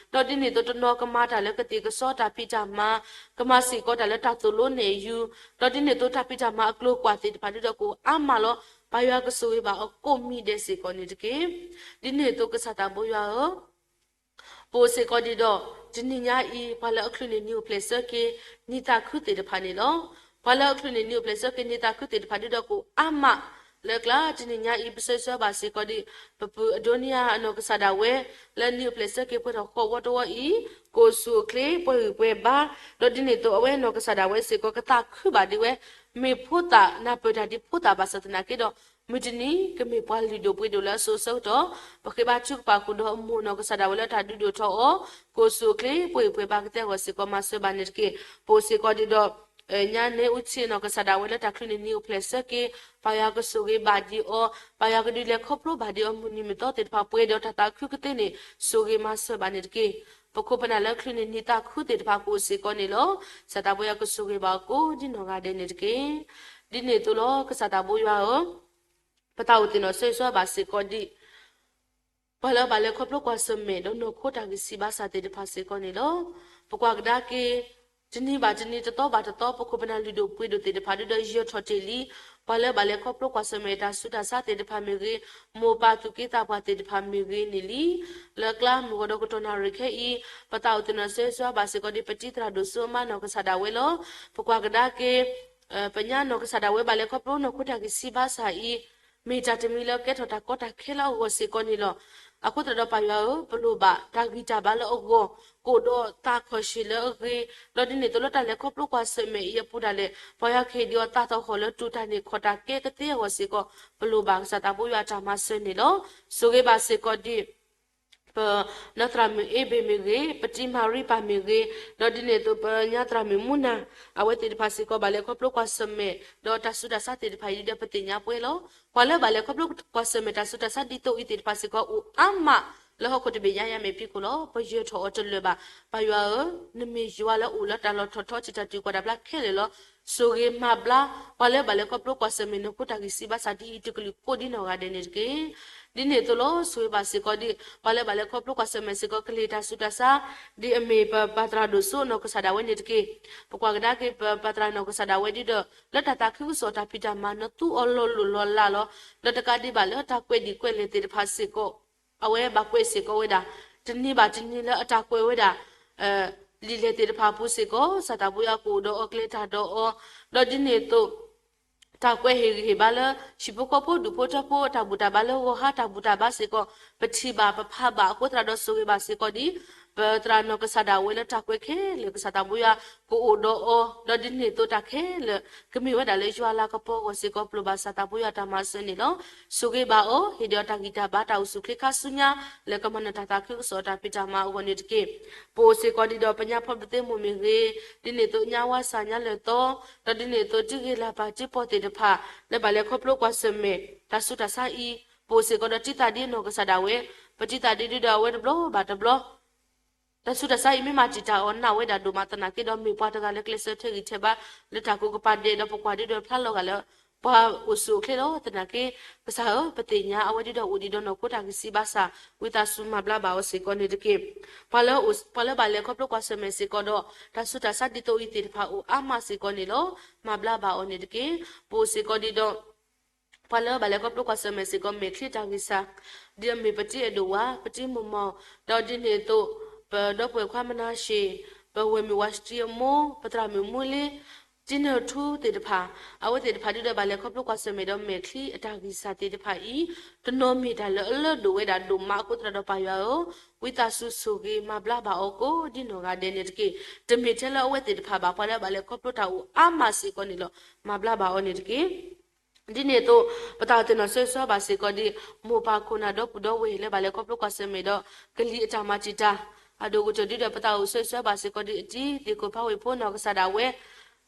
ဒီးဒ်န့ၣ်အသိးတနီၤကမၤတၢ်လၢကသ့ၣ်ကစီတၢ်ဖံးတၢ်မၤ, ကမၤစ့ၢ်ကီးတၢ်လၢတၢ်သိၣ်လိနဲၣ်ယူၤ, ဒီးဒ်န့ၣ်အသိးတၢ်ဖံးတၢ်မၤအကျိၤကွၢ်သ့ၣ်တဖၣ်ဒုဒီးကအိၣ်အါမးလီၤ. ပၢ်ယွၤကဆိၣ်ဂ့ၤဘၣ်အီၤကိးမံၤဒဲးစ့ၢ်ကီးန့ၣ်တက့ၢ်. ဒ်န့ၣ်အသိးကစၢ်သးဘိယွၤဧၢ, ပအိၣ်စ့ၢ်ကီးဒံးဒီး တနံၤညါအံၤ ပှၤလၢအချုးန့ၢ်နံၤအိၣ်ဖျဲၣ်ဆၢက့ၤ နံၤသးခုသ့ၣ်တဖၣ်န့ၣ်လီၤ. ပှၤလၢအချုးန့ၢ်နံၤအိၣ်ဖျဲၣ်ဆၢက့ၤ နံၤသးခုသ့ၣ်တဖၣ်ဒုဒီးကအိၣ်အါမးလၢကျါ တနံၤညါအံၤ ပဆၢဂ့ၤဆၢဝါဘၣ်စ့ၢ်ကီးဒံး ပပုၢ်အဒိနံယၤအနီၢ်ကစၢ်ဒၣ်ဝဲ လၢနံၤအိၣ်ဖျဲၣ်ဆၢက့ၤပှဲၤထီၣ်ဃိးဝီတဝီအံၤ ကအိၣ်ဆူၣ်အိၣ်ချ့ ပှဲၤဂံၢ်ပှဲၤဘါ, ဒီးဒ်န့ၣ်အသိးအဝဲနီၢ်ကစၢ်ဒၣ်ဝဲစ့ၢ်ကီး ကသးခုဘၣ်ဒံးဝဲ မ့ၢ်ဖိသၣ် နၢ်ပၢၢ်တၢ်ဒ်ဖိသၣ်ဘၣ်ဆၣ်သနာ်က့ဒီး မုၢ်တနံၤ ကမ့ၢ်ပှၤလုၢ်ဒိၣ်ပှ့ၤဒိၣ်လၢအစိၤအဆၢကတီၢ်, ပဃ့ဘါထုကဖၣ်ဃုာ်ဒီးအမိၢ်နီၢ်ကစၢ်ဒၣ်ဝဲလၢတၢ်ဒုးဒိၣ်ထီၣ်အီၤ ကအိၣ်ဆူၣ်အိၣ်ချ့ ပှဲၤဂံၢ်ပှဲၤဘါကသ့အဂီၢ်စ့ၢ်ကီး မၤစၢၤဘၣ်န့ၣ်တက့ၢ်. ပအိၣ်စ့ၢ်ကီးဒံးဒီး ညါနဲအူဆံးနီၢ်ကစၢ်ဒၣ်ဝဲလၢတၢ်ချုးန့ၢ်နံၤအိၣ်ဖျဲၣ်ဆၢက့ၤ, ပၢ်ယွၤကဆိၣ်ဂ့ၤဘၣ်ဒံးအီၤ, ပၢ်ယွၤကဒုးလဲၤခီဖျိဘၣ်ဒံးအီၤ မုၢ်နံၤမုၢ်သီသ့ၣ်တဖၣ် ပှဲၤဒီးတၢ်သးခုကသ့န့ၣ် ဆိၣ်ဂ့ၤမၤစၢၤဘၣ်န့ၣ်တက့ၢ်. ပခိၣ်ပနၢ်လၢချုးန့ၢ်နံၤသးခုသ့ၣ်တဖၣ်ကအိၣ်စ့ၢ်ကီးန့ၣ်လီၤ. ကစၢ်သးဘိယွၤကဆိၣ်ဂ့ၤဘၣ်အီၤကိးဒံနီၢ်ဂၤဒဲးန့ၣ်တက့ၢ်. ဒ်န့ၣ်အသိးလီၤ ကစၢ်သးဘိယွၤဧၢ, ပသးအိၣ်သ့ၣ်နီၣ်ဆၢဂ့ၤဆၢဝါဘၣ်စ့ၢ်ကီးဒံး ပှၤလၢအဘၣ်လဲၤခီဖျိကွၢ်ဆၢၣ်မဲာ်ဒီးနီၢ်ခိတၢ်ဂံၢ်ဆံးဘါစၢ်သ့ၣ်တဖၣ်စ့ၢ်ကီးန့ၣ်လီၤ. ပကွၢ်ကဒါက့ၤ တနံၤဘၣ်တနံၤ တသီဘၣ်တသီ ပခိၣ်ပနၢ်လုၢ်ဒိၣ်ပှ့ၤဒိၣ်သ့ၣ်တဖၣ်ဒုဒီးယၢၤထီၣ်တ့ၢ်လံ. ပှၤလၢအဘၣ်လဲၤခီဖျိကွၢ်ဆၢၣ်မဲာ်တၢ်ဆူးတၢ်ဆါသ့ၣ်တဖၣ်မ့ၢ်ဂ့ၤ, မိၢ်ပၢ်သူၣ်က့သးပှၢ်သ့ၣ်တဖၣ်မ့ၢ်ဂ့ၤန့ၣ်လံ. လၢကျါမုၢ်ဂီၤဒီးကတီၢ်နၣ်ရံၣ်ခဲအံၤ ပသးအိၣ်သ့ၣ်နီၣ်ဆၢဂ့ၤဆၢဝါဘၣ်စ့ၢ်ကီးဒံး ပတံၤသရၣ်ဒိၣ်စိအမါနီၢ်ကစၢ်ဒၣ်ဝဲလီၤ. ပကွၢ်ကဒါက့ၤ ပညါနီၢ်ကစၢ်ဒၣ်ဝဲဘၣ်လဲၤခီဖျိနီၢ်ခိတၢ်ဂံၢ်ဆံးဘါစၢ်အံၤ မ့ၢ်တၢ်တမံၤလၢကဲထီၣ်တၢ်ကီတၢ်ခဲလၢအဂီၢ်စ့ၢ်ကီးန့ၣ်လီၤ. အဃိသတးဒီးပၢ်ယွၤဧၢ, ပလိၣ်ဘၣ်တၢ်ဂံၢ်တၢ်ဘါလၢအဂီၢ်, ကအိၣ်ဒီးသးခီၣ်ဆံးလၢအဂ့ၤ, ဒီးဒ်န့ၣ်အသိးလၢတၢ်လဲၤခီဖျိကွၢ်ဆၢၣ်မဲာ်အံၤအပူၤဒၣ်လဲာ် ပၢ်ယွၤကဟ့ၣ်ဒံးအီၤသးသဟီၣ်လၢတူၢ်တၢ်န့ၢ်ခီၣ်တၢ်ကဲကသ့အဂီၢ်စ့ၢ်ကီး ပလိၣ်ဘၣ်ကစၢ်သးဘိယွၤအတၢ်မၤစၢၤန့ၣ်လီၤ. ဆိၣ်ဂ့ၤဘၣ်စ့ၢ်ကီးဒံး ပ နီၢ်သရၣ်မုၣ်အ့ဘ့ၣ်မ့ၢ်ဂ့ၤ, ပတံၤမၤရံပၢ်မ့ၢ်ဂ့ၤ, ဒီးဒ်န့ၣ်အသိးပညါသရၣ်မုၣ်မူနၤ အဝဲသ့ၣ်တဖၣ်စ့ၢ်ကီး ဘၣ်လဲၤခီဖျိကွၢ်ဆၢၣ်မဲာ် ဒီးတၢ်ဆူးတၢ်ဆါသ့ၣ်တဖၣ်အံၤဒီး ပသ့ၣ်ညါပှဲၤလီၤ. ပှၤလၢဘၣ်လဲၤခီဖျိကွၢ်ဆၢၣ်မဲာ်တၢ်ဆူးတၢ်ဆါဒ်သိးအံၤသ့ၣ်တဖၣ်စ့ၢ်ကီး အိၣ်အါမးလၢဟီၣ်ခိၣ်တဘ့ၣ်ညါယါမဲာ်ဖံးခိၣ်လီၤ. ပယၢၤထီၣ်အီၤတလၢာ်ဘၣ်. ပၢ်ယွၤဧၢ, နမ့ၢ်ယွၤလၢအိၣ်လၢတၢ်လီၢ်ထီၣ်ထီ တံာ်တာ်တုၤကွၢ်တၢ်ဘျါခဲလၢာ်လီၤ. ဆိၣ်ဂ့ၤမၤဘျါ ပှၤလၢဘၣ်လဲၤခီဖျိကွၢ်ဆၢၣ်မဲာ်နီၢ်ခိတၢ်ဂံၢ်ဆံးဘါစၢ်ဒ်အံၤ တကလုာ်ကိးဒံနီၢ်ဂၤဒဲးန့ၣ်တက့ၢ်. ဒ်န့ၣ်အသိးလီၤ. ဆိၣ်ဂ့ၤဘၣ်စ့ၢ်ကီးဒံး ပှၤလၢဘၣ်လဲၤခီဖျိကွၢ်ဆၢၣ်မဲာ်စ့ၢ်ကီး ကလံၤတၢ်ဆူးတၢ်ဆါ ဒ်အမ့ၢ်ပပၢ်သရၣ်ဒိၣ်စိနီၢ်ကစၢ်ဒၣ်ဝဲန့ၣ်တက့ၢ်. ပကွၢ်ကဒါက့ၤ ပပၢ်သရၣ်နီၢ်ကစၢ်ဒၣ်ဝဲဒ်ဒီး လၢတၢ်သးခုကစီၣ်တၢ်ဖံးတၢ်မၤ နသူအီၤလီၤလိၢ်လီၤလးလီၤ. ဒီးတကးဒံးဘၣ်လၢတၢ်ကွဲးဒံၣ်ကွဲးလဲၢ်သ့ၣ်တဖၣ်စ့ၢ်ကီး အဝဲဘၣ်ကွဲးစ့ၢ်ကီးဝဲဒၣ် တနံၤဘၣ်တနံၤလၢအတၢ်ကွဲးဝဲဒၣ် လံာ်လဲၢ်သ့ၣ်တဖၣ်အပူၤစ့ၢ်ကီး ကစၢ်သးဘိယွၤကအိၣ်ဒီးအီၤ ကျဲၤတၢ်ဒီးအီၤ, ဒီးဒ်န့ၣ်အသိး တၢ်ကွဲးဟ့ၣ်ဂံၢ်ဟ့ၣ်ဘါလၢ ဟံၣ်ဖိဃီဖိ ဒူၣ်ဖိထၢဖိ အတၢ်ဘူၣ်တၢ်ဘါလၢဂီၤဟါ တၢ်ဘူၣ်တၢ်ဘါစ့ၢ်ကီး ပထံၣ်ဘၣ်ပဖးဘၣ် အဃိသတးဒီးဆိၣ်ဂ့ၤဘၣ်စ့ၢ်ကီးဒ် ပသရၣ်နီၢ်ကစၢ်ဒၣ်ဝဲလၢတၢ်ကွဲးခဲလၢာ် ကစၢ်သးဘိယွၤကအိၣ်ဒီးအီၤ, ဒီးဒ်န့ၣ်အသိးတၢ်ခဲလၢာ် ကမ့ၢ်ဝဲဒၣ်လၢယွၤလၤကပီၤအဂီၢ်စ့ၢ်ကီး ပလိၣ်ဘၣ်ကစၢ်သးဘိယွၤတၢ်မၤစၢၤန့ၣ်လီၤ. ဆိၣ်ဂ့ၤဘၣ်အီၤ ဟ့ၣ်ဒံးအီၤတၢ်ဂံၢ်တၢ်ဘါ တၢ်အိၣ်ဆူၣ်ချ့ခါဆူညါ လၢကမၤနၢၤတၢ်သးခုကစီၣ်အတၢ်ဖံးတၢ်မၤအဂီၢ်န့ၣ်တက့ၢ်. ပအိၣ်စ့ၢ်ကီးဒံးဒီးပညါဖီဘၢသ့မိၢ်မ့ၢ်ဂ့ၤ, ဒ်န့ၣ်အသိးညါဝါစၢ်ညါလၢာ်သီ, ဒီးဒ်န့ၣ်အသိးတံၤဂ့ၤလၢ်ပၢ်တံၤပီၢ်သ့ၣ်တဖၣ် လၢဘၣ်လဲၤခီဖျိကွၢ်ဆၢၣ်မဲာ် တၢ်ဆူးတၢ်ဆါအံၤ, ပအိၣ်စ့ၢ်ကီးဒီးတံၤသးဒ့နီၢ်ကစၢ်ဒၣ်ဝဲ, ပတံၤသးဒ့ဒုဒီးအဝဲတဘျီဘၣ်တဘျီ တၢ်ဆူးတၢ်ဆါအံၤမ့ၢ်မၤတံာ်တာ်အီၤ နာ်ဝဲဒၣ်ဒိၣ်မးသနာ်က့ဒီး မ့ၢ်ပှၤတဂၤလၢကျဲးစၢးထဲးဂံၢ်ထဲးဘါ လၢတၢ်ကိးကပၤဒဲးဒီး ပကွၢ်ဒုဒီးဖျါလီၤဂာ်လၢ ပှၤအိၣ်ဆူၣ်အိၣ်ချ့လီၤ. သနာ်က့ ကစၢ်ဧၢ ပသ့ၣ်ညါအဝဲဒၣ်ဒီးအိၣ်ဒံးဒီးနီၢ်ခိတၢ်ဂံၢ်စၢ်ဘါစၢ် ဝံသးစူၤမၤဘျါဘၣ်အီၤစ့ၢ်ကီးန့ၣ်တက့ၢ်. ပှၤလၢ ပှၤလၢဘၣ်လဲၤခီဖျိကွၢ်ဆၢၣ်မဲာ်စ့ၢ်ကီးဒီး တၢ်ဆူးတၢ်ဆါဒ်သိးအံၤသ့ၣ်တဖၣ်အိၣ်အါမးစ့ၢ်ကီးန့ၣ်လီၤ. မၤဘျါဘၣ်အီၤန့ၣ်တက့ၢ်. ပအိၣ်စ့ၢ်ကီးဒံးဒီး ပှၤလၢဘၣ်လဲၤခီဖျိကွၢ်ဆၢၣ်မဲာ်စ့ၢ်ကီး မဲာ်ချံအတၢ်ဂံၢ်စၢ် ဒ်အမ့ၢ်ပတံၤအဲၣ်ဒိၣ်ဝါ, ပတံၤမိၢ်မီၢ်, ဒီးဒ်န့ၣ်အသိး ပဒီပုၢ်ဝဲၢ်ခွါမနၤၡ့ၣ်, ပဝဲၢ်မုၣ်ဝၤစတံအမိၢ်, ပသရၣ်မုၣ်မူလ့, တံၤနၢၣ်ထူသ့ၣ်တဖၣ်, အဝဲသ့ၣ်တဖၣ်ဒ်ဒီးဘၣ်လဲၤခီဖျိကွၢ်ဆၢၣ်မဲာ်ဒီးမဲာ်ချံအတၢ်ဂံၢ်စၢ်သ့ၣ်တဖၣ်အံၤ တနီၤမ့ၢ်တၢ်လၢအလၢဒိၣ်ဝဲဒၣ်ဒိၣ်မးအဃိသတးဒီးပၢ်ယွၤဧၢ, ဝံသးစူၤဆိၣ်ဂ့ၤမၤဘျါဘၣ်အီၤကိးဒ်နီၢ်ဂၤဒဲးန့ၣ်တက့ၢ်. တမ့ၢ်ထဲလၢအဝဲသ့ၣ်တဖၣ်ဘၣ် ပှၤလၢဘၣ်လဲၤခီဖျိတၢ်အိၣ်အါမးစ့ၢ်ကီးန့ၣ်လီၤ. မၤဘျါဘၣ်အီၤန့ၣ်တက့ၢ်. ဒ်န့ၣ်အသိး ပသးအိၣ်သ့ၣ်နီၣ်ဆၢဂ့ၤဆၢဝါဘၣ်စ့ၢ်ကီးဒ် မိၢ်ပၢ်ခိၣ်နၢ်ဒီပုၢ်ဒီဝဲၢ်လၢဘၣ်လဲၤခီဖျိကွၢ်ဆၢၣ်မဲာ်ဒီး ကလံၤအတၢ်မၤတံာ်တာ် အဒိၣ်ကတၢၢ်ဒ်ဒီး ပသးအိၣ်ဆၢဂ့ၤဆၢဝါဘၣ်စ့ၢ်ကီးဒ်အတံၤသ့ၣ်ခိၣ်ဖးဝ့ၢ်ဖိနီၢ်ကစၢ်ဒၣ်ဝဲ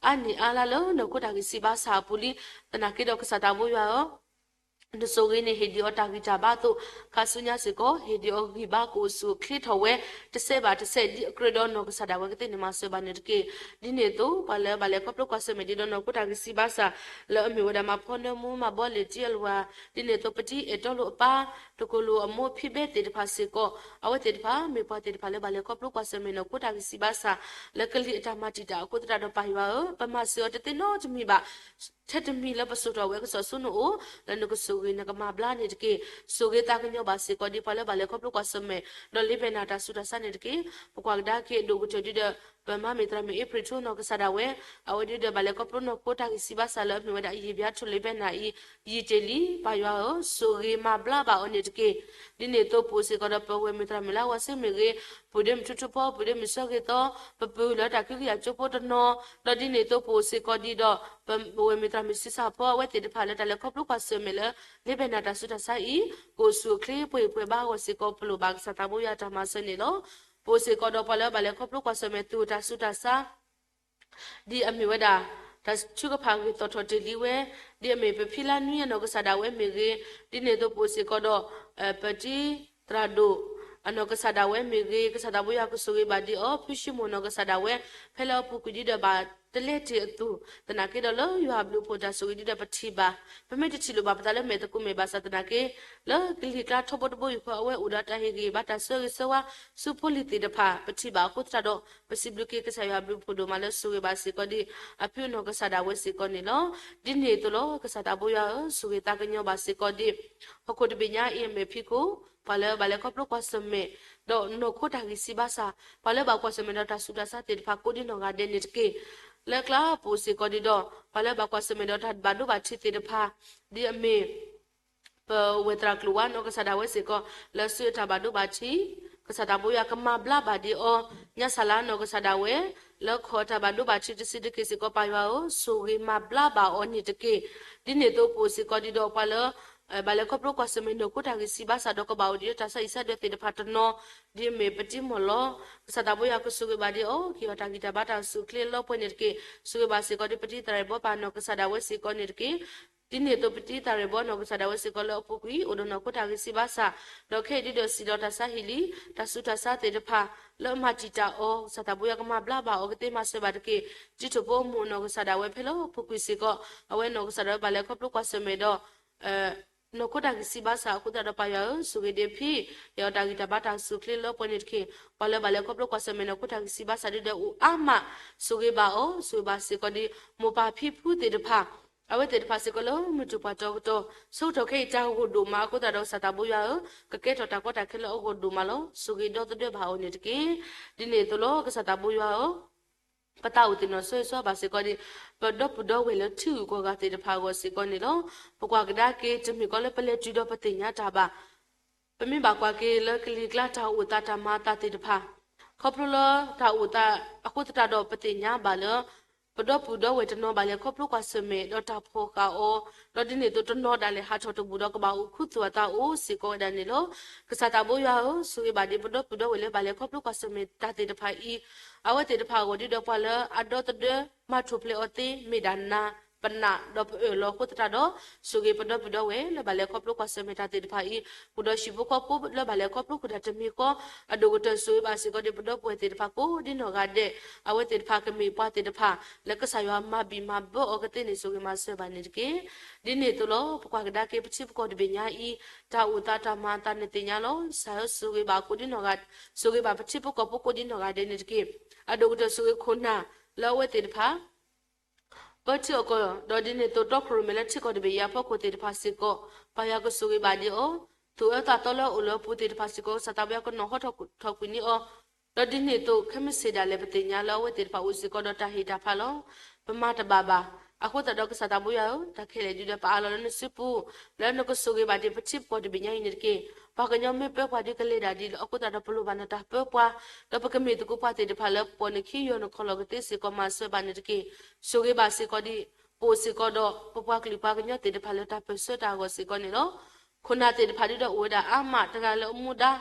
အါနံၣ်အါလါလၢနီၢ်ခိတၢ်ဂံၢ်စၢ်ဘါစၢ်အပူၤလံ. သနာ်က့ဒီးကစၢ်သးဘိယွၤဧၢ နဆိၣ်ဂ့ၤန့ၣ် ဟ့ၣ်ဒံးအီၤတၢ်ဂံၢ်တၢ်ဘါအသိး ခါဆူညါစ့ၢ်ကီး ဟ့ၣ်ဒံးအီၤဂံၢ်ဘါကအိၣ်ဆူၣ်အိၣ်ချ့ထီၣ်ဝဲ တစဲးဘၣ်တစဲး ဒ်အကြၢးဒီးနီၢ်ကစၢ်ဒၣ်ဝဲကသ့န့ၣ်မၤစၢၤဘၣ်န့ၣ်တက့ၢ်. ဒ်န့ၣ်အသိး ပှၤလၢဘၣ်လဲၤခီဖျိကွၢ်ဆၢၣ်မဲာ်ဒံးဒီးနီၢ်ခိတၢ်ဂံၢ်စၢ်ဘါစၢ် လၢအမ့ၢ်ဝဲဒၣ်မၤဖီနၢမူ မၤဘီလ့ၣ်တံၢ်အလဝါ ဒ်န့ၣ်အသိး ပတံၤအဲၣ်တီလိာ်အပၢ် တကိၢ်လိာ်အမိၢ်ဖံဘဲသ့ၣ်တဖၣ်စ့ၢ်ကီး အဝဲသ့ၣ်တဖၣ် မ့ၢ်ပှၤသ့ၣ်တဖၣ်လၢဘၣ်လဲၤခီဖျိကွၢ်ဆၢၣ်မဲာ်နီၢ်ခိတၢ်ဂံၢ်စၢ်ဘါစၢ် လၢကလံၤအတၢ်မၤတံာ်တာ်အဃိသတးဒီးပၢ်ယွၤဧၢ ပမၤစၢၤအီၤတသ့နီတမံၤဘၣ် ထဲတမံၤလၢပစိာ်ထီၣ်ဝဲကစီၣ်ဆူနအိၣ် လၢနကဆိၣ်ဂ့ၤနကမၤဘျါန့ၣ်တက့ၢ်. ဆိၣ်ဂ့ၤသးကညီၤဘၣ်စ့ၢ်ကီးဒ်ပှၤလၢဘၣ်လဲၤခီဖျိကွၢ်ဆၢၣ်မဲာ် ဒီးလ့ဘဲနၤတၢ်ဆူးတၢ်ဆါန့ၣ်တက့ၢ်. ပကွၢ်ကဒါက့ၤအဒိၣ်ကတၢၢ်ဒ်ဒီး ပမၤမ့ၢ်သရၣ်မုၣ်အ့ဖြ့ၣ်ထူနီၢ်ကစၢ်ဒၣ်ဝဲ အဝဲဒ်ဒီးဘၣ်လဲၤခီဖျိနီၢ်ခိတၢ်ဂံၢ်စၢ်ဘါစၢ်လၢအမ့ၢ်ဝဲဒၣ်ယံာ်ဘျါထူၣ်လ့ဘဲနၤအံၤ ယံာ်တ့ၢ်လံ ပၢ်ယွၤဧၢ ဆိၣ်ဂ့ၤမၤဘျါဘၣ်အီၤန့ၣ်တက့ၢ်. ဒ်န့ၣ်အသိးပအိၣ်စ့ၢ်ကီးဒီးပဝဲၢ်မုၣ်သရၣ်မုၣ်လါဝါစ့မ့ၢ်ဂ့ၤ, ပှၤဒ့မုၣ်ထူထူဖီ, ပှၤဒ့မုၣ်ဆၢဂ့ၤသီ, ပပုၢ်လၢတၢ်ခံကယၤကၠိဖိတနီၤ, ဒီးဒ်န့ၣ်အသိးပအိၣ်စ့ၢ်ကီးဒံးဒီး ပဝဲၢ်မုၣ်သရၣ်မုၣ်ဆံးစၢ်ဖီ အဝဲသ့ၣ်တဖၣ်လၢတၢ်လဲၤခီဖျိကွၢ်ဆၢၣ်မဲာ်လၢ လ့ဘဲနၤတၢ်ဆူးတၢ်ဆါအံၤ ကအိၣ်ဆူၣ်အိၣ်ချ့ပှဲၤပှဲၤဘါအဂီၢ်စ့ၢ်ကီး ပလိၣ်ဘၣ်ကစၢ်သးဘိယွၤတၢ်မၤစၢၤန့ၣ်လီၤ. ပအိၣ်စ့ၢ်ကီးဒီးပှၤလၢဘၣ်လဲၤခီဖျိကွၢ်ဆၢၣ်မဲာ် သူၣ်တၢ်ဆူးတၢ်ဆါ ဒ်အမ့ၢ်ဝဲဒၣ် တၢ်ထုကဖၣ်ဂ့ၤသီၣ်ထီၣ်တ့ၢ်လံဝဲ, ဒ်အမ့ၢ်ပဖံလါနွံအနီၢ်ကစၢ်ဒၣ်ဝဲမ့ၢ်ဂ့ၤ, ဒ်န့ၣ်အသိးပအိၣ်စ့ၢ်ကီးဒီး ပတံၤသရၣ်ဒိၣ် အနီၢ်ကစၢ်ဒၣ်ဝဲမ့ၢ်ဂ့ၤ, ကစၢ်သးဘိယွၤကဆိၣ်ဂ့ၤဘၣ်ဒံးအီၤ, ဖုၣ်ၡံမိၢ်နီၢ်ကစၢ်ဒၣ်ဝဲ ဖဲလၢအပူၤကွံာ်ဒ်ဒီးဘၣ်တလဲတ့ၢ်အသိး, သနာ်က့ဒီးလၢယွၤအဘျုးအဖှိၣ်တၢ်ဆိၣ်ဂ့ၤဒ်ဒီးပထံၣ်ဘၣ်, ပမ့ၢ်တထံၣ်လိာ်ဘၣ်ပသးလၢမဲာ်သကိးမဲာ်ဘၣ်ဆၣ်သနာ်က့ လၢကလံၤကျါထီဘိတဘိယူၢ်ဃီအဝဲအိၣ်ဒီးတၢ်ဟ့ၣ်ဂံၢ်ဘါတၢ်ဆၢဂ့ၤဆၢဝါ ဆူဖိလံၤသ့ၣ်တဖၣ် ပထံၣ်ဘၣ်အဃိသတးဒီး ပစံးဘျုးက့ၤကစၢ်ယွၤအဘျုးအဖှိၣ်ဒိၣ်မးလၢဆိၣ်ဂ့ၤဘၣ်စ့ၢ်ကီးဒံး အဖုအနီၢ်ကစၢ်ဒၣ်ဝဲစ့ၢ်ကီးန့ၣ်လီၤ. ဒ်န့ၣ်အသိးလီၤ ကစၢ်သးဘိယွၤဧၢ, ဆိၣ်ဂ့ၤသးကညီၤဘၣ်စ့ၢ်ကီးဒံး ဟီၣ်ခိၣ်တဘ့ၣ်ညါအံၤအမဲာ်ဖံးခိၣ် ပှၤလၢဘၣ်လဲၤခီဖျိကွၢ်ဆၢၣ်မဲာ် ဒီးနီၢ်ခိတၢ်ဂံၢ်စၢ်ဘါစၢ် ပှၤလၢဘၣ်ကွၢ်ဆၢၣ်မဲာ်ဒီးတၢ်ဆူးတၢ်ဆါသ့ၣ်တဖၣ်ကိးဒ်နီၢ်ဂၤဒဲးန့ၣ်တက့ၢ်. လၢကျါပအိၣ်စ့ၢ်ကီးဒံးဒီး ပှၤလၢဘၣ်ကွၢ်ဆၢၣ်မဲာ်ဒီးတၢ်ဘၣ်ဒိဘၣ်ထံးသ့ၣ်တဖၣ် ဒ်အမ့ၢ် ပဝဲၢ်သရၣ်ကျိၤဝါနီၢ်ကစၢ်ဒၣ်ဝဲစ့ၢ်ကီး လၢစုအတၢ်ဘၣ်ဒိဘၣ်ထံး ကစၢ်သးဘိယွၤကမၤဘျါဘၣ်ဒံးအီၤ, ညါစၢ်လါနီၢ်ကစၢ်ဒၣ်ဝဲ လၢခီၣ်အတၢ်ဘၣ်ဒိဘၣ်ထံးတဆံးတက့ၢ်စ့ၢ်ကီး ပၢ်ယွၤဧၢ, ဆိၣ်ဂ့ၤမၤဘျါဘၣ်အီၤန့ၣ်တက့ၢ်. ဒ်န့ၣ်အသိးပအိၣ်စ့ၢ်ကီးဒံးဒီးပှၤလၢ ဘၣ်လဲၤခီဖျိကွၢ်ဆၢၣ်မဲာ်နီၢ်ခိတၢ်ဂံၢ်စၢ်ဘါစၢ် ဒီးကဘၣ်အိၣ်ဒံးလၢတၢ်ဆါဟံၣ်ဆါဒၢသ့ၣ်တဖၣ်တနီၤ ဒ်အမ့ၢ်ပတံၤမီၢ်လီၤ, ကစၢ်သးဘိယွၤကဆိၣ်ဂ့ၤဘၣ်ဒံးအီၤ ကဟ့ၣ်အီၤတၢ်ဂံၢ်တၢ်ဘါတၢ်အိၣ်ဆူၣ်အိၣ်ချ့လၢပှဲၤန့ၣ်တက့ၢ်. ဆိၣ်ဂ့ၤဘၣ်စ့ၢ်ကီးဒံးပတံၤသရၣ်ဘီပၢ်နီၢ်ကစၢ်ဒၣ်ဝဲစ့ၢ်ကီးန့ၣ်တက့ၢ်. ဒ်န့ၣ်အသိးပတံၤသရၣ်ဘီနီၢ်ကစၢ်ဒၣ်ဝဲစ့ၢ်ကီးလၢအပူၤကွံာ် အိၣ်ဒီးနီၢ်ခိတၢ်ဂံၢ်စၢ်ဘါစၢ်, ဒီးခဲအံၤဒ်ဒီးစံးဒီးတၢ်ဆါဟံၣ်လံ, တၢ်ဆူးတၢ်ဆါသ့ၣ်တဖၣ် လၢအမၤတံာ်တာ်အီၤ ကစၢ်သးဘိယွၤကမၤဘျါဘၣ်အီၤကသ့မၤစၢၤဘၣ်တက့ၢ်. တံၤထိၣ်ဖိအမိၢ်နီၢ်ကစၢ်ဒၣ်ဝဲဖဲလၢအပူၤကွံာ်စ့ၢ်ကီး အဝဲနီၢ်ကစၢ်ဒၣ်ဝဲဘၣ်လဲၤခီဖျိကွၢ်ဆၢၣ်မဲာ်ဒီး နီၢ်ခိတၢ်ဂံၢ်စၢ်ဘါစၢ်အဃိသတးဒီးပၢ်ယွၤဧၢ, ဆိၣ်ဂ့ၤဒံးဖံ, ဟ့ၣ်အီၤတၢ်ဂံၢ်တၢ်ဘါတၢ်အိၣ်ဆူၣ်အိၣ်ချ့လၢပှဲၤန့ၣ်တက့ၢ်. ပှၤလၢဘၣ်လဲၤခီဖျိကွၢ်ဆၢၣ်မဲာ်နီၢ်ခိတၢ်ဂံၢ်စၢ်ဘါစၢ်ဒ်ဒီးအိၣ်အါမး, ဆိၣ်ဂ့ၤဘၣ်အီၤ, ဆိၣ်ဂ့ၤဘၣ်စ့ၢ်ကီးဒံး မိၢ်ပၢ်ဖံဖုသ့ၣ်တဖၣ်, အဝဲသ့ၣ်တဖၣ်စ့ၢ်ကီးလၢမုၢ်တူၢ်ပှၢ်တီၤကတီၢ်, ဆၢကတီၢ်ခဲအံၤတၢ်ဂိၢ်ဒိၣ်မးအဃိသတးဒီးကစၢ်သးဘိယွၤဧၢ, ကကဲထီၣ်တၢ်ကီတၢ်ခဲလၢအဂီၢ်ဒိၣ်မးလီၤ. ဆိၣ်ဂ့ၤဒီသဒၢဘၣ်အီၤန့ၣ်တက့ၢ်. ဒ်န့ၣ်အသိးလီၤ ကစၢ်သးဘိယွၤဧၢ ပသးအိၣ်သ့ၣ်နီၣ်ဆိၣ်ဂ့ၤဆိၣ်ဂ့ၤဘၣ်စ့ၢ်ကီးဒံး ပဒီပုၢ်ဒီဝဲၢ်လၢထံဂုၤကီၢ်ဂၤသ့ၣ်တဖၣ်အဂီၢ်စ့ၢ်ကီးန့ၣ်လီၤ. ပကွၢ်ကဒါက့ၤ တမ့ၢ်ကီးလၢပလဲၤတုၤဒီးပသ့ၣ်ညါတၢ်ဘၣ်. ပမ့ၢ်ဘၣ်ကွၢ်က့ၤလၢကလံၤကျါတၢ်အိၣ်သးတၢ်မၤအသးသ့ၣ်တဖၣ်, ခီဖျိလၢတၢ်အိၣ်သးအဃိသတးဒီးပသ့ၣ်ညါဘၣ်လၢ ပဒီပုၢ်ဒီဝဲၢ်တနီၤဘၣ်လဲၤခီဖျိကွၢ်ဆၢၣ်မဲာ် ဒီးတၢ်ဖီၣ်ဃာ်အီၤ, ဒီးဒ်န့ၣ်အသိးတနီၤဒၣ်လဲာ်ဟးထီၣ်တဘူၣ်ဒီးကဘၣ်အိၣ်ခူသူၣ်အသးအိၣ်စ့ၢ်ကီးဝဲဒၣ်န့ၣ်လီၤ. ကစၢ်သးဘိယွၤဧၢ, ဆိၣ်ဂ့ၤဘၣ်ဒံးပဒီပုၢ်ဒီဝဲၢ်လၢဘၣ်လဲၤခီဖျိကွၢ်ဆၢၣ်မဲာ်တၢ်သ့ၣ်တဖၣ်အံၤ, အဝဲသ့ၣ်တဖၣ်အဂီၢ်ဒ်ဒီးပှၤလၢအဒီသဒၢမၤထူၣ်ဖျဲးအီၤသ့မ့ၢ်ဒၣ်နၤ ပနာ်ဒီးပအၢၣ်လီၤအဃိသတးဒီး, ဆိၣ်ဂ့ၤပဒီပုၢ်ဒီဝဲၢ်လၢဘၣ်လဲၤခီဖျိကွၢ်ဆၢၣ်မဲာ်တၢ်သ့ၣ်တဖၣ်အံၤ, ပူၤဒီးဟံၣ်ဖိဃီဖိလၢဘၣ်လဲၤခီဖျိဃုာ်တၢ်တမံၤဃီ, အဒိၣ်ကတၢၢ်ဆိၣ်ဂ့ၤဘၣ်စ့ၢ်ကီးဒီးပဒီပုၢ်ဝဲၢ်သ့ၣ်တဖၣ်ကိးဒ်နီၢ်ဂၤဒဲး, အဝဲသ့ၣ်တဖၣ်ကမ့ၢ်ပှၤသ့ၣ်တဖၣ် လၢကစၢ်ယွၤမၤဘံၣ်မၤဘၢအီၤကသ့န့ၣ် ဆိၣ်ဂ့ၤမၤစၢၤဘၣ်န့ၣ်တက့ၢ်. ဒ်န့ၣ်အသိးလီၤ. ပကွၢ်ကဒါက့ၤပထံပကီၢ်တဘ့ၣ်ညါအံၤ, တၢ်အိၣ်သးတၢ်မၤအသးန့ၣ်သ့ၣ်ညါလီၤ. ကစၢ်ဧၢ ဆိၣ်ဂ့ၤဘၣ်ကိးဒ်နီၢ်ဂၤ, ဆိၣ်ဂ့ၤဘၣ်ပထံပကီၢ်ဖိကိးဒ်နီၢ်ဂၤဒဲးန့ၣ်တက့ၢ်. အဒိၣ်ကတၢၢ်ဆိၣ်ဂ့ၤခိၣ်နၢ်လၢအဝဲသ့ၣ်တဖၣ် ပၢထံအီၣ်ကီၢ်, ဒီးဒ်န့ၣ်အသိး တီခိၣ်ရိၣ်မဲလၢထံကီၢ်တဘ့ၣ်အံၤအဖီခိၣ်သ့ၣ်တဖၣ်စ့ၢ်ကီး, ပၢ်ယွၤကဆိၣ်ဂ့ၤဘၣ်ဒံးအီၤ, သူၣ်အၢသးသီလၢအအိၣ်လၢအပူၤသ့ၣ်တဖၣ်စ့ၢ်ကီး ကစၢ်သးပှၢ်ကနီၤဟီထီၣ်ကွံာ်န့ၢ်အီၤ, ဒီးဒ်န့ၣ်အသိး ခဲမုၢ်ဆ့ၣ်ဒၣ်လဲာ်ပသ့ၣ်ညါလၢအဝဲသ့ၣ်တဖၣ်အိၣ်စ့ၢ်ကီးဒီးတၢ်ဟ့ၣ်တၢ်ဖးလီၤ. ပမၤတဘၣ်ဘၣ်. အဃိသတးဒီးကစၢ်သးပှၢ်ယွၤဧၢ, တၢ်ခဲလၢာ်ဒုဒီးပအးလီၤလၢနစုပူၤ, လၢနကဆိၣ်ဂ့ၤဘၣ်ဒံးပထံပကီၢ်တဘ့ၣ်ညါအံၤန့ၣ်တက့ၢ်. ပှၤကညီမ့ၢ်ပၢပှၤဒုးကလဲၤဒၣ်ဒ်လဲၣ်, အဃိသတးဒီးပလိၣ်ဘၣ်နတၢ်ပၢပှၤ, ဒီးပကမ့ၢ်သကိးပှၤသ့ၣ်တဖၣ်လၢပှၤနခံယီၤနခီၣ်လီၢ်ကသ့စ့ၢ်ကီး မၤစၢၤဘၣ်န့ၣ်တက့ၢ်. ဆိၣ်ဂ့ၤဘၣ်စ့ၢ်ကီးဒံး ပအိၣ်စ့ၢ်ကီးဒီးပပှၤကလုာ်ပှၤကညီသ့ၣ်တဖၣ်လၢတၢ်ပၢၢ်ဆၢတၢ်အဂီၢ်စ့ၢ်ကီးန့ၣ်လီၤ. ခိၣ်နၢ်သ့ၣ်တဖၣ်ဒုဒီးအိၣ်ဝဲဒၣ်အါမး, တဂၤလၢအမူဒါ,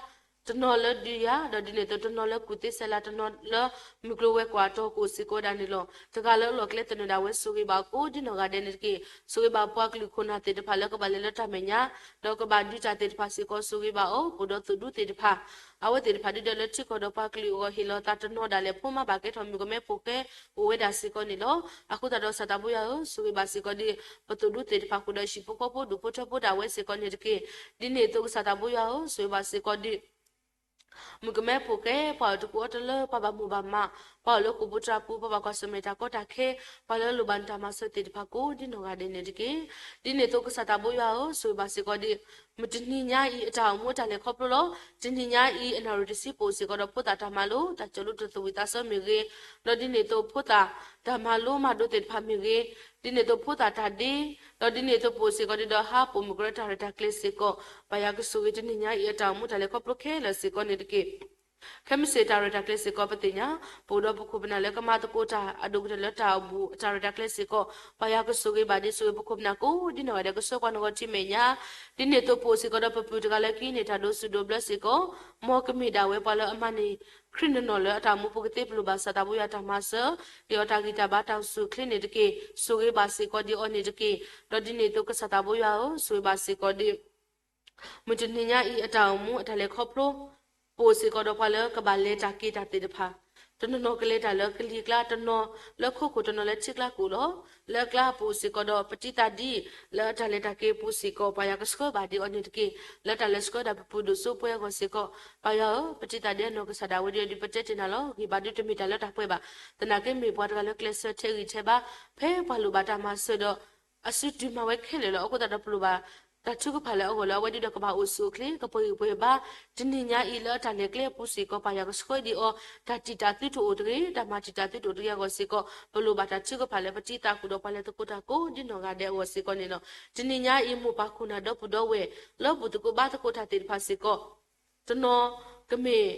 တနီၤလၢဒုးယၤ, ဒီးဒ်န့ၣ်အသိး တနီၤလၢကူၣ်သ့ဆဲးလၤ, တနီၤလၢမုၢ်ကျိၤဝဲၤကွာ်တီၤကအိၣ်စ့ၢ်ကီးဝဲဒၣ်န့ၣ်လီၤ. တဂၤလၢအလီၢ်ကျဲသနၢၣ်ဒၣ်ဝဲ ဆိၣ်ဂ့ၤဘၣ်ကိးဒ်နီၢ်ဂၤဒဲးန့ၣ်တက့ၢ်. ဆိၣ်ဂ့ၤဘၣ်ပှၤကလုာ်ခိၣ်နၢ်သ့ၣ်တဖၣ်လၢကဘၣ်လဲၤလၢတၢ်မဲာ်ညါ, ဒီးကဘၣ်ဒုးတၢ်သ့ၣ်တဖၣ်စ့ၢ်ကီး ဆိၣ်ဂ့ၤဘၣ်အီၤ, ပအိၣ်ဒီးသုးဒူသ့ၣ်တဖၣ် အဝဲသ့ၣ်တဖၣ်ဒုဒီးလၢထံကီၢ်ဒီးပှၤကလုာ်အဂီၢ် ဟ့ၣ်လီၤသးတနီၤဒၣ်လဲာ် ဖိမါဘၣ်ကဲထီၣ်မုၣ်ကမဲဖိဃဲ အိၣ်ဝဲဒၣ်စ့ၢ်ကီးန့ၣ်လီၤ. အဃိသတးဒီးကစၢ်သးပှၢ်ယွၤဧၢ, ဆိၣ်ဂ့ၤဘၣ်စ့ၢ်ကီးဒံး ပသုးဒူသ့ၣ်တဖၣ်ဃုာ်ဒီးဟံၣ်ဖိဃီဖိဒူၣ်ဖိထၢဖိဒၣ်ဝဲစ့ၢ်ကီးန့ၣ်တက့ၢ်. ဒ်န့ၣ်အသိးကစၢ်သးပှၢ်ယွၤဧၢ, ဆိၣ်ဂ့ၤဘၣ်စ့ၢ်ကီးဒံး မုၣ်ကမဲဖိဃဲ ပှၤအီၤတကူအီၤတလၢ ပှၤဘၣ်မိၢ်ဘၣ်မး, ပှၤအိၣ်လၢဃိာ်ပူၤတြၢ်ပူၤ, ပှၤဘၣ်ကွၢ်ဆၢၣ်မဲာ်တၢ်ကီတၢ်ခဲ, ပှၤလၢအလိၣ်ဘၣ်နတၢ်မၤစၢၤသ့ၣ်တဖၣ်ကိးဒ်နီၢ်ဂၤဒဲးန့ၣ်တက့ၢ်. ဒ်န့ၣ်အသိးကစၢ်သးပှၢ်ယွၤဧၢ, ဆိၣ်ဂ့ၤဘၣ်စ့ၢ်ကီးဒံး မုၢ်တနံၤညါအံၤအတၢ်အိၣ်မူအတၢ်လဲၤခီဖျိလီၤ. တနံၤညါအံၤအနၣ်ရံၣ်တဆံပအိၣ်စ့ၢ်ကီးဒီးဖိသၣ်တၢ်မၤလိ, တၢ်ကၠီၣ်လူတသဝံၣ်သးဆၢမ့ၢ်ဂ့ၤ, ဒီးဒ်န့ၣ်အသိးဖိသၣ်တၢ်မၤလိမၤဒိးသ့ၣ်တဖၣ်မ့ၢ်ဂ့ၤ, ဒ်န့ၣ်အသိးဖိသၣ်တၢ်ဒ့, ဒီးဒ်န့ၣ်အသိးပအိၣ်စ့ၢ်ကီးဒံးဒီးဟးပိာ်မုၢ်ကရၢတၢ်ရဲၣ်တၢ်ကျဲၤစ့ၢ်ကီး, ပၢ်ယွၤကဆိၣ်ဂ့ၤတနံၤညါအံၤအတၢ်အိၣ်မူတၢ်လဲၤခီဖျိခဲလၢာ်စ့ၢ်ကီးန့ၣ်တက့ၢ်. ခဲမုၢ်ဆ့ၣ်တၢ်ရဲၣ်တၢ်ကျဲၤစ့ၢ်ကီးပသ့ၣ်ညါ, ပအိၣ်ဒီးပခိၣ်ပနၢ်လၢကမၤသကိးတၢ်အဒိၣ်ကတၢၢ်လၢတၢ်အိၣ်ဘူးအတၢ်ရဲၣ်တၢ်ကျဲၤစ့ၢ်ကီး, ပၢ်ယွၤကဆိၣ်ဂ့ၤဘၣ်ဒံး ဆိၣ်ဂ့ၤပခိၣ်ပနၢ်ကိးဒ်နီၢ်ဂၤဒဲး ကဆှၢပှၤနီၢ်ဂီၤထံမဲာ်ညါ, ဒ်န့ၣ်အသိးပအိၣ်စ့ၢ်ကီးဒီးပပုၢ်တဂၤလၢကဟံးန့ၢ်တၢ်ဒိးစူၣ်ဒိးဘျၢစ့ၢ်ကီး, မ်ကမ့ၢ်ဒၣ်ဝဲပှၤလၢအမၤန့ၢ်ခရံာ်နီၢ်နီၢ်လၢအတၢ်အိၣ်မူပူၤကသ့ ပလိၣ်ဘၣ်ကစၢ်သးပှၢ်ယွၤတၢ်မၤစၢၤ, ဒ်အီၤတၢ်ဂံၢ်တၢ်ဘါတၢ်အိၣ်ဆူၣ်အိၣ်ချ့န့ၣ်တက့ၢ်. ဆိၣ်ဂ့ၤဘၣ်စ့ၢ်ကီးဒံးအီၤန့ၣ်တက့ၢ်. ဒီးဒ်န့ၣ်အသိးကစၢ်သးပှၢ်ယွၤဧၢ, ဆိၣ်ဂ့ၤဘၣ်စ့ၢ်ကီးဒံး မုၢ်တနံၤညါအံၤအတၢ်အိၣ်မူအတၢ်လဲၤခီဖျိ, ပအိၣ်စ့ၢ်ကီးဒီးပှၤလၢကဘၣ်လဲၤတၢ်က့ၤတၢ်သ့ၣ်တဖၣ်, တနီၤနီၤကလဲၤတၢ်လၢကလံၤကျါ, တနီၤလၢခိခိၣ်, တနီၤလၢထံကျါကအိၣ်လီၤ. လၢအကျါပအိၣ်စ့ၢ်ကီးဒီးပတံၤသးဒ်လၢအတၢ်လဲၤတၢ်က့ၤပူၤစ့ၢ်ကီး, ပၢ်ယွၤကဆှၢဘၣ်ဒံးအီၤန့ၣ်တက့ၢ်. လၢတၢ်လဲၤဆှၢဒၣ်ပပုၢ်ဒိၣ်စိပှဲၤအဂီၢ်စ့ၢ်ကီး, ပၢ်ယွၤဧၢ, ပတံၤသးဒ်အနီၢ်ကစၢ်ဒၣ်ဝဲဒ်အံၤဒီး ပတဲတ့ၢ်နၤလီၤ. ဂံၢ်ဘါဒုတမ့ၢ်တၢ်လၢတၢ်ပှဲၤဘၣ်. သနာ်က့မ့ၢ်ပှၤတဂၤလၢကျဲးစၢးထဲးဂံၢ်ထဲးဘါ, ဖဲပှၤလိၣ်ဘၣ်တၢ်မၤစၢၤဒီး အစုတုၤမၤဝဲခဲလၢာ်လီၤ. အဃိသတးဒီးပလိၣ်ဘၣ်တၢ်ထုကဖၣ်လၢအဂီၢ်လၢအဝဲဒၣ်ဒီးကဘၣ်အိၣ်ဆူၣ်အိၣ်ချ့, ကပှဲၤဂံၢ်ပှဲၤဘါ, တနံၤညါအံၤလၢအတၢ်လဲၤကျဲအပူၤစ့ၢ်ကီး, ပၢ်ယွၤကဆှၢဒံးအီၤ, တၢ်တံာ်တာ်သုတအိၣ်တဂ့ၤ, တၢ်မၤတံာ်တာ်သုတအိၣ်တဂ့ၤအဂီၢ်စ့ၢ်ကီး, ပလိၣ်ဘၣ်တၢ်ထုကဖၣ်လၢပတံၤသကိးဒီးပှၤလဲၤသကိးတၢ်ကိးဒ်နီၢ်ဂၤဒဲးအဂီၢ်စ့ၢ်ကီးန့ၣ်လီၤ. တနံၤညါအံၤမိၢ်ပၢ်ခိၣ်နၢ်ဒီပုၢ်ဒီဝဲၢ် လၢဘူၣ်သကိးဘါသကိးတၢ်သ့ၣ်တဖၣ်စ့ၢ်ကီး, တနီၤကမ့ၢ်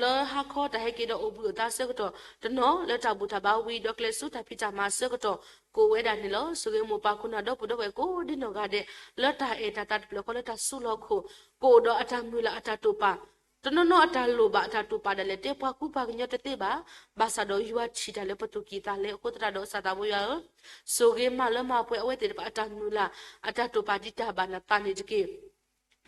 လၢဟါခီတၢ်ဟဲက့ၤဒီးအိၣ်ဘှံးအိၣ်သါအဆၢကတီၢ်, တနီၤလၢတၢ်ဘူၣ်တၢ်ဘါဝံၤဒီးကျဲးစၢးတၢ်ဖံးတၢ်မၤအဆၢကတီၢ် ကအိၣ်ဝဲဒၣ်န့ၣ်လီၤ. ဆိၣ်ဂ့ၤမိၢ်ပၢ်ခိၣ်နၢ်ဒီပုၢ်ဒီဝဲၢ်ကိးဒ်နီၢ်ဂၤဒဲး လၢတၢ်အဲၣ်တၢ်သးတဖျၢၣ်ဃီလၢတၢ်စုလီၢ်ခိၣ်, ကအိၣ်ဒီးအတၢ်မုၢ်လၢ်အတၢ်တိာ်ပာ်, တနီၤနီၤအတၢ်လိၣ်ဘၣ်အတၢ်တိာ်ပာ်ဒၣ်လဲာ် တဲပှၤကူပှၤကညီတသ့ဘၣ်, ဘၣ်ဆၣ်ဒီးယွၤထံၣ်တၢ်လၢပသူၣ်ကံၢ်သးလဲအဃိသတးဒီး ကစၢ်သးဘိယွၤဧၢ, ဆိၣ်ဂ့ၤမၤလၢမၤပှဲၤအဝဲသ့ၣ်တဖၣ်အတၢ်မုၢ်လၢ် အတၢ်တိာ်ပာ်ဒ်တၢ်ဘၣ်နသးန့ၣ်တက့ၢ်.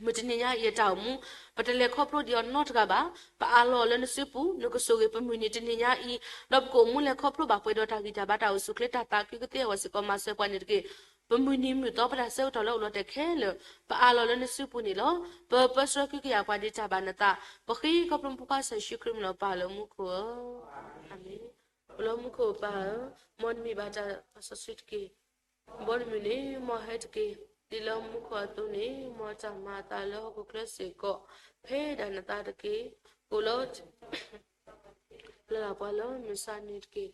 မုၢ်တနံၤညါအံၤအတၢ်အိၣ်မူ ပတလဲၤခီဖျိဒံးအီၤနီတဂၤဘၣ်. ပအးလီၤလၢနစုပူၤ, နကဆိၣ်ဂ့ၤပမုၢ်နံၤတနံၤညါအံၤ, ဒီးပကအိၣ်မူလဲၤခီဖျိဘၣ်ပှဲၤဒီးတၢ်ဂံၢ်တၢ်ဘါ တၢ်အိၣ်ဆူၣ်အိၣ်ချ့တၢ်သးခုကသ့အဂီၢ်စ့ၢ်ကီး မၤစၢၤပှၤန့ၣ်တက့ၢ်. ပမုၢ်နံၤမုၢ်သီပတၢ်ဆၢကတီၢ်လၢအိၣ်လီၤတဲာ်ခဲလၢာ် ပအးလီၤလၢနစုပူၤန့ၣ်လီၤ. ပပၢဆှၢကဟုကယာ်ပှၤဒ်တၢ်ဘၣ်နသး, ပဃ့ခီဖျိမူခိၣ်ကစၢ်ယ့ၣ်ၡူးခရံာ်မံၤလီၤ ပၢ်လၢမူခိၣ်ဧၢ, အၤမ့ၣ်. ပလၢမူခိၣ်ပၢ်ဧၢ, မ်နမံၤဘၣ်တၢ်စီဆှံတက့ၢ်. ဘီနမုၢ်န့ၣ် မ်ဟဲတက့ၢ်. ဒ်လၢမူခိၣ်အသိးန့ၣ် မ်တၢ်မၤအသးလၢဟီၣ်ခိၣ်ချၢစ့ၢ်ကီး ဖဲဒၣ်နသးတက့ၢ်. ကိးလီၤ ပျၢ်လၢ်ပှၤလၢမုၢ်ဆါနံၤတက့ၢ်.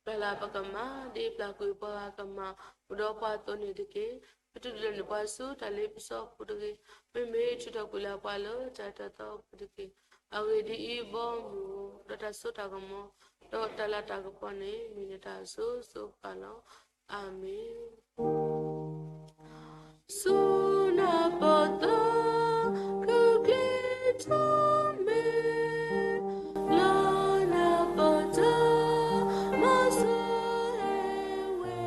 ပျၢ်လၢ်ပကမၤ ဒ်ပျၢ်ကွံာ်ပှၤဂၤကမၤ အိၣ်ဒီးပှၤအသိးန့ၣ်တက့ၢ်. ပတုၤဒၣ်လဲာ်န့ၣ်ပှၤဆူတၢ်လ့ပစီအပူၤတဂ့ၤ. မ့မ့ၢ်ထုးထီၣ်ကွံာ်လၢ်ပှၤလၢတၢ်တၢ်သီအပူၤတက့ၢ်. အဂ့ၢ်ဒ်အံၤ, ဘီမုၢ်ဧၢ, ဒီးတၢ်စိတၢ်ကမီၤ, ဒီးတၢ်လၤတၢ်ကပီၤန့ၣ် မ့ၢ်နတၢ်အစိၤစိၤဃၣ်လီၤ. အၤမ့ၣ်. ဆူနၢ်ပၢၢ်သၢ ကကျ့ထီၣ်မ့ၢ် လၢနၢ်ပၢၢ်တၢ် မၤစၢၤဟဲဝဲ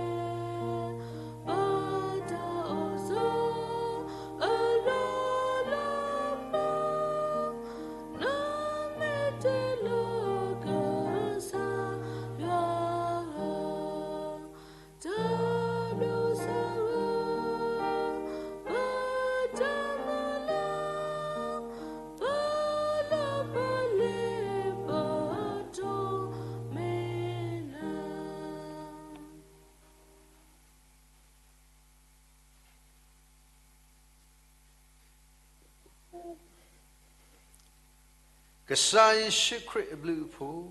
ကစၢ်ယ့ၣ်ၡူးခရံာ်အဘျုးအဖှိၣ်,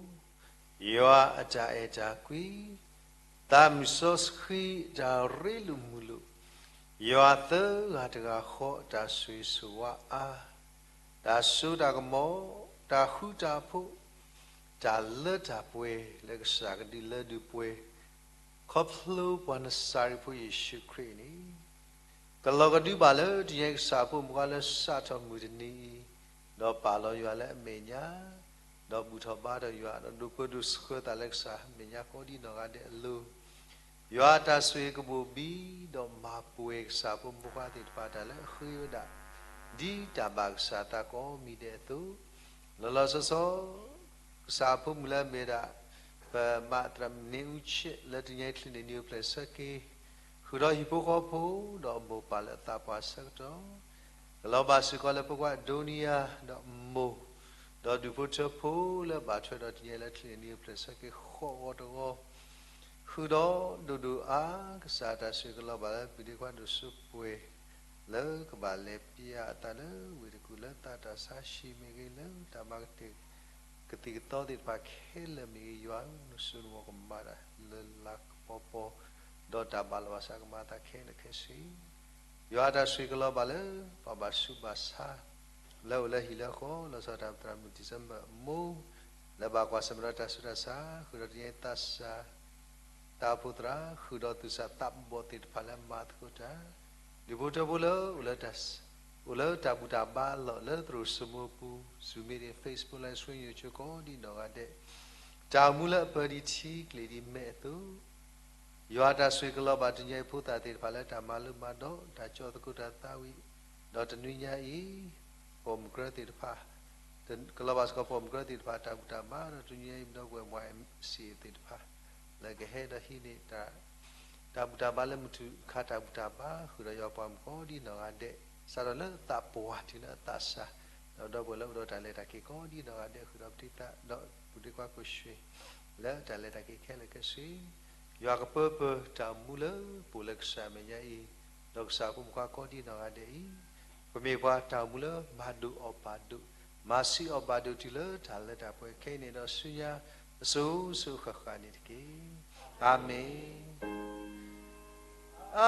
ယွၤအတၢ်အဲၣ်တၢ်ကွံ, သးမုၢ်စီဆှံအတၢ်ရ့လိာ်မုာ်လိာ်, ယွၤသၢဂၤတဂၤဃီအတၢ်ဆိၣ်ဂ့ၤဆိၣ်ဝါအါ, တၢ်စိတၢ်ကမီၤ, တၢ်ဃူတၢ်ဖိး, တၢ်လၢတၢ်ပှဲၤ လၢကစၢ်ကဒုးလၢဒုးပှဲၤ ခီဖျိပှၤနစၤရ့းဖိယ့ၣ်ၡူးခရံာ်န့ၣ် ကလီၤကဒုဘၣ်လၢတနံၤညါအံၤ ကစၢ်အဖိမုၣ်ခွါလၢစးထီၣ်မုၢ်တနံၤအံၤ, ဒီးပာ်လီၤယွၤလၢအမဲာ်ညါ, ဒီးဘူၣ်ထီၣ်ဘါထီၣ်ယွၤ, ဒီးဒိးပၢဒိးဆှၢသးလၢကစၢ်အမဲာ်ညါကိးဒ်နီၢ်ဂၤဒဲးအလိၤ, ယွၤအတၢ်ဆိၣ်ဂ့ၤကဘိၣ်ဘံ, ဒီးမၤပှဲၤကစၢ်အဖိမုၣ်ဖိခွါသ့ၣ်တဖၣ်တၢ်လၢအဃ့ဝဲဒၣ်, ဒ်တၢ်ဘၣ်ကစၢ်သးကိးမံၤဒဲးအသိး, လီၤလီၤဆီဆီ ကစၢ်အဖိမုၣ်လၢအမ့ၢ်ဝဲဒၣ် ပမးသရၣ်မုၣ်န့ၣ်အူဆ့ၣ် လၢတနံၤညါအံၤချုးန့ၣ် နံၤအိၣ်ဖျဲၣ်ဆၢက့ၤ, ဃုာ်ဒီးဟံၣ်ဖိဃီဖိ ဒီးအမိၢ်ပၢ်လၢအသးပှၢ်ဆၢကတီၢ်, ကလီၤဘၣ်စ့ၢ်ကီးလၢဖိခွါအဒိနံယၤ ဒီးအမိၢ်, ဒီးဒူၣ်ဖိထၢဖိလၢအဘၣ်ထွဲဒီးတနံၤညါအံၤလၢချုးန့ၣ် နံၤအိၣ်ဖျဲၣ်ဆၢက့ၤဃီးဂီၤတဂီၤ ဃုာ်ဒီးဒိၣ်ဒိၣ်အါ, ကစၢ်အတၢ်ဆိၣ်ဂ့ၤကလီၤဘၣ်လၢပုၢ်ဒ့ခွါဒိၣ်စိပှဲၤ လၢကဘၣ်လဲၤပျၢ်အသးလၢဝ့ၢ်တကူၣ် လၢသးတၢ်ဆါဟံၣ်မ့ၢ်ဂ့ၤ, လၢတၢ်မၤကတၢၢ်ကသံၣ်ကသီသ့ၣ်တဖၣ်ခဲလၢာ်မ့ၢ်ဂ့ၤ, ယွၤဧၢ, နစိနဝီကမၤတၢ်လၢလၤကပီၤပီၤ, ဒီးတၢ်ဘၣ်လီၤဘၣ်စးကမၤအသးခဲလၢာ်ခဲဆ့ ယွၤအတၢ်ဆိၣ်ဂ့ၤကလီၤဘၣ်လၢ ပှၤဘၣ်ဆူးဘၣ်ဆါ လၢအိၣ်လၢဟံၣ်လၢဃီ, လီၤဆီဒၣ်တၢ်ပသရၣ်မုၣ် December အမိၢ်, လၢဘၣ်ကွၢ်ဆၢၣ်မဲာ်ဒီးတၢ်ဆူးတၢ်ဆါ, ဃုာ်ဒီးတနံၤညါအံၤသးစၢ် တၢ်အိၣ်ဖှိၣ်သရၣ်, ဃုာ်ဒီးသူၣ်စၢ်သးဘီၣ်သ့ၣ်တဖၣ်လၢအမၤသကိးတၢ်, ဒူၣ်ဖိထၢဖိလၢ အိၣ်လၢတၢ်ဘူၣ်တၢ်ဘါအလီၢ် လၢသရိာ်စိမိပူၤ, Zoom meeting, Facebook Live Stream, YouTube ကိးဒ်နီၢ်ဂၤဒဲး, တၢ်အိၣ်မူလၢအပၢဒံးထံကျိၣ်ဒံးမဲာ်အသိး ယွၤအတၢ်ဆိၣ်ဂ့ၤကလီၤဘၣ်တနံၤညါအံၤဖိသၣ်သ့ၣ်တဖၣ်လၢတၢ်မၤလိမၤဒိး, တၢ်ကၠီသကိးတၢ်သးဝံၣ်, ဒီးတနွံညါအံၤ ပိာ်မုၣ်ကရၢသ့ၣ်တဖၣ်, ကလီၤဘၣ်စ့ၢ်ကီးပိာ်မုၣ်ကရၢသ့ၣ်တဖၣ်တၢ်ဘူၣ်တၢ်ဘါ, ဒီးတနွံညါအံၤ မ့ၢ်ဒီပုၢ်ဝဲၢ်မွဲၢ် ဆံးသ့ၣ်တဖၣ် လၢကဟဲဒီးဟံးန့ၢ် တၢ်ဘူၣ်တၢ်ဘါလၢမုၢ်ထူၣ်ခါတၢ်ဘူၣ်တၢ်ဘါ, ဃုာ်ဒီးယွၤပှၤမုၣ်ကိးဒ်နီၢ်ဂၤဒဲး, စးထီၣ်လၢသးပှၢ်တုၤလၢအသးစၢ်, ဒီးဒီပုၢ်ဝဲၢ်လၢအိၣ်ဒီးတၢ်လဲၤတၢ်က့ၤကိးဒ်နီၢ်ဂၤဒဲး, ဃုာ်ဒီးပဒ့သးဒီးပုၢ်ဒ့ခွါကိးဆှံ လၢတၢ်လဲၤတၢ်က့ၤခဲလၢာ်ခဲဆ့, ယွၤကပၢပၢတၢ်အိၣ်မူလၢပအိၣ်လၢကစၢ်အမဲာ်ညါအံၤ, ဒီးကစၢ်အဖိမုၣ်ခွါကိးဒ်နီၢ်ဂၤဒဲးအံၤ, ပမ့ၢ်ပှၤတၢ်အိၣ်မူလၢမၤဒိၣ်အီၣ်ဘၣ်ဒိၣ်, မၤဆံးအီၣ်ဘၣ်ဒိၣ်တုၤလၢတၢ်လၢတၢ်ပှဲၤခဲအံၤန့ၣ်ဒီးဆူညါ အစိၤစိၤဃၣ်ဃၣ်န့ၣ်တက့ၢ်. အၤမ့ၣ်. အၤ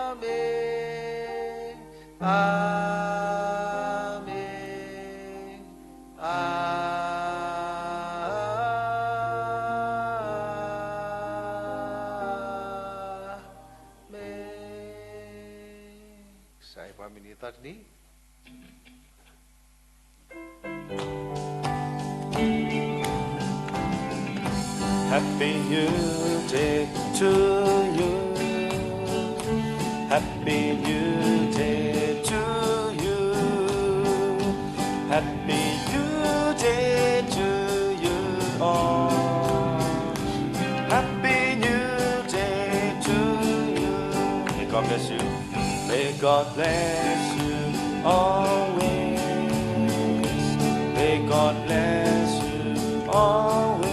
မ့ၣ်, အၤမ့ၣ်, အၤမ့ၣ်. ကစၢ်ယွၤပှၤမုၢ်နံၤသီတနံၤ Happy New Day to you. Happy New Day to you. Happy New Day to you all. Happy New Day to you. May God bless you. May God bless you always. May God bless you always.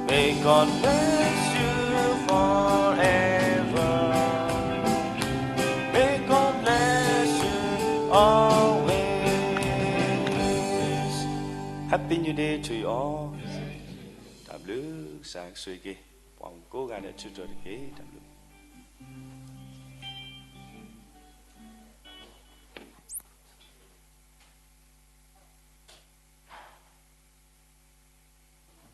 May God bless you forever. May God bless you always. Happy New Day to you all. တၢ်ဘျုးကစၢ်ဆိၣ်ဂ့ၤက့ၤ ပှၤကိးဂၤဒဲးဆၢကတီၢ်တက့ၢ်. တၢ်ဘျုး